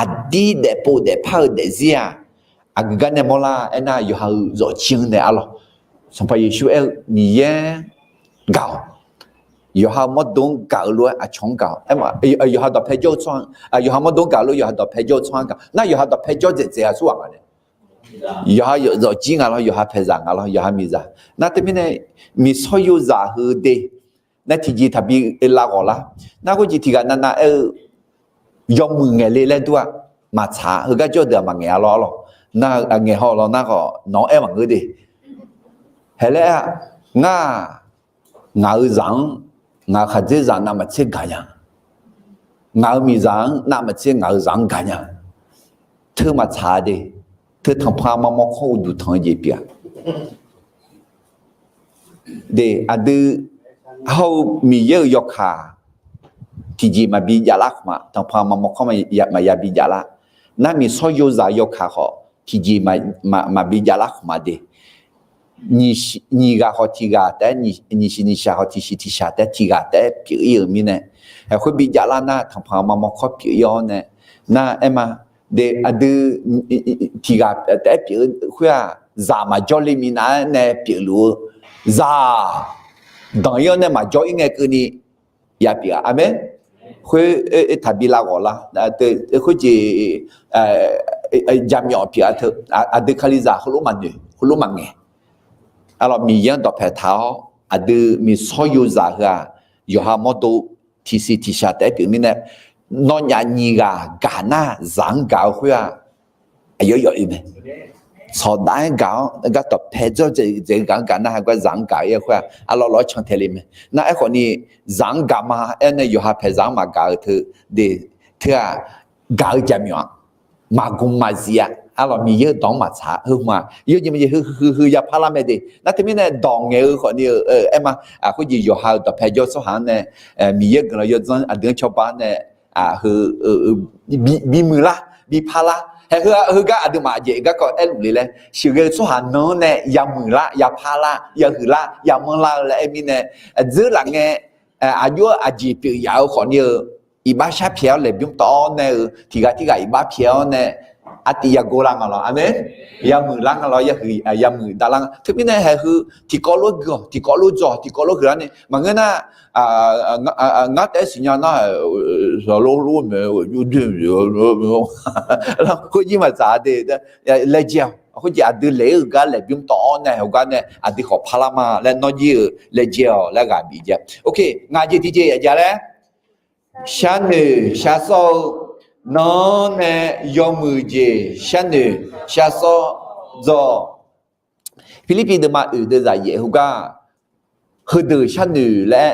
aqdir daefpov daefpar-eu daefzir-aq, aqgeu gar nae mawrlar aernar, yawqha-euq zawqjir-anr nae arlawq. Sanqpaq Yeqsur aer-eu, Miqyaer gaq-awq. Yawqha-euq mawrdo-anr gaq-eu lof-aer aqcawq-anr gaq-awq. Yawqha dawqpae jawr-eu tsawrhaq, yawqha mawrdo-anr gaq lof, yawqha dawqpae jawr-eu tsawrhaq-anr gaq. Nar yawqha dawqpae jawr dzaeqdzaeq-a tsawrhaq nga nae, yawqha zawqjir nga lawr, yawqha paeqzaq nga lawr, yawqha miqzaq. Nar teumirnae, miqsawr yozaq heu de. Nar tiqjeq taqbi lav ghawq lar. Nar khoerjeq tiq ghaq navnav aer-eu, yawmuiq ngaeq le laer dur-aq, maqtsaq-a. Heugar jawr-eu deuq-aq maqngaeq-a lawr lawr. Nar ngaeq haw lawr nar khawf nawq-anr aer maqngeur de. Haeq laer-aq, ngar-aq, ngaq-euq zaq-anr, ngaq-euq khaqdzerzaq navmaqtser gaq nya. Ngaq-euq miqzaq-anr navmaqtser ngaq-euq zaq-anr gaq nya. Teu maqtsaq-a de. Teu tanqpanq aqma mawrkawr uqduq tanq-eu jeq pyeuf-a. De, aqdui hawr-eu Miqyaer-euq yawkaq tiqjeq maqbi javlar khmq-a. Tanqpanq aqma mawrkawr maqya bi javlar. Nar miqsawr yozaq yawkaq khawf tiqjeq maqbi javlar khmq-a de. Nyiq ghaq khawf tiq ghaq taef-aer, nyiq siq nyiq shaq khawf tiq siq tiq shaq taef-aer tiq ghaq taef-aer pyeuf-ir-euq mirnae, khoer bi javlar nar tanqpanq aqma mawrkawr pyeuf-ir-awr nae, nar aer ma. De, aqdui tiq ghaq taef-aer pyeuf-eu khoer-aq, zaq maqjawr le minav-aer nae pyeufluf-eu zaq danq-ir-awr nae maqjawr-ir ngae keuvni ya pyeuf-a. Aqmeq. Khoer taqbi lav ghawq lar. Khoerjeq jaqmyawf pyeuf-a teu. Aqdui Kalizaq heulof maqnoeq, heulof maqngaeq. Arlawq, Miqyaer-anr dawqpaeq taq-awr aqdui miqsawr yozaq heu-aq, yawqha mawrdo tiqsiq tiqshaq taef-aer pyeuf mirnae, nawnyaf nyiq ghaq gaq nar zaq-anr gaq-eu khoer-aq, aqyawf yawf-ir mae. Sawqdaf-aer gaq-awr gar dawqpae jawr dzaeq-eu gaq-anr gaq nar, heugar zaq-anr gaq-ir-eu khoer-aq, arlawr lawr can tae le mae. Nar aerkhawfni, zaq-anr gaq ma aer nae yawqha paeqzaq-anr maqgaq-eu teu, de, teu-aq, gaq-eu jaqmyawf-aq, maqgmq maqzif-a. Arlawq, Miqyaer-euq dawq-anr maqtsaq-a. Heu hmq-aq, yawjeq maqjeq heu heu heu ya parlar mae de. Nar teumirnae dawq ngaeq-eu khawfni-eu aer ma. Khoerjeq yawqha-euq dawqpae jawr tsawrhaq-anr nae, Miqyaer-euq guiqlanq yawdzanr aqdui-anr cawba-anr nae, heu bimuiq lar, bi parlar. Haeq heu-aq, heugar aqduimaf jeq garkawv aerluf le laer, sheuqghae-eu tsawrhaq nan-anr nae yamuiq lar, ya parlar, yahuiq lar, yamanr lar-eu laer aer mirnae, dzeur laf ngae, aqjox-aer aqjeq pyeuf yaf-eu khawfni-eu, iqbax shar pyaeq-awr laeqbymr tawv-awr nae-eu, tiq ghaq tirghaq iqbax pyaeq-awr nae, artiv yagor lar nga lawr. Aqmeq. Yamuiq lar nga lawr, yahuiq, yamuiq davlar nga. Teumirnae haeq heu tiqkawv lof gui-awq, tiqkawv lof dzaw-awq, tiqkawv lof huiqlar ni maqngeur nar, ngar taef-aer siqnya nar, saqlor lor mae, khoerjir maqdzaq de laer jir-awq. Khoerjeq aqdui laeq-ir-euq gar laeqbymr tawv-awr nae heugar nae aqdui khawf parlar ma laer nawr jir-eu laejae-awq laer ghaq bif jae. Ok, ngaq jeq tiqjeq aqjeq laer, sharnoeq sharsawr-eu, nanr nae yawmuiq jeq sharnoeq sharsawr dzaw. Pirlirpiv deuvma oeq deuvzaq yaef heugar, heudeuq sharnoeq laer,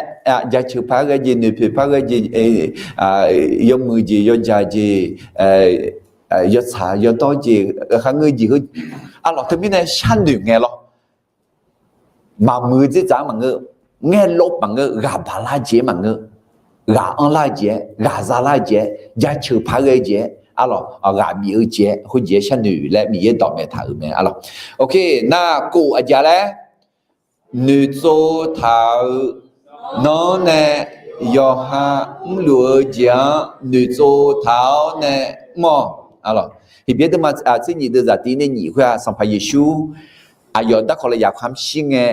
jaceuq par ghae jeq, noeqpoeq par ghae jeq, yawmuiq jeq, yawjaq jeq, yawtsaq yawdawr jeq, kharngeur jeq heu, arlawq teumirnae sharnoeq ngae lawr. Maqmuiq dzerdzaq-anr maqngeur, ngaerlof maqngeur, ghaq baqlar jeq-aer maqngeur, ghaq anrlar-eu jeq-aer, ghaq zalar-eu jeq-aer, jaceuq par ghae jeq-aer, arlawq ghaq bif-eu jeq-aer, khoerjeq-aer sharnoeq laer Miqyaer dawqmaeq taq-euq mae arlawq. Ok, nar kof aqjeq laer, noeqtsov taq-eu, nanr nae yawqha mrluf-eu jeq-anr noeqtsov taq-awr nae mr-awq. Heqbyaer deuvma tser nyif deuvzaq tiq nae nyif khoer-aq, Sanqpaq Yeqsur aqyawf darkawq laer yaqkar mr shir ngae,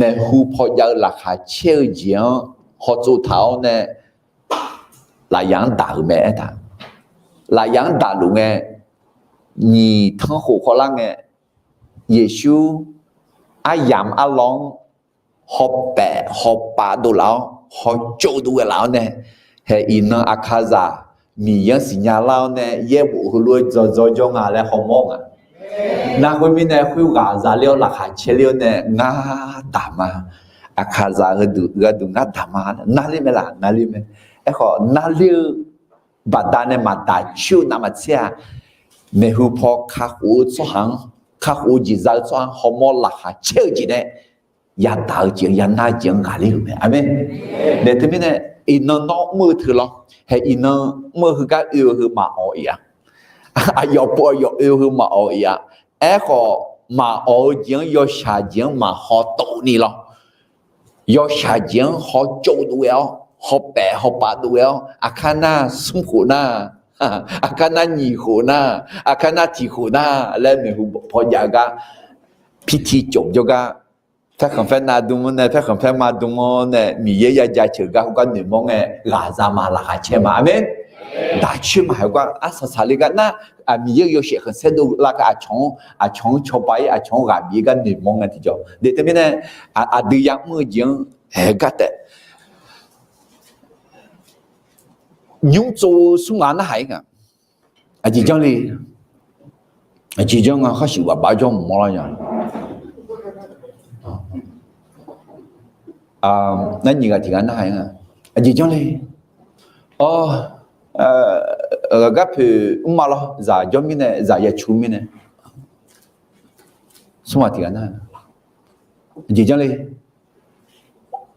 maeqhu paw jav-eu laqkhaq caer-eu jeq-anr hawtsov taq-awr nae lafyaq-anr daq-euq mae aertaq. Lafyaq-anr daqluf ngae, nyiq tanr khof khawvlar ngae, Yeqsur aryamq arlawr-anr hawpaef hawpav dovlaf-awr hawtsov dov ghae laf-awr nae, hae iqnan aqkaqzaq Miqyaer-anr siqnya lar-awr nae yaerbof heulof-aer dzawdzaw jawr nga laer hawmawr nga. Nar khoermirnae khoerghaq zaler-awr laqkhaq caerler-awr nae ngar daq ma. Aqkaqzaq gharduq ngar daq ma. Narler mae laq? Narler mae. Aerkhawf narler-eu baqdanae maqdaq coer-eu navmaqtser-aq, maeqhu paw kakhof-eu tsawrhaq-anr, kakhof-eu jeq za-eu tsawrhaq-anr hawmawr laqkhaq caer-eu jeq nae yadaq-eu jeq-anr yanar-eu jeq-anr ghaqler-euq mae. Aqmeq. Nae teumirnae iqnan nawr mr-eu teu lawr, hae iqnan mr-eu heugar oe-eu heu maqawq iq-a. Aqyawf pov aqyawf oe-eu heu maqawq iq-a. Aerkhawf maqawq-eu jeq-anr yawshaq jeq-anr maqhaw tov ni lawr. Yawshaq jeq-anr hawtsov dov ghae-awr, hawpaef hawpav dov ghae-awr, aqkar nar smr khof nar, aqkar nar nyiq khof nar, aqkar nar tiq khof nar laer maeqhu paw jav-eu gar, pirti cof jawrgar, paerkhanq paernav dm-anr nae paerkhanq paerma dm-anr nae Miqyaer ya jaceuq gar heugar noeqmawr ngae ghaq za ma laqkhaq caer ma. Aqmeq. Daq coer ma heugar arsaq saqle gar nar, Miqyaer-euq yawshaef khanqsaer dovlar gar aqcawq-anr, aqcawq-anr cawba-ir aqcawq-anr ghaq bif-ir gar noeqmawr ngae tiqjawq. Nae teumirnae aqdui yamr-eu jeq-anr haeq gar taef nymr tsov-eu smr ngaq narhaq-ir nga. Aqjeq janr le. Aqjeq janr nga, khar shuif baf baf jawr mq mawr lar nya. Nar nyiq ghaq tiq ghaq narhaq-ir nga. Aqjeq janr le. Awr, ghaqgar poeq mr ma lawr, zaq jawr mirnae, zaq ya cu mirnae. Smr ghaq tiq ghaq nar, aqjeq janr le.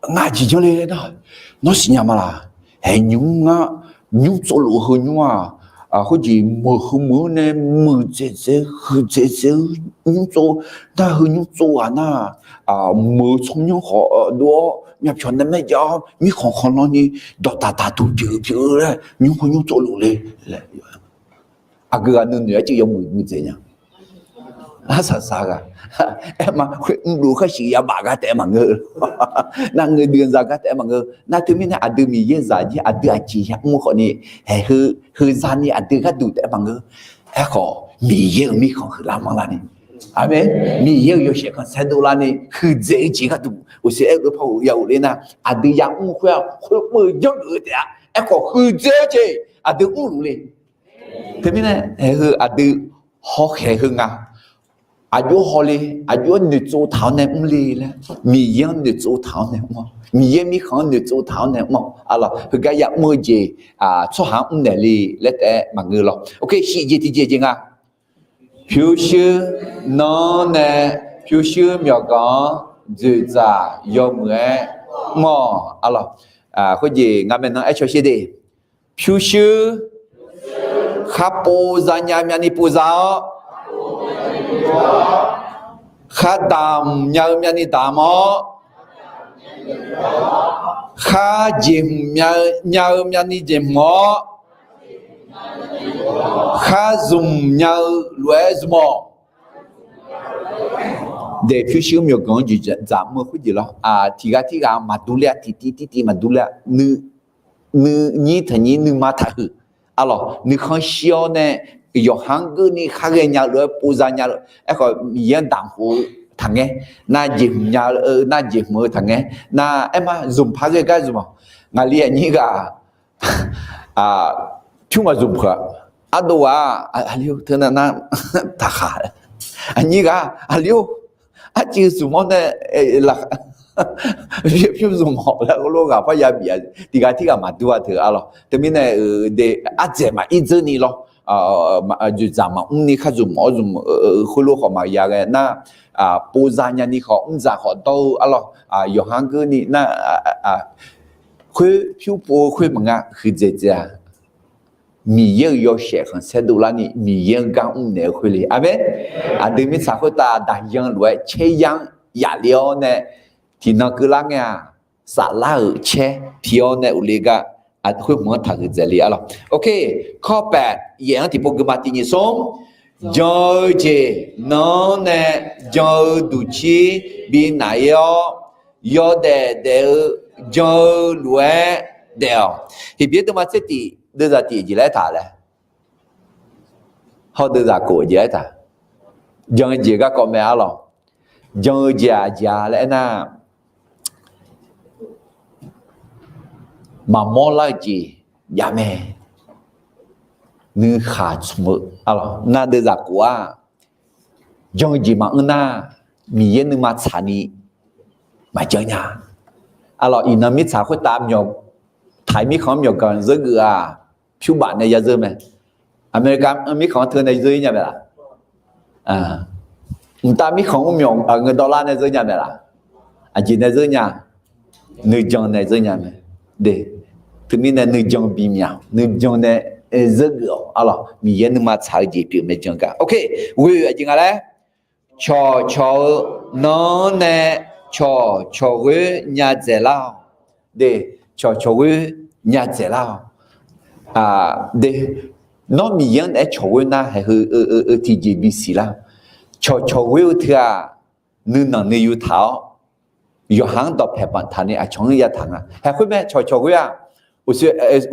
Ngar aqjeq janr le nar, nawr siqnya ma laq? Haeq nymr ngar, nymr tsovluf heu nymr-aq, khoerjeq meuq heu meuq-anr nae muiqdzaeq dzaeq-eu huiqdzaeq dzaeq-eu nymr tsov, nar heu nymr tsov ghaq nar, meuq-eu tsawrmyanr khawf dov-awr myavpyawq nae maer jav-awr mirkhanq khanqlan ni dawqdaq daq duq pyeuf pyeuf-eu laer nymr heu nymr tsovluf le. Aqgeu ghaq nuinoeq-aer cuiv yawmuiq muiqdzaeq nya. Arsaq saq ghaq. Aerma khoer mrluf khar shuif yabaf gar taef maqngeur. Nar ngeur dui za gar taef maqngeur. Nar teumirnae aqdui Miqyaer zaq jir aqdui aqjeq yamr khawf ni, haeq heu, heu zani aqdui gharduq taef maqngeur. Aerkhawf Miqyaer-euq mirkhanq huiqlar manrlar ni, aqmeq, Miqyaer-euq yawshaef khanqsaer dovlar ni huiqdzaeq-eu jeq gharduq uqshoe aer-eu par-eu ya ghofler nar, aqdui yamr khoer-aq khoermr-eu janrluf-eu taef-a. Aerkhawf huiqdzaeq-eu jeq aqdui mrluf le. Teumirnae haeq heu aqdui hawkhaeq heu nga. Aqjox hawle, aqjox-aer noeqtsov taq-awr nae mrle laer, Miqyaer-anr noeqtsov taq-awr nae mr-awr, Miqyaer mirkhanq-anr noeqtsov taq-awr nae mr-awr, arlawq heugar yamr-eu jeq, tsawrhaq-anr mrnaeq le laer taef-aer maqngeur lawr. Ok, shif jeq tiqjeq jeq nga. Pyurshuir nanr nae pyurshuir myawqganq-anr dzoeqdzaq yawmuiq-aer mr-awq, arlawq. Khoerjeq nga maeqnan aer caw sher de. Pyurshuir kharpov zanya myavni pov za-awr, khardamq nya-eu myavni damq-awr, kharjeqhmq nya-eu myavni jeqhmq-awr, kharzmq nya-eu lof-aer zmq-awq. Daef pyurshuir myawqganq-anr dzoeqdzaq mr-eu khoerjeq lawr. Tiq ghaq tirghaq maqdur ler-a, tiqtiv tirtiv maqdur ler-a. Nuinyir taqnyir nuima taqhuiq, arlawq nuikhanr shir-awr nae yawqha-anr geurni khar ghaenya-eu lof-aer povza nya-eu, aerkhawf Miqyaer-anr damq khof-eu taqngaer, nar jeqhmq nya-eu nar jeqhmq-eu taqngaer, nar aerma zmq par ghae gar zmq-awq. Ngaqli aqnyir ghaq pyur maqzmq peuq-a. Ardov ghaq-aq, aqli-or teunav nar taqkhaq. Aqnyir ghaq aqli-or, arcuiv zmq-awr nae pyur zmq-awq laer heulof ghaq parya bif-a. Tiqghaq tirghaq maqdur-a teu arlawq. Teumirnae de, ardzaeq maqir dzeurni lawr, dzoeqdzaq maqmr ni khar zmq-awr zmq-eu khoerlof khawf maqya ghae nar, povza nyani khawf mr dzaq khawf dawr-eu arlawq. Yawqha-anr geurni nar, khoer pyur pov-eu khoer maqnga huiqdzaeq dzaeq-a. Miqyaer-euq yawshaef khanqsaer dovlarni Miqyaer-anr gar mrnaeq-eu khoer le. Aqmeq. Aqdui mirtsaq khoertav daqyan lof-aer caer yar-anr yaf le-awr nae, tiqnan keuvlar ngae-aq, saflar-euq caer pi-awr nae uqle gar, khoer hmq-anr taqhuiq dzaeq le arlawq. Ok, kawr paef yaef-anr tiqpov guima tiq nyiq smr. Jan-eu jeq nan-anr nae jan-eu duqcir bi naf-ir-awr, yawdaef daef-eu jan-eu lof-aer daef-awq. Heqbyaer deuvma tser tiq deuvzaq tiq jeq laer taq laer, hawr deuvzaq kof jeq laer taq. Jan-eu jeq garkawv mae arlawq. Jan-eu jeq-aq aqjeq-a laer aernar, maqmawr lar-eu jeq jav mae. Nuikhaq tsmq-eu arlawq, nar deuvzaq kof-aq, jan-eu jeq maqanr nar, Miqyaer nuima tsaqni maqjan nya. Arlawq, iqnan mirtsaq khoertav myawq, taq-iq mirkhanq-anr myawqganq zeur geuf-aq, pyur baf nae ya zeur mae. America mirkhanq-anr teu nae zeur-ir nya mae laf? Mqtav mirkhanq-anr myawq ngeur dawrlar nae zeur nya mae laf? Aqjeq nae zeur nya? Nuijan nae zeur nya mae. De, teumirnae nuijan bimyaq, nuijan nae zeur geuf-awq arlawq. Miqyaer nuima tsaq-eu jeq pyeuf mae jan gar. Ok, ghoe-eu aqjeq nga laer, cawqcawq-eu nan-anr nae cawqcawq ghoer nya dzaeqlar-awq. De, cawqcawq ghoer nya dzaeqlar-awq. De, nawr Miqyaer-anr naeq-aer cawq ghoer nar, haiq heu-eu tiqjeq bisiq lar. Cawqcawq ghoer-eu teu-aq, nuinanq nuiyu taq-awr, yawqha-anr dawqpaeq banq taq ni aqcawq-anr yataq nga. Haiq khoer mae, cawqcawq ghoer-aq,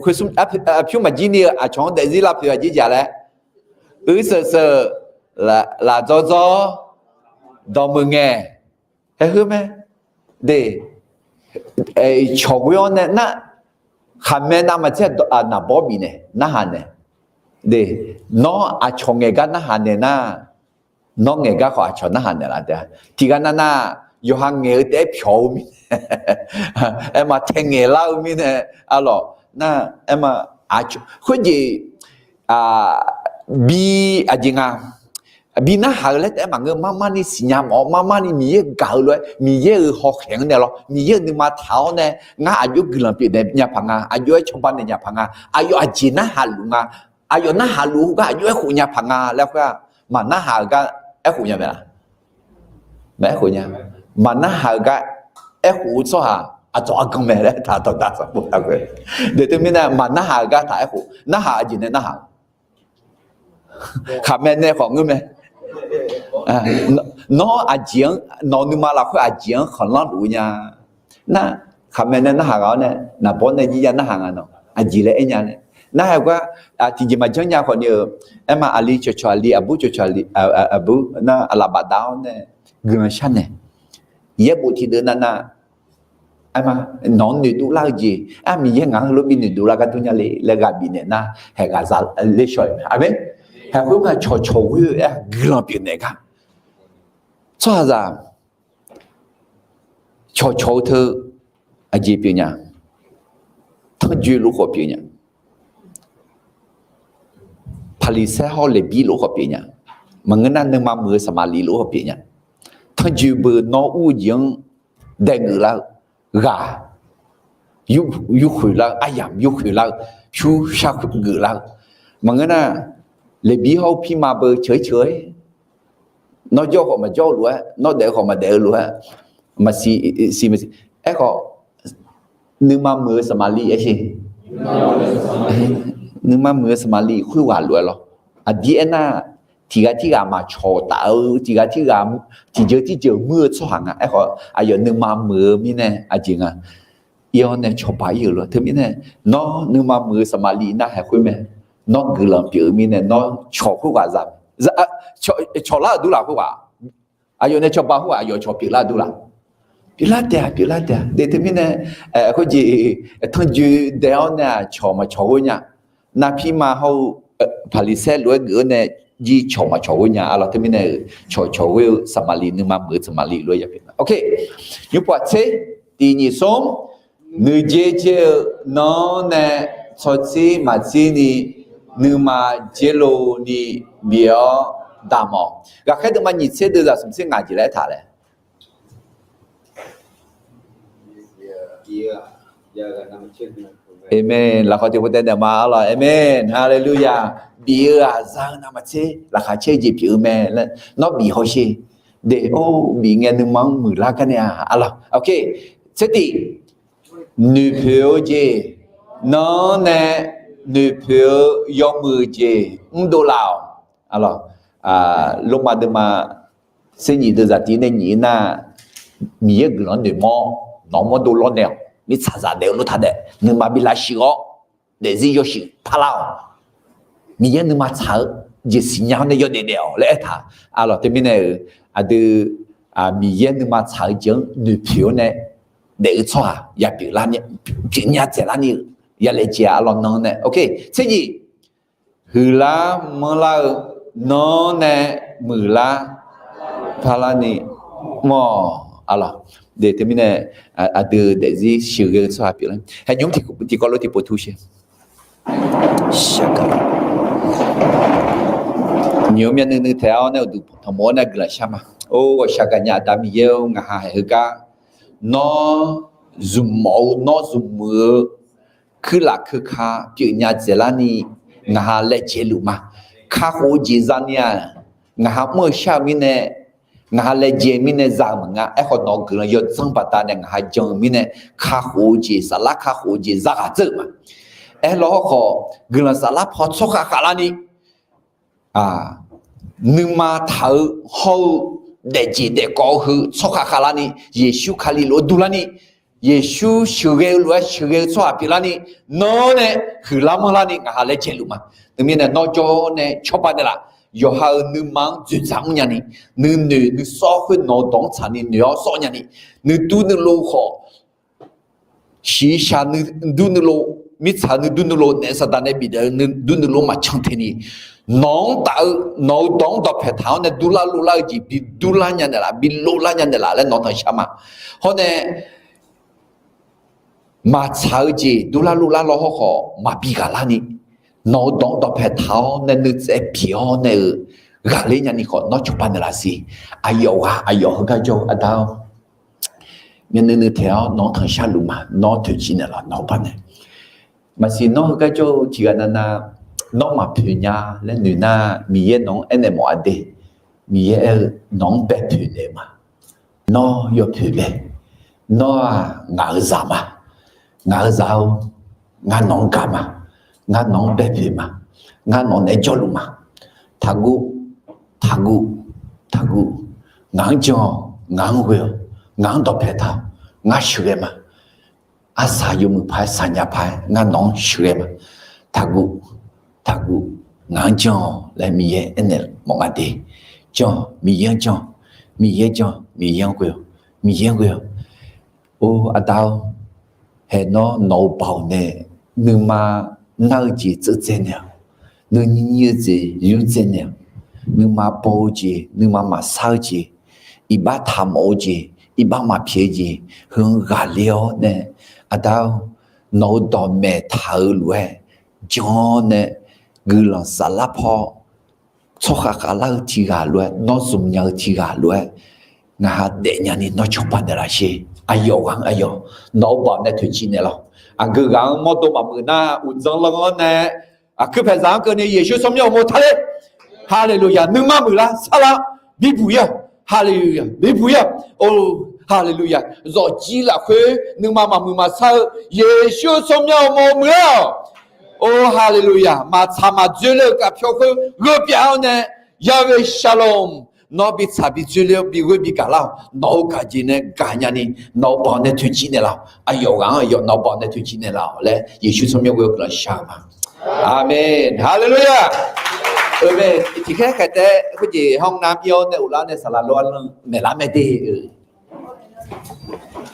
khoer smr, aqpyur maqjir ni-eu aqcawq-anr daefzir lavpoeq aqjeq jaq laer, uir seuq seuq, laf dzawr dzawr, dawqmeuq ngaeq, haiq khoer mae. De, cawq ghoer-awr nae nar, khaqmae navmaqtser naqbawr bifnaeq narhaq naeq. De, nawr aqcawq ngaeq gar narhaq naeq nar, nawr ngaeq gar khawf aqcawq narhaq naeq laf taef-a. Tiqghaq nav nar, yawqha ngaeq-eu taef-aer pyawq-eu mirnae, aerma tae ngaeqlar-eu mirnae, arlawq nar, aerma, khoerjeq, bi, aqjeq nga, bi narhaq-eu laer taef-aer maqngeur, marmar ni siqnya mawf-awr, marmar ni Miqyaer gaq-eu lof-aer, Miqyaer-euq hawkhaeq-anr nae lawr, Miqyaer-euq nuima taq-awr nae, ngar aqjox guiqlanq pyeufnaeq nya paq nga, aqjox-aer cawba naeq nya paq nga, aqyawf aqjeq narhaq luf nga, aqyawf narhaq luf-eu gar aqjox-aer khof nya paq nga laer khoer-aq, maqnarhaq-eu gar aerkhof nya mae laf? Maqaer khof nya. Maqnarhaq-eu gar aerkhof-eu tsawrhaq aqdzawq argan mae laer taq dawqdaq sanqbof taq-eu. Deuq teumirnae maqnarhaq-eu gar taq aerkhof, narhaq-eu jeq nae narhaq. Khaqmae nae khawf ngeur mae. Nawr aqjeq-anr, nawq nuima lafkhoer aqjeq-anr khanqlanr luf-eu nya. Nar, khaqmae nae narhaq ghaq-awr nae, naqbawr nae jir ya narhaq nga nawq, aqjeq laer aer nya nae. Narhaq gar, tiqjeq maqjanr nya khawf ni-euq, aerma aqli cawqcawq aqli, aqbur cawqcawq aqli, aqbur nar aqlaf bafdav-awr nae, guiqlanq sharnaeq. Yaerbof tiqdeuv navnav, aerma, nawq-anr noeqdov lar-eu jeq, ar Miqyaer ngaq-anr heulof bi noeqdov lar gar dur nya le laer ghaq bifnaeq nar, haeq ghaq za ler shaw-iq mae. Aqmeq. Haeq khoer nga cawqcawq ghoer-eu aer guiqlanq pyeufnaeq gar. Tsawrhaqzaq cawqcawq-eu teu aqjeq pyeufnya, tanrjoe lof khawf pyeufnya, Paqliqsaer hawr Leqbir lof khawf pyeufnya, maqngeur nar nuima muiq-eu Saqmaqliv lof khawf pyeufnya, tanrjoe beu nawr ur-eu jeq-anr daegeuf lar-eu ghaq, yurkhoeq lar-eu, aryamq yurkhoeq lar-eu, pyur sharkhoeq geuf lar-eu, maqngeur nar, Leqbir hawr-eu pirma beu ceuq-ir ceuq-aer, nawr jawr khawf maqjawr-eu lof-aer, nawr daef khawf maqdaef-eu lof-aer, maqsiq siq maqsiq. Aerkhawf, nuima muiq-eu Saqmaqliv aer sher. Nuima muiq-eu Saqmaqliv khoerghaq lof-aer lawr. Aqdir aernar, tiqghaq tirghaq maqcawq taf-eu, tiqghaq tirghaq tiqjeuq tirjeuq muir-eu tsawrhaq nga. Aerkhawf, aqyawf nuima muiq-eu mirnae aqjeq nga. Ir-awr nae cawba ir-euq lof-aer. Teumirnae, nawr nuima muiq-eu Saqmaqliv nar haeq khoer mae. Nawr guiqlanq pyeuf-eu mirnae nawr cawq khoerghaq za, cawq lar-euq durlaf khoerghaq, aqyawf nae cawba khoerghaq aqyawf cawq pyeuflar-eu durlaf. Pyeuflar taef-a, pyeuflar taef-a. De teumirnae khoerjeq tanrjoe dae-awr nae-aq cawq maqcawq ghoer nya. Navpirma hawr-eu Paqliqsaer lof-aer geuf-awr nae jir cawq maqcawq ghoer nya. Arlawq teumirnae-euq cawq cawq ghoer-eu Saqmaqliv nuima muiq-eu Saqmaqliv lof-aer ya pyeuf. Ok, nymrpov aqtser tiq nyiq smr, muiqdzae dzae-eu nan-anr nae tsawrtsir maqtsir ni nuima dzaerlov ni bif-awr damq-awq. Ghaqkhaer deuvma nyiq tser deuv zaq smq tser ngaq jeq laer aertaq laer. Aqmeq. Lafkhawf tiqpov taev naeq ma arlawq. Aqmeq. Haleluya. Bif-eu-aq za-eu navmaqtser laqkhaq caer-eu jeq pyeuf-eu mae laer nawr bif hawsher. De or bif ngae nuima-anr muiqlar gar nae-a arlawq. Ok, tser tiq, noeqpoeq-eu jeq, nan-anr nae noeqpoeq-eu yawmuiq jeq mrdov laf-awq. Arlawq, Lormav deuvma tser nyiq deuv zaq tiq nae nyiq nar, Miqyaer guiqlanq-anr noeqmawr, nawq-anr mawrdov lawrnaeq-awq. Mirtsaqzaq daef-eu lof taq daef nuima bi lavshuif-awr daefzir yawshuif parlar-awq. Miqyaer nuima tsaq-eu jeq siqnya-awr nae yawdaef daef-awq laer aertaq. Arlawq teumirnae-euq aqdui Miqyaer nuima tsaq-eu jeq-anr noeqpoeq-awr nae daef-eu tsawrhaq ya pyeuflar, pyeufnya dzaeqlar ni-eu ya laejae-a arlawq nan-anr nae. Ok, tser nyiq, huiqlar manrlar-eu nan-anr nae muiqlar parlar ni mr-awq. Arlawq, de teumirnae aqdui daefzir sheuqghae-eu tsawrhaq pyeuflar. Haeqnymr tiqkawv lof tiqpov tu sher. Nymq-eu myavnuiv nuiv taeq-awr nae uqduq tanqmawf-awr nae guiqlanq shar ma. Or ghawqshaq gaqnya Aqda Miqyaer-or, ngaq ha haeq heugar nawr zmq mawf-eu, nawr zmq muiq-eu kuirlaf keuka pyeufnya dzaeqlar ni ngaq ha laejae luf ma. Kakhof-eu jeq za ni-aq, ngaq ha mr-eu shar-eu mirnae, ngaq ha laejae mirnae za-eu maqnga. Aerkhawf nawq-eu guiqlanq yawdzanr baqdanae ngaq ha jan-eu mirnae, kakhof-eu jeq, saflar kakhof-eu jeq za ghaq dzeur-euq ma. Aerlaw hawrkhawf guiqlanq saflar paw tsawrkhav khavlar ni nuima taq-eu hawr-eu daefjeq daefkawv-eu heu tsawrkhav khavlar ni, Yeqsur Kali lof-aer durlar ni, Yeqsur sheuqghae-eu lof-aer sheuqghae-eu tsawrhaq pyeuflar ni, nan-anr nae huiqlar manrlar ni ngaq ha laejae luf ma. Teumirnae nawr jawr nae cawba naeqlaf. Yawqha-euq nuima-anr dzoeqdzaq mrnya ni, nuinoeq nuisawr khoer nawq-eu dawq-anr tsaqni noeq-awr sawr nya ni, nuidur nuilov khawf shiqshaq nuidur nuilov, mirtsaq nuidur nuilov, naef saqdaq nae bifdaef-eu nuidur nuilov maqcan te ni, nawq-anr taf-eu nawq-eu dawq-anr dawqpae taq-awr nae durlar lovlar-eu jeq bi durlar nya naeqlaf, bi lovlar nya naeqlaf laer nawq-anr tanqshar ma. Hawr nae maqtsaq-eu jeq durlar lovlar lawr hawrkhawf maqbi ghaqlar ni, nawq-eu dawq-anr dawqpae taq-awr nae nuitsaev piq-awr nae-euq ghaqler nyani khawf nawr cawba naeqlaf siq. Aqyawf ghaq aqyawf heugar jawr-eu Aqda-or, myavnuiv nuiv taeq-awr nawq-anr tanqshar luf ma. Nawr toeqciv naeqlaf nawr banae. Maqsiq nawr heugar jawr-eu tiqghaq navnav nawr maqpoeq nya laer noeq nar, Miqyaer nawq-anr aernaeq mawf-a de. Miqyaer aer-eu nawq-anr bae poeq naeq ma. Nawr yawpoeq bae. Nawr-aq ngaq-euq zaq ma. Ngaq-euq zaq-or, ngar nawq-anr gaq ma. Ngar nawq-anr bae poeq ma. Ngar nawq naeq-aer jawrluf ma. Taqguv, taqguv, taqguv. Ngaq-anr jan-awq, ngaq-anr ghoe-awq, ngaq-anr dawqpae taq-awq, ngar sheuqghae ma. Arsaq yawmuiq paq-aer saqnya paq-aer ngar nawq-anr sheuqghae ma. Taqguv, taqguv, ngaq-anr jan-awq laer Miqyaer aernaeq mawf nga de. Jan, Miqyaer-anr jan, Miqyaer jan, Miqyaer-anr ghoe-awq, Miqyaer-anr ghoe-awq. Or Aqda-or, haeq nawr nawq-eu baoq nae nuima nar-eu jeq tseuv dzae naeq-awq. Nuinyir nyir-eu jeq yurdzae naeq-awq. Nuima baw-eu jeq, nuima maqsar-eu jeq, iqbax taqmawf-eu jeq, iqbax maqpyaeq-eu jeq heu-anr ghaqler-awr nae, Aqda-or, nawq-eu dawqmaeq taq-eu lof-aer jan-awr nae guiqlanq saflar paw tsawrkhav khavlar-eu tiq ghaq lof-aer, nawr zmq nya-eu tiq ghaq lof-aer ngaq ha daefnya ni nawr cawba naeqlaf sher. Aqyawf ghaq-anr aqyawf nawq-eu baoq nae toeqciv naeqlaf. Aqgeu ghaq-anr mawrdo maqmuiq nar uqdzan lan-anr nae aqkuir paeqzaq-anr keuvni Yeqsur tsawrmyanr uqmov taqler. Haleluya! Nuima muiqlar sarlar bibuq ir-awq. Haleluya! Bibuq ir-awq. Or, haleluya! Zawqjir lafkhoer nuima maqmuiq maqsar-eu Yeqsur tsawrmyanr uqmov muiq-awq. Or, haleluya! Maqtsaq maqdzoerler-eu kavpyawr khoer gheupyav-awr nae, Yahweh Shalom, nawr bi tsaq bi dzoerler-awr bi ghoer bi gaqlar-awq. Nawq-eu gaqjeq nae gaqnya ni nawq-eu baoq nae toeqciv naeqlaf-awq. Aqyawf ghaq-anr aqyawf nawq-eu baoq nae toeqciv naeqlaf-awq laer Yeqsur tsawrmyanr ghoe-eu guiqlanq shar-eu ma. Aqmeq. Haleluya. Tiqkhaer khaeq taef khoerjeq ห้องน้ำ ir-awr nae uvlar nae saqlaq lof-aer lan maeqlar mae de-eu.